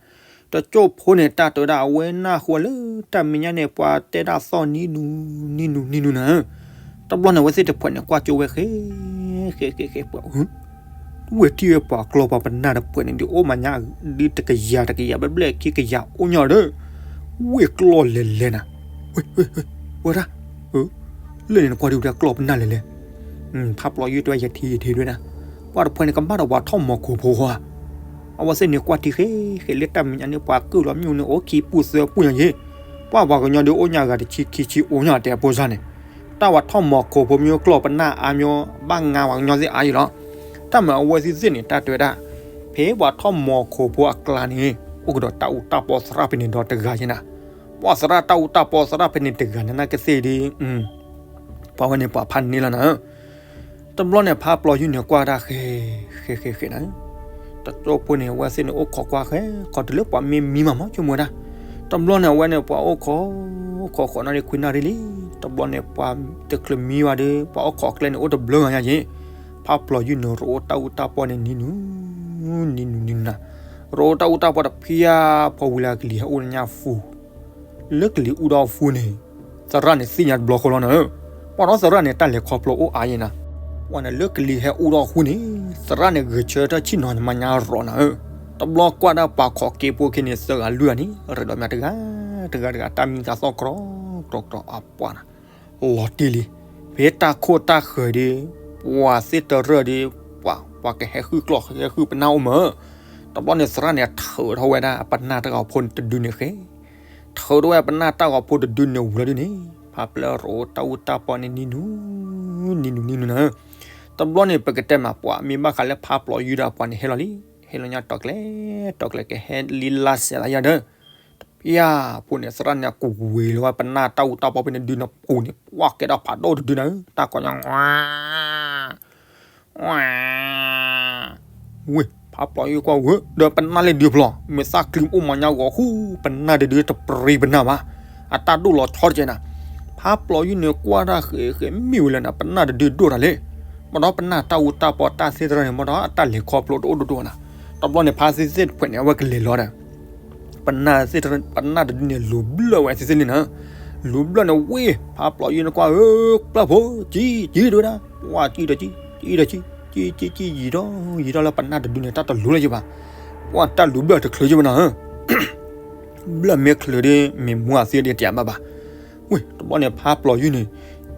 တစိၢ်ဖိန့ၣ် တၢ်တဲဝဲဒၣ် အဝဲနၢ်ဟူလၢတၢ်မဲာ်ညါန့ၣ် ပှၤတဲဒၣ်သီၣ်နံၤနူၤ နံၤနူၤ နံၤနူၤနၤ. တဘျီန့ၣ် အဝဲသ့ၣ်တဖှဲးန့ၣ် ကွၢ်ကၠိဝဲဃဲ ဃဲ ဃဲ ဃဲ ပှၤ ဝဲထံၣ်ဝဲပှၤကျီၢ်ပှၤပနၢ်တဖှဲးန့ၣ် ဒုးအိၣ်မးညါ ဒုးတကယၤတကယၤဘျဲၣ်ဘျဲၣ်ခံကယၤအိၣ်ညီဒီး ဝ့ၢ်ကျီၢ်လဲၤလဲၤနၤ. ဝဲ ဝဲဒၣ် လၢန့ၣ်နကွၢ်ဒုးဝဲဒၣ်ကျီၢ်ပနၢ်လဲၤလဲၤ. ဖးပျီၤယုၢ်တဲဝဲ ယထံၣ်ယထံၣ်ဒၣ်ဝဲဒၣ်, ပှၤတဖှဲးန့ၣ် ကဘၣ်ဒီးပှၤထီၣ်မီၤခိၣ်ဖိဧါ. အဝဲသ့ၣ်န့ၣ်ကွၢ်ထံဃဲဃဲလၢတၢ်မဲာ်ညါန့ၣ် ပှၤကုၢ်လီၤမ့ၣ်အူန့ၣ် အိၣ်ခံပူၤသၢပူၤညါယ့ၣ်, ပှၤပှၤကညီဒုးအိၣ်ညါဂၤတဆံခံဆံအိၣ်ညါတဲအဖိစၢ်န့ၣ်, တၢ်ပှၤထီၣ်မီၤခိၣ်ဖိမ့ၢ်ကျီၢ်ပနၢ်အါမ့ၢ် ဘၣ်ငါပှၤကညီသ့ၣ်အါယံၤလီၤ. တၢ်မၤအဝဲသ့ၣ်သ့ၣ်န့ၣ် တၢ်တဲဝဲဒၣ် ဖဲပှၤထီၣ်မီၤခိၣ်ဖိအကျါန့ၣ် အိၣ်ကဒီးတၢ်အူတၢ်ပီသရၣ်ဖဲန့ၣ်ဒီးတဂၤယ့ၣ်နၤ. ပှၤသရၣ်တၢ်အူတၢ်ပီသရၣ်ဖဲန့ၣ်တဂၤန့ၣ် နာ်က့သ့ၣ်ဒီး ပှၤဝဲန့ၣ်ပှၤဖးန့ၢ်လီၤနၤ. တဘျီန့ၣ် ဖးပျီၤယုၢ်န့ၣ်ကွၢ်ဒၣ်ဃဲ ဃဲဃဲဃဲနၤ, တစိၢ်ဖိန့ၣ် အဝဲသ့ၣ်န့ၣ်အိၣ်ခိးကွၢ်ဃဲ ခိးတုၤလၢပှၤမ့ၢ်မံမးမးဆိကမိၣ်ဝဲဒၣ်. တဘျီန့ၣ် အဝဲန့ၣ်ပှၤအိၣ်ခိး ခိးဃိးနၣ်ရံၣ်ခွံနၣ်ရံၣ်လံ. တဘျီန့ၣ် ပှၤတချုးမံဝဲဒီး ပှၤအိၣ်ခိးအကျဲန့ၣ် အိၣ်တဘျီဂၤညါယ့ၣ်, ဖးပျီၤယုၢ်န့ၣ် ရိအိၣ်တၢ်အူတၢ်ပီန့ၣ် နံၤနူၤ နံၤနူၤ နံၤနူၤနၤ, ရိအိၣ်တၢ်အူတၢ်ပီတဖၠၣ်ဖီဝံၤလၢကလံၤဟဲအိၣ်ညါဖူ လၢကလံၤအူဒီးဖူန့ၣ် သရၣ်န့ၣ်သ့ၣ်ညါတဘျီဃီလီၤနၤ. ပှၤဒီးသရၣ်န့ၣ် တၢ်လဲၤခီဖျိအိၣ်အါယဲၢ်နၤ. ပှၤန့ၣ်လၢကလံၤဟဲအူဒီးဖူန့ၣ် သရၣ်န့ၣ်ဂဲၤဆၢထၢၣ်ဆ့ၣ်နီၤန့ၣ်မၤညါရီၤနၤဧၢ. တဘျီကွၢ်ဒၣ်ပှၤခိးက့ဖိခံန့ၣ် သၢဂၤလွံၢ်ဂၤန့ၣ် ရ့ဒီးမ့ၢ်တဂၤ တဂၤတဂၤ တၢ်မံသးသီၣ်ကြီကြီအပှၤနၤ လီၤတံၢ်လံ. ဖဲတၢ်ခိၣ်တၢ်ဃၢၤဒီး ပှၤသ့ၣ်တရၢၢ်ဒီး ပှၤ ပှၤကဟဲဃုကျီၢ်ဟဲဃုပနၢ်အိၣ်မး. တဘျီန့ၣ်သရၣ်န့ၣ် ထုးထီၣ်ဝဲဒၣ်အပနၢ်တၢ်ဂီၤဖိန့ၣ်တဒုန့ၣ်ဃဲ ထုးထီၣ်ဝဲအပနၢ်တၢ်ဂီၤဖိတဒုန့ၣ်ဝံၤလီၤဒုန့ၣ် ဖးပျီၤရိအိၣ်တၢ်အူတၢ်ပီန့ၣ် နံၤနူၤ နံၤနူၤ နံၤနူၤနၤ. တဘျီန့ၣ် ပကတဲမးပှၤမ့ၢ်ဘၣ်ဃးလၢဖးပျီၤယုၢ်ဒီးပှၤန့ၣ်ဟဲလီၤလံ. ဟဲလီၤညါတီၤကျဲ တီၤကျဲကဟဲလံလါဆဲးလါယၤဒီး တဖၠၣ်ဖိန့ၣ် သရၣ်န့ၣ်ကဝ့ၤလီၤဝဲပနၢ်တၢ်အူတၢ်ပီဖဲန့ၣ်ဒုန့ၣ်ပူၤန့ၣ် ပှၢ်ကဲထီၣ်ဖးဒိၣ်တဒုနၤဧၢ တၢ်ကိးညါ ဝဲ ဖးပျီၤယုၢ်ကွၢ်ဝဲ ဒီးပနၢ်လၢဒုဖျီ မ့ၢ်သၣ်ချံအိၣ်မၤညါဂီၤဃူ ပနၢ်တဒုတပြံပနၢ်ဘၣ်. အတၢ်ဒိၣ်လီၤဆီတကဲနၤ. ဖးပျီၤယုၢ်န့ၣ်ကွၢ်တၢ်ဃဲးဃဲးမ့ၢ်ဝဲလၢနၤ ပနၢ်တဒုဒိၣ်တၢ်လဲၣ်. မ့ၢ်ဒီးပနၢ်တၢ်အူတၢ်ပီတၢ်သ့ၣ်တရၢၢ်န့ၣ် မ့ၢ်ဒီးအတၢ်လဲၤခီဖျိတအိၣ်ဒိၣ်ဒိၣ်နၤ. တဘျီန့ၣ် ဖးသ့ၣ်သ့ၣ်တဖှဲးန့ၣ် အဝဲကလဲၤလီၤဒီး ပနၢ်သ့ၣ်တရၢၢ် ပနၢ်တဒုန့ၣ် လူၤဘျၢၣ်ဝဲသ့ၣ်သ့ၣ်န့ၣ်နၤ. လူၤဘျၢၣ်န့ၣ်ဝ့ၢ် ဖးပျီၤယုၢ်န့ၣ်ကွၢ်ဧၢ ပျၢ်ဖိ ကံ ကံတဝဲဒၣ် ပှၢ်ကံဒီးကံ ကံဒီးကံ ကံ ကံ ကံ ယံာ်ထီၣ် ယံာ်ထီၣ်လၢပနၢ်တဒုန့ၣ် တၢ်တလူၤလၢၤယဘၣ်. ပှၢ်တၢ်လူၤဘျၢၣ်တချုးယဘၣ်နၤဧၢ ဘျၢၣ်မ့ၢ်ချုးဒီး မ့ၢ်မူအသ့ဒီးတယၤဘၣ်ဘၣ်. ဝ့ၢ် တဘျီန့ၣ် ဖးပျီၤယုၢ်န့ၣ်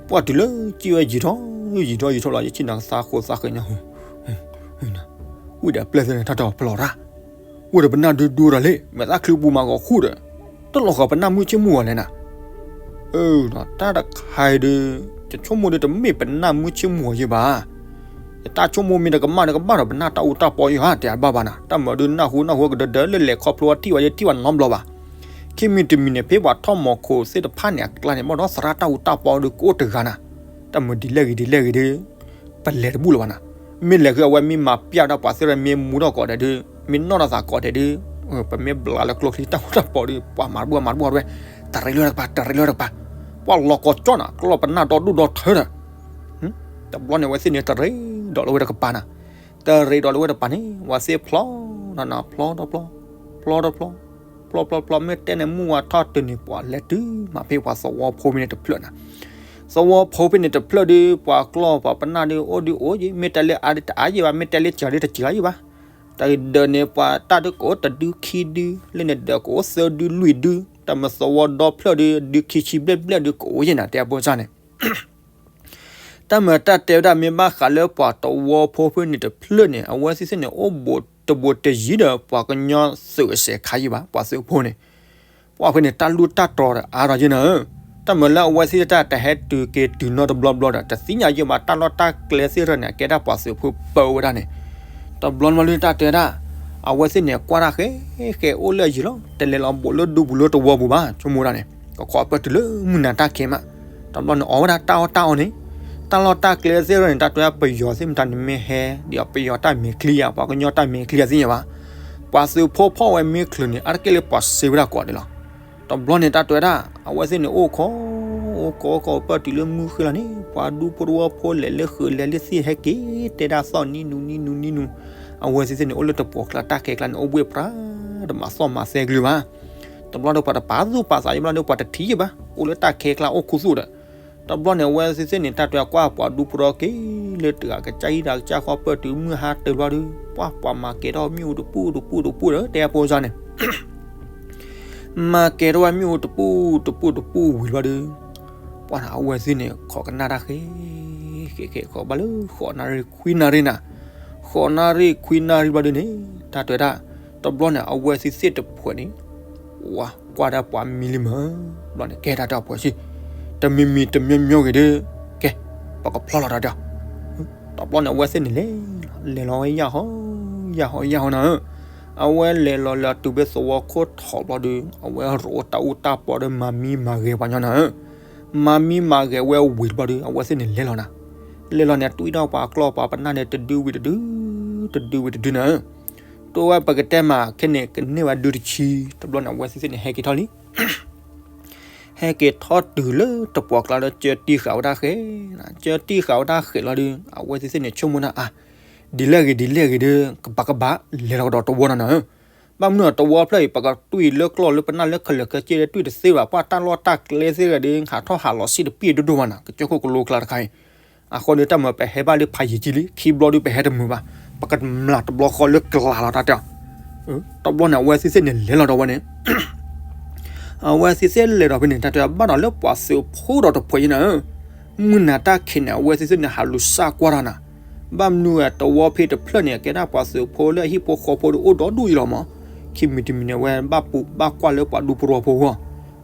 ပှၢ်တုၤလၢကံဝဲယံာ်ထီၣ် ယံာ်ထီၣ်ယံာ်ထီၣ်လီၤ ယဆ့ၣ်နီၤကသါဃိးသါဃဲၤညါဟူ ဝံၣ်ဒီးပျဲၢ်သ့ၣ်န့ၣ် တၢ်တီၤဖျိးတၢ် ဝဲဒီးပနၢ်ဒုဒူဒီးလံ မဲာ်သၣ်ချုးပူၤမးဂီၤဃူဒီး တလီၤဃီၤပနၢ်မုၢ်ဆ့ၣ်မုၢ်ဂီၤလဲၣ်နၤ တၢ်တခါအံၤဒီး ယဆိကမိၣ်ဒီးတမ့ၢ်ပနၢ်မုၢ်ဆ့ၣ်မုၢ်ဂီၤယဲဘၣ်. ယတၢ်ဆိကမိၣ်မ့ၢ်တကမၣ်ဒီးကဘၣ်ဒီးပနၢ်တၢ်အူတၢ်ပီယဲဧါ တဲအဘၣ်ဘၣ်နၤ တၢ်မၤဒုးနၢ်ဟူနၢ်ဟူကဒၢဒၢလၢလဲၤခီဖျိအထံၣ်ဝဲယထံၣ်ဝဲနီတဘျီဘၣ်. ခံမံၤတမံၤန့ၣ် ဖဲပှၤထီၣ်မီၤခိၣ်သ့ၣ်တဖၣ်န့ၣ် အကျါန့ၣ် ဘၣ်ဒီးသရၣ်တၢ်အူတၢ်ပီဒီးကအိၣ်တဂၤနၤ တၢ်မၤဒ်လဲၣ်ဂ့ၤဒ်လဲၣ်ဂ့ၤဒီး ပလဲၤတဘူၣ်လၢၤဘၣ်နၤ. မ့ၢ်လဲၤဃုာ်အဝဲမ့ၢ်မၤပျၢ်ဒီးပှၤသ့ၣ်တဖၣ်မ့ၢ်မူထီၣ်ကိးဒဲးဒီး မ့ၢ်နီၣ်ထီၣ်သးကိးဒဲးဒီး ပမ့ၢ်ဘျးလၢကျိချံတၢ်အူတၢ်ပီဒီး ပှၤမၤတဘူၣ်မၤတဘူၣ်ဝဲ တရံးလၢတကပၤ တရံးလၢတကပၤ ပှၤလီၤကီကၠီနၤ ကျီၢ်ပနၢ်ဒီဒူၣ်ဒီထၢဒီး တဘျီန့ၣ် အဝဲသ့ၣ်န့ၣ် တရံးဒီးလၢဝဲတကပၤနၤ. တရံးဒီးလၢဝဲတကပၤန့ၣ် ဝဲသ့ၣ်ဖျီနၤနၤ ဖျီတဖျီ ဖျီတဖျီ ဖျီဖျီဖျီ မ့ၢ်တဲန့ၣ် မုၢ်ဝါထီၣ်တုၤန့ၣ် ပှၤလဲၤတုၤမးဖဲပှၤသဝီဖိဖဲန့ၣ်တဖျၢၣ်နၤ. သဝီဖိဖဲန့ၣ်တဖျၢၣ်ဒီး ပှၤကျီၢ်ပှၤပနၢ်ဒီးအိၣ်ဒုးအိၣ်ယံၤ မ့ၢ်တဲလၢအါဒုးတအါယံၤဘၣ် မ့ၢ်တဲလၢစှၤဒုးတစှၤယံၤဘၣ်. တၢ်ဒၢးန့ၣ် ပှၤတၢ်ဒုးကအိၣ်တဒုခံဒု လၢန့ၣ်ဒၢးကအိၣ်သၢဒုလွံၢ်ဒု တၢ်မၤသဝီဒီဖျၢၣ်ဒီး ဒုခံဆံဘျဲၣ်ဘျဲၣ်ဒုးကအိၣ်ယံၤနၤ တဲအဖိစၢ်န့ၣ် တၢ်မၤတၢ်တဲဝဲဒၣ် မ့ၢ်ဘၣ်ဃးလၢပှၤသဝီဖိဖဲန့ၣ်တဖျၢၣ်န့ၣ် အဝဲသ့ၣ်သ့ၣ်န့ၣ် အိၣ်ဘူးတဘူးတယံၤဒီး ပှၤကညီသုးအစဲးခါယံၤဘၣ် ပှၤသုးဖိန့ၣ် ပှၤဖဲန့ၣ် တၢ်လူၢ်တၢ်တီၤဒီးအါထီၣ်ယဲနၤဧၢ. တၢ်မၤလၢအဝဲသ့ၣ်တၢ်တဟဲတုၤက့ၤတုၤနီတဘျီဘျီဒီး တသ့ၣ်ညါယဲဘၣ် တၢ်လီၢ်တၢ်ကျဲသ့ၣ်တဖၣ်န့ၣ် အကဲဒၣ်ပှၤသုးဖိပၢဝဲဒၣ်န့ၣ် တဘျီဘျီလၢတၢ်တဲဒၣ် အဝဲသ့ၣ်န့ၣ် ကွၢ်တၢ်ဃဲဃဲအိၣ်လၢအယံၤလီၤ တလဲၤလီၤဘူးလၢဒူပူၤလၢသဝီပူၤဘၣ် ဆိကမိၣ်ဒၣ်န့ၣ် ကခိးပၢၢ်တုၤလၢမုၢ်နၤတၢ်ခံးမး တဘျီန့ၣ် အီၣ်ဝဲဒၣ်တၢ်အီၣ်တၢ်အီန့ၣ် တၢ်လီၢ်တၢ်ကျဲသ့ၣ်တဖၣ်န့ၣ် တၢ်တဲပယီၤသ့ၣ်မတၤန့ၣ်မ့ၢ်ဟဲ ဒ်အီၤပယီၤတၢ်မဲာ်ချံဧါ ပှၤကညီတၢ်မဲာ်ချံဧါသ့ၣ်ညါဘၣ်. ပှၤသုးဖိဖီၣ်ဝဲမ့ၢ်ချုးန့ၣ် အါတက့ၢ်လၢပှၤစံးဝဲဒၣ်ကိးဒဲးလီၤ. တဘျီန့ၣ် တၢ်တဲဝဲဒၣ် အဝဲသ့ၣ်န့ၣ် အိၣ်ခိး အိၣ်ခိး အိၣ်ခိးပၢၢ်တုၤလၢမုၢ်ဃ့လီၤန့ၣ် ပှၤဒူဖိသဝီဖိလဲၤလၢဃုာ်လဲၤလၢသ့ၣ်ဟဲက့ၤ တဲဒၣ်သီၣ်နံၤနုၤနံၤနုၤနံၤနုၤ အဝဲသ့ၣ်သ့ၣ်န့ၣ် အိၣ်လၢတပိာ်ကျါတၢ်ခဲကျါန့ၣ် အိၣ်ဘှ့ၣ်ပြါ တမၤသီၣ်မၤသဲကလုာ်ဘၣ်. တဘျီဒီးပှၤတပာ်သူၣ်ပာ်သးယဘျီဒီးပှၤတထံၣ်ယဘၣ် အိၣ်လၢတၢ်ခဲကျါအိၣ်ခူသူၣ်ဒီး တဘျီန့ၣ် အဝဲသ့ၣ်သ့ၣ်န့ၣ် တၢ်တဲကွၢ်ပှၤဒူဖိဒီက့ၤလၢတဂၤကစၢ်ဟံၣ်တဂၤကစၢ်ဃီပၢၢ်တုၤမုၢ်ဟါတဘျီဒီး ပှၤပှၤမၤကဲၤထီၣ်မ့ၣ်အူတပူၤတပူၤတပူၤဒီး တဲအဖိစၢ်န့ၣ် မၤကဲၤထီၣ်ဝဲမ့ၣ်အူတပူၤတပူၤတပူၤဝံၤတဘျီဒီး ပှၤန့ၣ် အဝဲသ့ၣ်န့ၣ် ခိးကနၣ်တၢ်ဃဲ ဃဲဃဲဃဲ ခိးဘၣ်လၢဃိးနၣ်ရံၣ်ခွံနၣ်ရံၣ်နၤ, ဃိးနၣ်ရံၣ်ခွံနၣ်ရံၣ်ဘျီဒီးန့ၣ် တၢ်တဲဒၣ် တဘျီန့ၣ် အဝဲသ့ၣ်သ့ၣ်တဖှဲးန့ၣ် ဝၤကွၢ်ဒၣ်ပှၤမံလံမး, ဘျီန့ၣ် ကဲတၢ်တဲအဖိဆံး, တမံၤမံၤတမံၤမံၤဂ့ၤဒီး ကဲ ပကဖျီလီၤတၢ်တဲအီၤ, တဘျီန့ၣ် အဝဲသ့ၣ်န့ၣ်လဲၤလီၤ, လဲၤလီၤဝဲယၢ်ဟီ, ယၢ်ဟီ ယၢ်ဟီနၤဧၢ, အဝဲလဲၤလီၤလၢအတုၤဖဲသဝီခိၣ်ထီၣ်ဘျီဒီး အဝဲရိၣ်တၢ်အူတၢ်ပီဒီးမၤမံမၤဂဲၤပှၤညီနၤဧၢ, မၤမံမၤဂဲၤဝဲဝံၤတဘျီဒီး အဝဲသ့ၣ်န့ၣ်လဲၤလီၤနၤ, လဲၤလီၤန့ၣ် တွံၢ်ထီၣ်ပှၤကျီၢ်ပှၤပနၢ်န့ၣ် တဒုဝံၤတဒု, တဒုဝံၤတဒုနၤဧၢ, တိဝဲပကတဲမး ခဲန့ၣ် ကန့ၢ်ဝဲဒုတဆံ, တဘျီန့ၣ် အဝဲသ့ၣ်သ့ၣ်န့ၣ် ဟဲက့ၤထီၣ်လံ ဟဲက့ၤထီၣ်တုၤလၢတပှီၢ်ကျါလၢ ကၢတံၢ်ဃာ်ဝဲဒၣ်ဃဲ, ကၢတံၢ်ဃာ်ဝဲဒၣ်ဃဲလီၤဒီး အဝဲသ့ၣ်သ့ၣ်န့ၣ် ဆိကမိၣ်နၤအါ, ဒ်လဲၣ်ဂ့ၤဒ်လဲၣ်ဂ့ၤဒီး ကဘၣ်ကဘၣ် လဲၤလီၤကဒီးတဝီနၤနၤဧၢ, ဘၣ်မနုၤတဝီဖျၢၣ်အံၤ ပကတွံၢ်လၢကျီၢ်လၢပနၢ်လၢခဲလၢာ်ခဲဆ့ဒီး တွံၢ်တသ့ဘၣ် ပှၤတၢ်လီၢ်တၢ်ကျဲသ့ၣ်ဂ့ၤဒီး ဟးထီၣ်ဟးလီၤစံၣ်တပံၢ်ဒိၣ်ဒိၣ်မးနၤ ကစၢၢ်ခိၣ်ကလိကျါတခါအံၤ, အဃိန့ၣ် တၢ်မၤပဟဲဘၣ်လၢဖးယံာ်ကံလံ ခံဘျီဒုးပဟဲတမုာ်ဘၣ်, ပကမျၢ်တဘျီဃီလၢကျါလီၤတၢ်တဲအီၤ, တဘျီန့ၣ် အဝဲသ့ၣ်သ့ၣ်န့ၣ်လဲၤလီၤတဝဲန့ၣ် အဝဲသ့ၣ်သ့ၣ်လဲၤဒီးဖဲန့ၣ် တၢ်တဲဘၣ်ဒီးလၢပှၤသုးဖိဒီးတဖှဲးယဲနၤဧၢ, မုၢ်နၤတၢ်ခံးန့ၣ် အဝဲသ့ၣ်သ့ၣ်န့ၣ် ဟးလူၤစၢ်ကွၢ်တၢ်နၤ, ဘၣ်မနုၤတဝီဖဲတဖျၢၣ်န့ၣ် ကဲဒၣ်ပှၤသုးဖိလၢအဟံၣ်ဖိဃီဖိဒီးအိၣ်ဒီဒူၣ်အံၤလီၤမး, ခံမံၤတမံၤန့ၣ် အဝဲဘၣ်ပူၤဘၣ်ကွၢ်လၢပှၤဒူဖိသဝီဖိအဂီၢ်,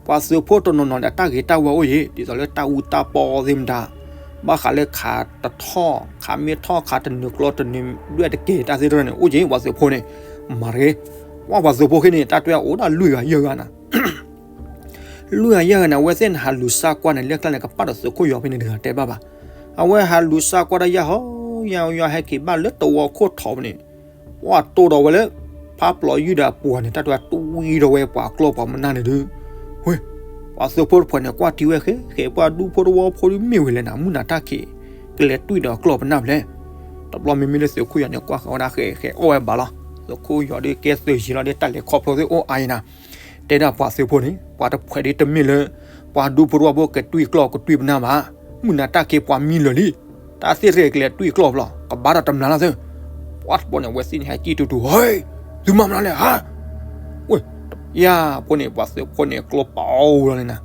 ပှၤသုးဖိတနီၤနီၤန့ၣ် တၢ်ဂ့ၤတၢ်ဝါအိၣ်ယံၤ ဒ်သိးလၢတၢ်အူတၢ်ပီသ့ၣ်မတၤ, ဘၣ်ဃးလၢခးတထီၣ် ခးမ့ၢ်ထီၣ်ခးတနုာ်ကျီတနုာ်ဒွဲၣ်တက့ၢ် တၢ်သ့ၣ်တဖၣ်န့ၣ် အိၣ်ယံၤ ပှၤသုးဖိန့ၣ်, မၤတဂ့ၤ, ပှၤသုးဖိခဲန့ၣ် တၢ်တဲအိၣ်ဒၣ်လွံၢ်ဂၤယဲၢ်ဂၤနၤ လွံၢ်ဂၤယဲၢ်ဂၤန့ၣ် အဝဲသ့ၣ်န့ၣ် ဟးလူၤစၢ်ကွၢ်န့ၣ် လၢကျါန့ၣ် ကပၣ်ဒီးသုးခိၣ်ယီၤဖဲန့ၣ်တဂၤတဲဘၣ်ဘၣ်, အဝဲဟးလူၤစၢ်ကွၢ်တၢ်ယၢ်ဟီ, ယၢ်ယၢ်ဟဲက့ၤဘၣ်လၢတဝီခိၣ်ထီၣ်ဖဲန့ၣ်, ပှၤတိၢ်ဒီးဝဲလၢ ဖးပျီယုၢ်ဒီးအပှၤန့ၣ် တၢ်တဲတွံၢ်ဒီးဝဲပှၤကျီၢ်ပှၤမနၢ်န့ၣ်ဒုး, ဝဲ, ပှၤသုးဖိတဖှဲးန့ၣ် ကွၢ်ထံဝဲဃဲ ဃဲပှၤဒူဖိသဝီဖိဒုးမ့ၢ်ဝဲလဲၣ်နၤ မုၢ်နၤတၢ်ခံး, ကလဲၤတွံၢ်ဒီးကျီၢ်ပနၢ်ဖဲလဲၣ်, တဘျီမ့မ့ၢ်လၢသုးခိၣ်ယီၤန့ၣ် ကွၢ်ဃီဝဲဒၣ်ဃဲ ဃဲအီၣ်ဝဲဘၣ်လီၤ, သုးခိၣ်ယီၤဒုးကဲသုးယံၤလီၤဒီး တၢ်လဲၤခီဖျိသ့ၣ်အိၣ်အါအံၤနၤ, တဲဒၣ်ပှၤသုးဖိန့ၣ် ပှၤတဖှဲးဒ်တမ့ၢ်လၢ ပှၤဒူဖိသဝီဖိကတွံၢ်ကျီၢ်ကတွံၢ်ပနၢ်ဘၣ်, မုၢ်နၤတၢ်ခံးပှၤမံလၢာ်လံ, တၢ်သ့ၣ်ရဲၣ်ကလဲၤတွံၢ်ကျီၢ်ဖျီ ကဘၣ်ဒီးတမျၢ်လီၤသ့, ပှၤတဘျီန့ၣ် အဝဲသ့ၣ်န့ၣ် ဟဲကံၣ်တူတူ ဟဲ, သုမၤမနုၤလဲၣ်ဧါ, ဝဲ, ယၤဖိန့ၣ် ပှၤသုးဖိန့ၣ် ကျီၢ်ပီၢ်လီၤန့ၣ်နၤ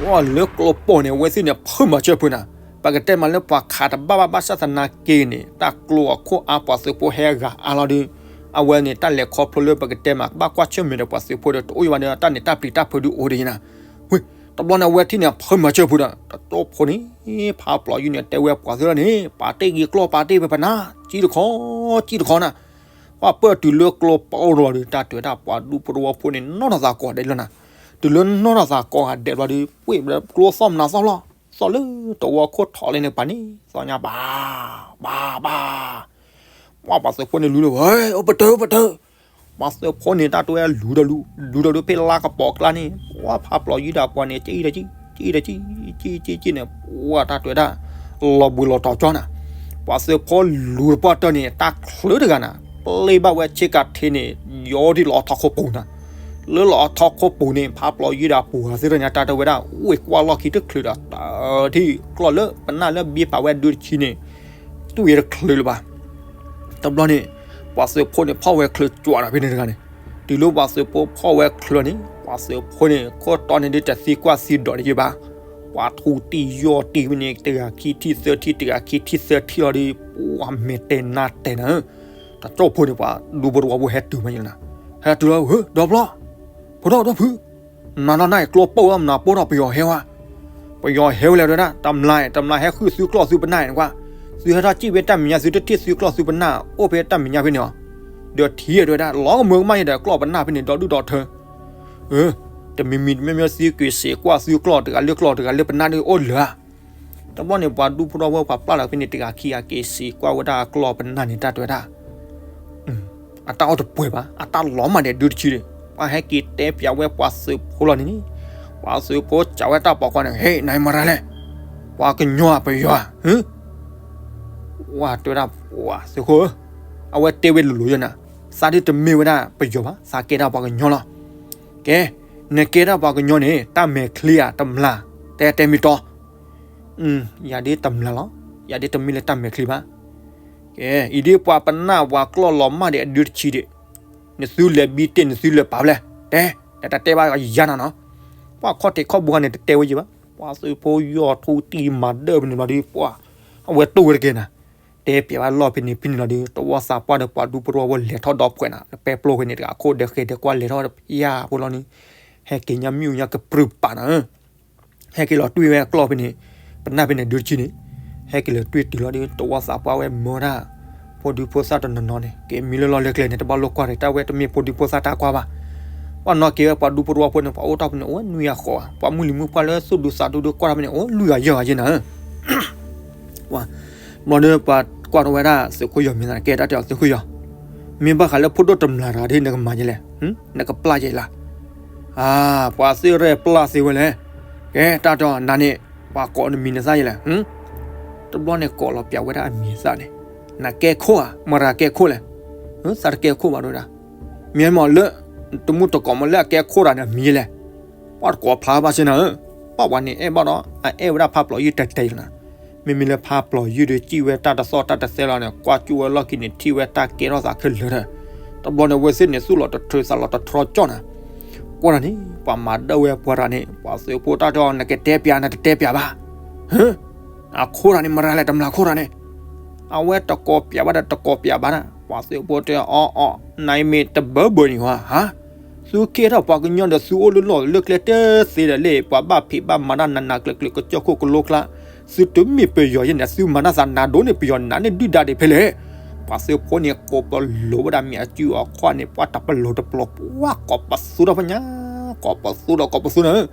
ဝဲလၢကျီၢ်ပီၢ်န့ၣ် အဝဲသ့ၣ်န့ၣ် ဖုမၤစၢၤဖုနၤ, ပကတဲမးလၢပှၤခးတဘၣ်ဘၣ်ဘၣ်ဆၣ်သနာ်က့န့ၣ် တၢ်ကျိအခိၣ်အါပှၤသုးဖိဟဲအဂၤအါလီၤဒီး အဝဲန့ၣ်တၢ်လဲၤခီဖျိလၢပကတဲမး ကဘၣ်ကွၢ်ဆၢၣ်မဲာ်ဒီးပှၤသုးဖိဒီး တအိၣ်ယံၤဘၣ်ဒီးတၢ်န့ၣ်တၢ်ပျံၤတၢ်ဖုးဒုးအိၣ်ဒ်ယဲနၤ. ဝ့ၢ် တဘျီန့ၣ်အဝဲထံၣ်န့ၣ် ဖုမၤစၢၢ်ဖိဒီး တကၠိဖိန့ၣ် ဖးပျီၤယုၢ်န့ၣ် တဲဝဲပှၤသုးလီၤန့ၣ် ပာ်တ့ၢ်က့ၤကျီၢ်ပာ်တ့ၢ်ဖဲပနၢ် ကံတခီ ကံတခီနၤ. ပှၤပၢၢ်တုၤလၢကျိပအိၣ်ဒီး တၢ်တဲဝဲဒၣ်ပှၤဒူဖိတဝီဖိန့ၣ် နီၢ်ထီၣ်သးကိးဂၤဒဲးလီၤနၤ. တုၤလၢနီၢ်ထီၣ်သးကိးဂၤဒဲးဘျီဒီး ပှ့ၤဘျီကျိသီၣ်မနုၤသီၣ်လီၤ. သီၣ်လၢတဝီခိၣ်ထီၣ်လၢန့ၣ်ပှၤန့ၣ် သီၣ်ညါဘၣ် ဘၣ် ဘၣ် ပှၤသုးဖိန့ၣ်လူၤလၢဝဲ အိၣ်ပတၢၢ် အိၣ်ပတၢၢ်. ပှၤသုးဖိန့ၣ် တၢ်တဲဝဲလူၤဒီးလူၤ လူၤဒီးလူၤဖဲလါကပီၤကျါန့ၣ် ပှၤဖးပျီၤယုၢ်ဒီးပှၤန့ၣ် ကံဒီးကံ ကံဒီးကံ ကံကံကံန့ၣ် ပှၤတၢ်တဲဝဲဒၣ် လီၤဘှံးလီၤတီၤကၠီနၤ. ပှၤသုးဖိလူၤတပှၢ်တၢၢ်န့ၣ် တၢ်ချုးတဂၤနၤ ပျ့ၤဘၣ်ဝဲဆ့ကၤထံးန့ၣ် ယီၤဒ်လီၤအထီခိၣ်ပူၤနၤ. လၢလီၤအထီခိၣ်ပူၤန့ၣ် ဖးပျီၤယုၢ်ဒီးပှၤသုးန့ၣ် တၢ်တဲဝဲဒၣ် ဝ့ၢ်ကွၢ်လီၢ်ခံတချုးဒီး တထံၣ်ကျီၢ်လၢပနၢ်လၢဘ့ပာ်ဝဲဒုတဆံန့ၣ် တူၢ်အံၤတချုးလၢၤဘၣ်. တဘျီန့ၣ် ပှၤသုးဖိန့ၣ် ဖီၣ်ဝဲချၢးကွၢ်ဒီးဖဲန့ၣ်တဂၤန့ၣ် တုၤလၢပှၤသုးဖိဖီၣ်ဝဲချၢးန့ၣ် ပှၤသုးဖိန့ၣ် ခိၣ်တီန့ၣ်ဒ်တသံကွၢ်သံဒိးန့ၣ်ယဘၣ်. ပှၤထူတံၢ်ယီၢ်တံၢ်ဝဲန့ၣ် တဂၤခံထံၣ်သၢထံၣ် တဂၤခံထံၣ်သၢထံၣ်လီၤဒီး ပှၤမဲာ်တဲာ်နါတဲာ်နၤဧၢ. တကၠိဖိန့ၣ် ပှၤဒူဖိတဝီဖိဟဲတုၤမးယဲနၤ. ဟဲတုၤလီၤ ဟၢ ဒီဖျီ ဖိဒီးဒီဖု မနၤနီၢ်နၢ်အံၤ ကျိပိၢ်ဝဲမနၤပိၢ်ဒီးပယီၤဟဲဝဲ ပယီၤဟဲဝဲလဲၣ်တဲဝဲဒၣ် တမျၢ်တမျၢ်ဟဲဃုာ်သုကျီၢ်သုပနၢ်အံၤနကွၢ်, သုဟဲထီၣ်စံၣ်ဖဲတၢ်မဲာ်ညါ သုတထံၣ်သုကျီၢ်သုပနၢ် အိၣ်ဖဲတၢ်မဲ်ညါဖဲန့ၣ်လီၤ. ဒီးထံၣ်တဲဝဲဒၣ် လီၤကမၢကမၣ်ယဲဒီးကျီၢ်ပနၢ်ဖဲန့ၣ် ဒီဒူၣ်ဒီထၢ တမံၤမံၤတမံၤမံၤ သုက့ၤစံးကွၢ်သုကျီၢ်တဂၤလၢကျီၢ်တဂၤလၢပနၢ်ဒ်အိၣ်လၢၤဧါ. တဘျီန့ၣ် ပှၤဒူဖိဒီးဝဲပှၤပျၢ်လီၤဖဲန့ၣ် တဂၤခံဂၤက့ၤစံးကွၢ်ဝဲဒၣ်အကျီၢ်ပနၢ်န့ၣ် တၢ်တဲဝဲဒၣ် အတၢ်အီၣ်တပှဲၤဘၣ် အတၢ်လီၤမၢ်ဒဲးဒုတဆံဒီး ပှၤဟဲက့ၤတဲပၠးဝဲပှၤသုးဖိလီၤန့ၣ်, ပှၤသုးဖိစံးဝဲတၢ်ပိာ်ခွါန့ၣ် ဟ့ၣ် နၤမၤရၤလဲၣ်, ပှၤကညီဧါပယီၤဧါ, ဝဲတဲဝဲဒၣ် ပှၤသုးခိၣ်ဧၢ, အဝဲတဲဝဲလိၤလိၤယဲနၤ, သးဒ်တမ့ၢ်ဝဲဒၣ်ပယီၤဘၣ် သးကဲဒၣ်ပှၤကညီလီၤ. ကဲ နကဲဒၣ်ပှၤကညီန့ၣ် တၢ်မဲာ်ချံဧါတမျၢ်, တဲတဲမ့ၢ်တီ ယၤဒ်တမျၢ်လီၤ, ယၤဒ်တမ့ၢ်လၢတၢ်မဲာ်ချံဘၣ်. ကဲ အံၤဒ်ပှၤပနၢ်ပှၤကျီၢ်လီၤမၢ်ဒဲးအဒုတဆံဒီး နသုလဲၤဘံတ့ၢ် နသုလဲၤပာ်ဖျါ, တဲ, တၢ်တတဲဘၣ်ယၤနၤနီၤ, ပှၤခီၣ်ထံးခီၣ်ဘိန့ၣ် တတဲဝဲယံၤဘၣ်, ပှၤသုးဖိယီၢ်ထူတံၢ်မၤဒၢၣ်ဖဲန့ၣ်ဘျီဒီး ပှၤအဝဲတိၢ်ဝဲတကဲနၤ, တဲပၠးဘၣ်လီၢ်ဖဲန့ၣ်ဖဲန့ၣ်လီၤဒီး တဝီသးပှၢ်ဒီးပှၤဒူဖိတဝီဖိလဲၤထီၣ်ဒီးပှဲၤနၤ, ပဲပျိဖဲန့ၣ်တဂၤခိၣ်ဒီးဃဲၤဒီးကွၢ်လဲၤထီၣ်ဖဲယါဖိလီၤန့ၣ်, ဟဲက့ၤညါမ့ၣ်အူညါကပြုၢ်ပာ်နၤဧၢ ဟဲက့ၤလီၤတွံၢ်ဝဲကျီၢ်ဖဲန့ၣ်, ပနၢ်ဖဲန့ၣ်ဒုတဆံန့ၣ်, ဟဲက့ၤလီၤတွံၢ်တုၤလီၤဒီး တဝီသးပှၢ်ဝဲမၢဒၣ်, ဖိဒံဖိသၣ်တနီၤနီၤန့ၣ် က့ၤမံလၢလီၢ်လၢကျဲန့ၣ် တဘၣ်လိၣ်ကွၢ်ဒီး တၢ်ဝဲတမ့ၢ်ဖိဒံဖိသၣ်တၢ်ကွၢ်ဘၣ်. ပှၤနီၢ်က့ၤဝဲပှၤဒူဖိတဝီဖိန့ၣ် ပှၤအိၣ်တ့ၢ်ဖဲန့ၣ် အိၣ်နွံဂၤဃိးဂၤ, ပှၤမုၢ်လံၤမုၢ်ပှၢ်လၢသူၣ်ဒူသးဒူဒီးကွၢ်တၢ်ဖဲန့ၣ် အိၣ်လွံၢ်ဂၤယဲၢ်ဂၤယဲၢ်နၤဧၢ ဘျီဒီးပှၤကွၢ်ထီၣ်ဝဲဒၣ်သုးခိၣ်ယီၤမ့ၢ်သး ကဲတၢ်တဲအီၤသုးခိၣ်ယီၤ, မ့ၢ်ဘၣ်ဃးလၢဖိဒိၣ်တမျၢ်တဂၤဒီး နကမၤယဲလဲၣ်, နကပျၢ်ယဲလၢ်, ပှၤသ့ၣ်ရဲၣ်ပျၢ်သ့ဝဲလဲၣ်, ကဲတၢ်တဲအီၤနၤန့ၣ်, ပှၤကိးနမံၤနသၣ်ယဲလဲၣ်, တဘျီန့ၣ်ကိးလီၤပၠးဝဲဒၣ်အမံၤအသၣ်န့ၣ်, နကဲခိၣ်ဧါ မရၤကဲခိၣ်လဲၣ်, သးတကဲခိၣ်ဘၣ်တဲဝဲဒၣ်, မ့ၢ်မ့ၢ်လၢ, တမူတကိးမ့ၢ်လၢအကဲခိၣ်တၢ်န့ၣ် အမံၤယဲလဲၣ် ပှၤတကိးဖျါဘၣ်စ့ၢ်နၤဧၢ, ပှၤပှၤန့ၣ်အဲၣ်ဘၣ်ဒီး အအဲၣ်ဝဲဒၣ်ဖးပျီၤယုၢ်တတဲာ်လီၤနၤ, မ့မ့ၢ်လၢဖးပျီၤယုၢ်ဒီးစံၣ်ဝဲတၢ်တသီၣ်တၢ်တသဲလီၤန့ၣ် ကွၢ်ကၠူၣ်ဝဲလီၢ်ခံန့ၣ် ထံၣ်ဝဲတၢ်ကဲထီၣ်သးခဲလၢာ်ဒီး, တဘျီန့ၣ်ဝဲသ့ၣ်န့ၣ် သူၣ်လီၤတထြၢသးလီၤတထြီကၠီနၤ, ကွၢ်တၢ်န့ၣ် ပှၤမၤဒၢၣ်ဝဲပှၤတၢ်န့ၣ် ပှၤသုးဖိတၢ်တဲအီၤ နကတဲပၠး နတတဲပၠးဘၣ်, အခိၣ်တၢ်န့ၣ် မရၤလဲၣ် တမျၢ်ခိၣ်တၢ်န့ၣ်, အဝဲတကိးပၠးဘၣ်ဒီးတကိးပၠးဘၣ်ဒၣ် ပှၤသုးဖိတဲအီၤအီၤ နမ့ၢ်တဘၢဘၢန့ၣ်ဧါ, သုကဲထီၣ်ပှၤကညီဒီးသုအိၣ်လၢလီၢ်လၢကျဲတသ့ဒီးလၢ ပှၤဘၣ်ဖံးဘၣ်မၤတၢ်နးနးကျၢၤကျၢၤကစၢၢ်ခိၣ်ကလိကျါ, သုတမ့ၢ်ပယီၤယဲန့ၣ် သုမၤတၢ်သးနးဒိၣ်န့ၣ် ပယီၤနးန့ၢ်ဒုၣ်ဒါဒံးဖဲလဲၣ်, ပှၤသုးဖိန့ၣ် ကိးပလိာ်ဝဲဒၣ်မ့ၢ်အစုအခီၣ်န့ၣ် ပှၤတပလိာ်တပလိာ် ပှၤကိးပသူထီၣ်ဖဲညါ, ကိးပသူဒီးကိးပသူနၤ,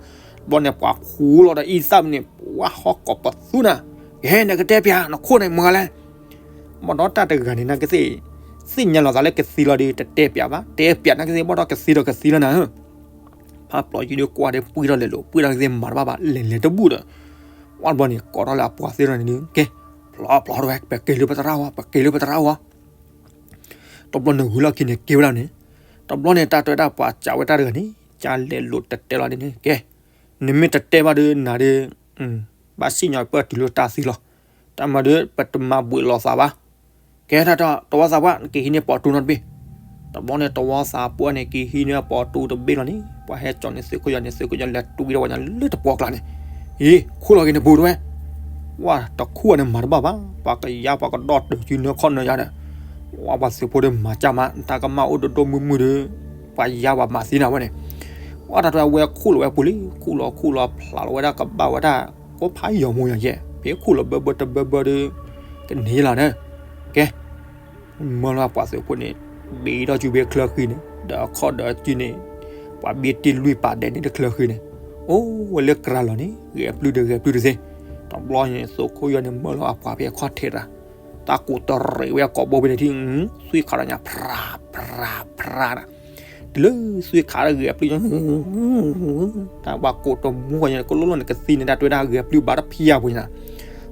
ဘျီန့ၣ်ပှၤဃူလီၤဒီးအံသၣ်န့ၣ် ပှၤဟီၣ်ကိးပသူနၤ, ကဲနကတဲပၠး နခိၣ်န့ၣ်မရၤလဲၣ် ဘၣ်ဒီးတၢ်တဂၤန့ၣ် နကသ့ၣ်, သ့ၣ်ညါလီၤသးလၢကသံလီၤဒီး တတဲပၠးဘၣ်, တဲပၠးနကသ့ၣ်ဘၣ်ဒီးကသံဒီးကသံလီၤနၤဧၢ, ဖးပျီၤယုၢ်ဒီးကွၢ်ဒီးပှံၢ်ထီၣ်လဲၤလိာ် ပှံၢ်ထီၣ်ကသ့ၣ်မၤတဘၣ်ဘၣ် လဲၤလဲၤတဘူၣ်ဒီး, ဝဲတဘျီန့ၣ်ကိးထီၣ်လၢအပှၤသ့ၣ်တဖၣ်န့ၣ်ဒုး ကဲ, ဖျီဖျီထီၣ်ဝဲ ပက့ၤလၢပသရၣ်အဂီၢ် ပက့ၤလၢပသရၣ်အဂီၢ် တဘျီန့ၣ်ဂုၤလီၢ်ခံန့ၣ်က့ၤဝဲဒၣ်န့ၣ်, တဘျီန့ၣ်တၢ်တဲဝဲဒၣ်ပှၤစံးဝဲတၢ်တဂၤန့ၣ် ကလဲၤလိာ်တတဲလီၤဒ်န့ၣ် ကဲ, နမ့ၢ်တတဲဘၣ်ဒီးနၤဒီး, ဘၣ်စံၣ်ညီၣ်ပၢၢ်တုၤလၢတၢ်သံလီၤ, တၢ်မၤဒီးပတမၤဘှံးလိာ်သးဘၣ်, ကဲတၢ်တဝီသးပှၢ် နက့ၤဟံးန့ၢ်ပိာ်တူနီတဘ့ၣ်, တဘျီန့ၣ်တဝီသးပှၢ်န့ၣ်က့ၤဟံးန့ၢ်ပိာ်တူတဘ့ၣ်လီၤန့ၣ် ပှၤဟဲကၠီန့ၢ်သုးခိၣ်ယီၤန့ၣ် သုးခိၣ်ယီၤလဲၤတွံၢ်ဒီးဝဲညါလၢတပှီၢ်ကျါန့ၣ်, အံၤ ခိၣ်လီၤက့ၤန့ၣ်ပူၤတဝဲ, ဝဲတခူၣ်အန့ၣ်မၤတဘၣ်ဘၣ်, ပှၤကယါပှၤကဒီၣ်တုာ်စုနၢခီၣ်နၢယါဒီး, ဝဲပှၤသုးဖိဒီးမၤကၢ်မး တၢ်ကမၣ်အိၣ်ဒိၣ်ဒိၣ်မုၢ်မုၢ်ဒီး, ပှၤယါပှၤမၤသံနၤဝဲန့ၣ်, ဝဲတၢ်တဝဲခူၣ်လီၤဝဲပူၤလံ, ခူၣ်လီၤခူၣ်လီၤဖျးလီၤဝဲဒၣ်ကဘၣ်ဝဲဒၣ်, ကိးဖးယီၤမူယီၤယဲၢ်, ဖဲခူၣ်လီၤဘၢဘၢတဘၢဘၢဒီး, ကန့ၢ်လီၤဒီး, ကဲ မၢလီၤပှၤသုးဖိန့ၣ်, ဘ့ထီၣ်စုဘ့ချၢဃံန့ၣ် ဒီးအခီၣ်ဒီးစုန့ၣ်, ပှၤဘ့တ့လွံၢ်ပာ်ဒဲးန့ၣ်တချၢဃံန့ၣ်, အိၣ်ဝဲလၢကြၤလီၤန့ၣ် ဂဲၤပျုၢ်ဒီးဂဲၤပျုၢ်တသ့, တဘျီန့ၣ် သုးခိၣ်ယီၤန့ၣ်မၢလီၤအပှၤဖဲအခီၣ်ထံးတၢ်, တၢ်ကိးတရံးဝဲအကိာ်ဘိဖဲန့ၣ်ထံၣ်, သွံၣ်ခးဒီးညါ ဖြးဖြးဖြးနၤ, တုၤလၢသွံၣ်ခးဒီးဂဲၤပျုၢ်ညါ တၢ်ပှၤကိးတမူဃီညါ ကလိၣ်လိၣ်န့ၣ် ကသံန့ၣ်တၢ်တွဲဒၣ်ဂဲၤပျုၢ်ဘၣ်တဖၠၣ်ပူၤညါ,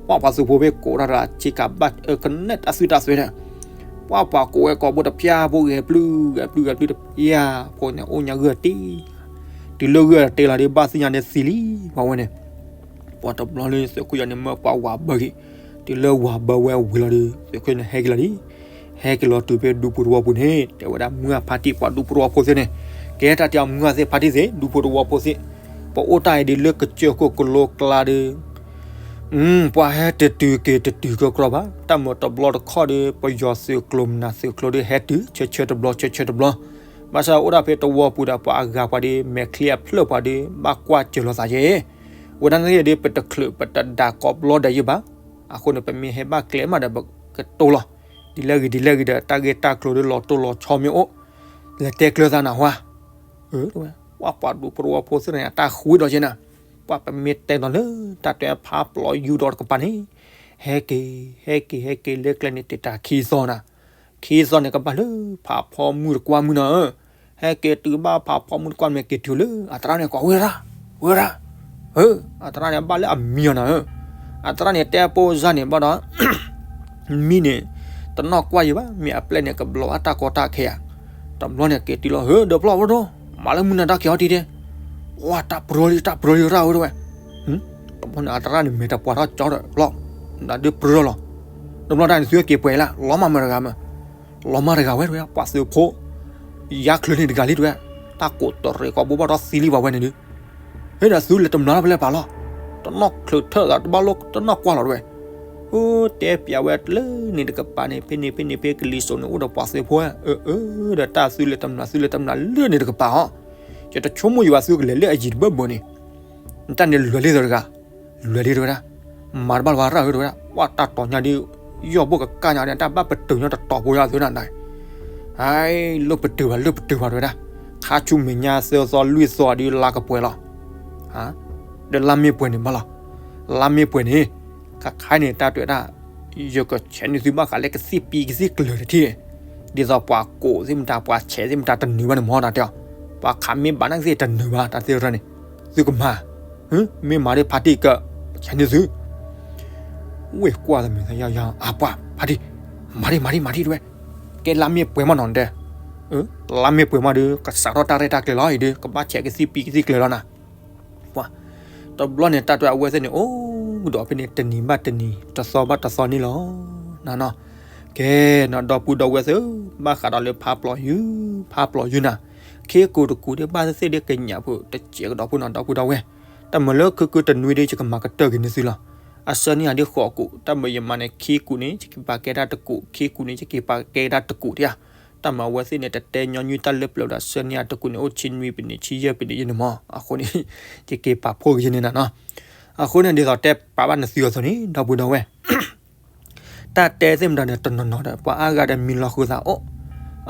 ပှၤပှၤသုးဖိဖဲကိးတၢ်ဒီးအဆ့ကၤဘၣ်အကနဲၣ်တၢ်သွံၣ်တၢ်သွဲဒီး, ပှၤပှၤကိးဝဲကိာ်ဘိတဖၠၣ်ဖိ ဂဲၤပျုၢ် ဂဲၤပျုၢ် ဂဲၤပျုၢ်တဖၠၣ်ဖိန့ၣ် အိၣ်ညါဂုၢ်တ့ၢ်, တုၤလၢဂုၢ်တ့ၢ်လီၤဒီး ဘၣ်သ့ၣ်ညါန့ၣ်သံလံ ပှၤဝဲန့ၣ်, ပှၤတဘျီလၢသုးခိၣ်ယီၤန့ၣ်မၢပှၤဝၤဘၢက့ၤ, တုၤလၢဝၤဘၢဝဲဝံၤလီၤဒီး သုးခိၣ်န့ၣ်ဟဲက့ၤလီၤလံ ဟဲက့ၤလီၤတုၤဖဲဒူဖိတဝီပူၤန့ၣ် တဲဝဲဒၣ်မုၢ်အဖါတံၢ်ပှၤဒူဖိတဝီဖိသ့ၣ်န့ၣ်, ကဲတၢ်တဲအီၤမုၢ်အသ့ၣ်ဖါတံၢ်သ့ၣ် ဒူဖိတဝီဖိသ့ၣ်, ပအိၣ်တၢ်အံၤဒ်လၢကစၢၢ်ခိၣ်ကလိကျါဒီး, ပှၤဟဲတတုၤက့ၤတတုၤကီၢ်ကီၢ်ဘၣ်, တၢ်မၤတဘျီတခီၣ်ဒီး ပယီၤသုးကျိၤမနုၤသုးကျိၤဒီးဟဲတုၤ ဆၢဆၢတဘျီ ဆၢဆၢတဘျီ, ဘၣ်ဆၣ်အိၣ်ဒၣ်ဖဲတဝီပူၤဒီး ပှၤအဂၤပှၤဒီး မဲာ်ချံအဖျၢၣ်ပှၤဒီး ဘၣ်ကွၢ်စၢၤလိာ်သးယဲၢ်, ဝဲဒၣ်န့ၣ်ဒီး ပတချုးပတဒၣ်ကိးဘျီဒီးယဲၢ်ဘၣ်, အဃိန့ၣ် ပမ့ၢ်ဟဲဘၣ်ကျဲမးဒီး ပကတိၤလီၤ, ဒ်လဲၣ်ဂ့ၤဒ်လဲၣ်ဂ့ၤဒီး တၢ်ဂ့ၢ်တၢ်ကျိၤဒီးလီၤတိၢ်လီၤဆီမ့ၢ်အိၣ်, လဲၤတဲကျၢၤသးနၢ်ဟူဧါ, ဝဲပှၤဒူဖိတဝီဖိသ့ၣ်န့ၣ် အတၢ်ဃုဒီးက့နၤ, ပှၤပမ့ၢ်တဲနီၤလၢ တၢ်တဲဖးပျီယူဒီးတကပၤန့ၣ်, ဟဲက့ၤ ဟဲက့ၤ ဟဲက့ၤလၢကျဲန့ၣ် တ့ၢ်တၢ်ခံသီနၤ, ခံသီန့ၣ်ကဘၣ်လၢဖးဖီမုၢ်တကွၢ်မုၢ်နၤဧၢ, ဟဲက့ၤတုၤဘၣ်ဖးဖီမုၢ်တကွၢ်မ့ၢ်က့ၤတုၤလၢ အသရၣ်န့ၣ်ကွၢ်ဝဲရၣ်, ဝဲရၣ်, အသရၣ်န့ၣ်ဘၣ်လၢအမံၤအီၤနၤဧၢ, အသရၣ်န့ၣ်တဲပိာ်စၢ်န့ၣ်ဘၣ်ဒီး မံန့ၣ် တနီၣ်ကွၢ်ယံၤဘၣ် မ့ၢ်အပျဲၢ်န့ၣ် ကဘျီဘၣ်တၢ်ကီတၢ်ခဲဧါ, တဘျီန့ၣ်က့ၤတုၤလီၤ ဟၢ ဒီးဖျီၣ်ဝဲဒီး မၤလၢမုၢ်နၤတၢ်ခံးအီၤတံၢ်တဲ, ဝဲတၢ်ပြၢလံ တၢ်ပြၢလံရၣ်ဝဲတဲဝဲ, တဘျီန့ၣ် အသရၣ်န့ၣ်မဲာ်တပှၤထီၣ်ကၠီဒီးဖျီၣ်, ဒီးဒုးပြၢလီၤ, တဘျီတၢ်န့ၣ် သုက့ၤပှဲၤလၢ လီၤမၢ်မတဂၤမး, လီၤမၢ်တဂၤဝဲတဲဝဲ ပှၤသုးဖိ ယါချၢန့ၣ်တဂၤလံတဲဝဲ, တၢ်ကိးတရံးကိးဘိဘၣ်ဒီးသံလံပှၤဝဲန့ၣ်ဒုး ဟဲဒီးသုလဲၤတမျၢ်လၢပလဲၤပာ်လီၤ, တနီၣ်ချုးထၢၣ်သးတဘၣ်လိၣ် တနီၣ်ကွၢ်လီၤတဲဝဲ, အိၣ်တဲပျးဝဲလၢန့ၣ်တကပၤန့ၣ် ဖဲန့ၣ်ဖဲန့ၣ်ဖဲကလံၤစိးန့ၣ် အိၣ်ဒီးပှၤသုးဖိဧၢ, အၢ အၢ ဒီးတၢ်သုလဲၤတမျၢ် သုလဲၤတမျၢ်လၢန့ၣ်တကပၤအီၤ, ယတဆိကမိၣ်ယံၤဘၣ်သုကလဲၤလၢအယံၤတဘၢဘၢန့ၣ်, နတၢ်န့ၣ်လွဲၤလံသၢတဂၤ, လွဲၤလံတဲဝဲဒၣ်, မၤတဘၣ်လၢၤဘၣ်ရၣ်ဧၢတဲဝဲဒၣ်, ပှၤတၢ်တီၤညါဒုး ယီၢ်ဘိၣ်ကကၢ်ညါန့ၣ် တၢ်ဘၣ်ပတုာ်ညီတတီၤဖိယါသုနၤနၤ, ဟဲ လၢပတုာ်ဘၣ် လၢပတုာ်ဘၣ်တဲဝဲဒၣ်, ခါဆူမဲာ်ညါသၢသီလွံၢ်သီဒုးလါကပှဲၤလီၤ, ဒီးလါမ့ၢ်ပှဲၤန့ၣ်ဘၣ်လီၤ, လါမ့ၢ်ပှဲၤန့ၣ်, ခါခါန့ၣ်တၢ်တဲဝဲဒၣ်, ယကဆဲးန့ၢ်သုဘၣ်ဃးလၢကသံၣ်ပံကသံၣ်ကျၢၤတထံၣ်, ဒ်သိးပှၤကိးသ့ၣ်မတၤ ပှၤဆဲးသ့ၣ်မတၤတနုာ်ဘၣ်န့ၣ်မ့ၢ်တၢ်တဲအီၤ, ပှၤခးမ့ၢ်ဘၣ်နာ်ကသ့ၣ်တနုာ်ဘၣ် တၢ်သ့ၣ်ရၢန့ၣ်, သုကမၤ, မ့ၢ်မၤဒ်ဖါတံၢ်ကဆဲးန့ၢ်သု ဝ့ၢ်ကွၢ်သးမုာ်သးယါယါ အပှၤဖါတံၢ်, မၤဒံးမၤဒံးမၤဒံးတဲဝဲ, ကဲလါမ့ၢ်ပှဲၤမးနီၤတဲ, လါမ့ၢ်ပှဲၤမးဒုး ကစးထီၣ်တၢ်ရဲၣ်တၢ်ကျဲၤလီၤအံၤဒုး ကဘၣ်ဆဲးကသံၣ်ပံကသံၣ်ကျၢၤလီၤနၤ, ပှၤ, တဘျီန့ၣ်တၢ်တဲအဝဲသ့ၣ်န့ၣ် အိၣ်ကဒီးဖဲန့ၣ် တနံၤဘၣ်တနံၤ တသီဘၣ်တသီန့ၣ်လီၤ, နနီၤ, ကဲနီၤ ဒီပုၢ်ဒီဝဲၢ်သ့ၣ်ဧၢ, ဘၣ်ဃးဒီးလၢဖးပျီယုၢ်, ဖးပျီယုၢ်နၤ, ခ့ကိာ်တကိာ်ဒ်ဘၣ်သ့ၣ်သ့ၣ်ဒ် ကညးဖိတစဲးကဒီးဖိနီၤ ဒီပုၢ်ဒီဝဲၢ်, တၢ်မၤလၢခုခုတနွံဒ် ယကမၤကတၢၢ်က့ၤန့ၢ်သုလီၤ, အဆၢန့ၢ်ယၤဒ်ဃိးကိာ် တၢ်မၤယမၤန့ၣ် ခံကိာ်န့ၣ် ယက့ၤပာ်ကဲဒၣ်တကိာ် ခံကိာ်န့ၣ် ယက့ၤပာ်ကဲဒၣ်တကိာ်ဒံးဧါ, တၢ်မၤအဝဲသ့ၣ်န့ၣ် တတဲညီနုၢ်တၢ်လၢပျၢၤဒီး ဆၢန့ၢ်ယၤတကိာ်န့ၣ် အိၣ်ဆံနွံပနံး ဆံယဲၢ်ပနံးယဲၢ်န့ၣ်မး အဃိန့ၣ်, ယက့ၤပာ်ဖှိၣ်က့ၤယဲန့ၣ်နၤနီၤ, အဃိန့ၣ် ဒ်သိးတဲပာ်ဘၣ်နသုအသိးန့ၣ် ဒီပုၢ်ဒီဝဲၢ် တၢ်တဲသ့ၣ်မတၤန့ၣ် တနီၤနီၤဒီး ပှၤအါဂၤဒီးမံၤလီၤဃုာ်သးအိၣ်,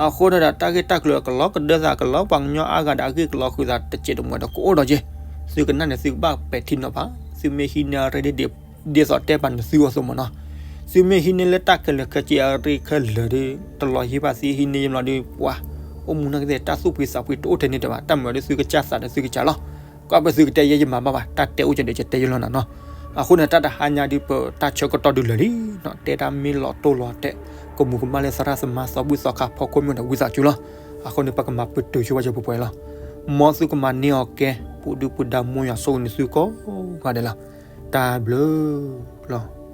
အဃိဒီး တၢ်ဂ့ၢ်တၢ်ကျိၤကလီကဒၢသး ကလီပှၤကညီအါဂၤဒီး အဂ့ၢ်ကလီဃုာ်သးတစဲးတမှဲးဒီးကအိၣ်ဒီးက့ၤ, သုကနၣ်န့ၣ် သုကဘၣ်ပဲာ်ထံနီၤဖး, သုမ့ၢ်ဟံးန့ၢ်အရ့ဒ် ဒ်သိးတဲပာ်နသုအသိးမးနီၤ, သုမ့ၢ်ဟံးန့ၢ်လၢတၢ်ခဲလၢာ်ခဲဆ့အရ့ခဲလၢာ်ဒီး တလီၤဟံးဘၣ်သံဟံးန့ၢ်ယံၤလီၤဒီး ပှၤ အိၣ်မူနီၢ်ကသ့ၣ် တၢ်သူၣ်ဖှံသးဖှံတအိၣ်ထဲန့ၣ်တဘၣ်, တၢ်မၤဒီးသုကစၢ်သးဒီးသုကစၢ်လီၤ ကွၢ်ပသုကတဲယဲယမၤဘၣ်ဘၣ်, တၢ်တဲအိၣ်ကဒီးယတဲယဲလီၤနၤနီၤ, အဃိန့ၣ် တၢ်တဟါညါဒ်ပတၢ်ဆၢကတီၢ်ဒုးလၢာ်လံနီၤ, တဲတၢ်မ့ၢ်လီၤတိၢ်လီၤတဲာ်, ကမူၤကမၣ်လၢသရၣ်သမါသီဘူၣ်သီခါဖီခိၣ်မ့ၢ်ဒီးဝံသးစူၤလီၤ, အဃိန့ၣ် ပကမၤပတုာ်ဆိဝဲစၢၤပှဲၤပှဲၤလီၤ, မ်သုကမၤန့ၢ်အီၤကဲ, ပူၤဒုၣ်ပူၤဒါမိၢ်ယွၤဆိၣ်ဂ့ၤန့ၢ်သုကိးဂၤဒဲးလီၤ, တၢ်ဘျုးလီၤ.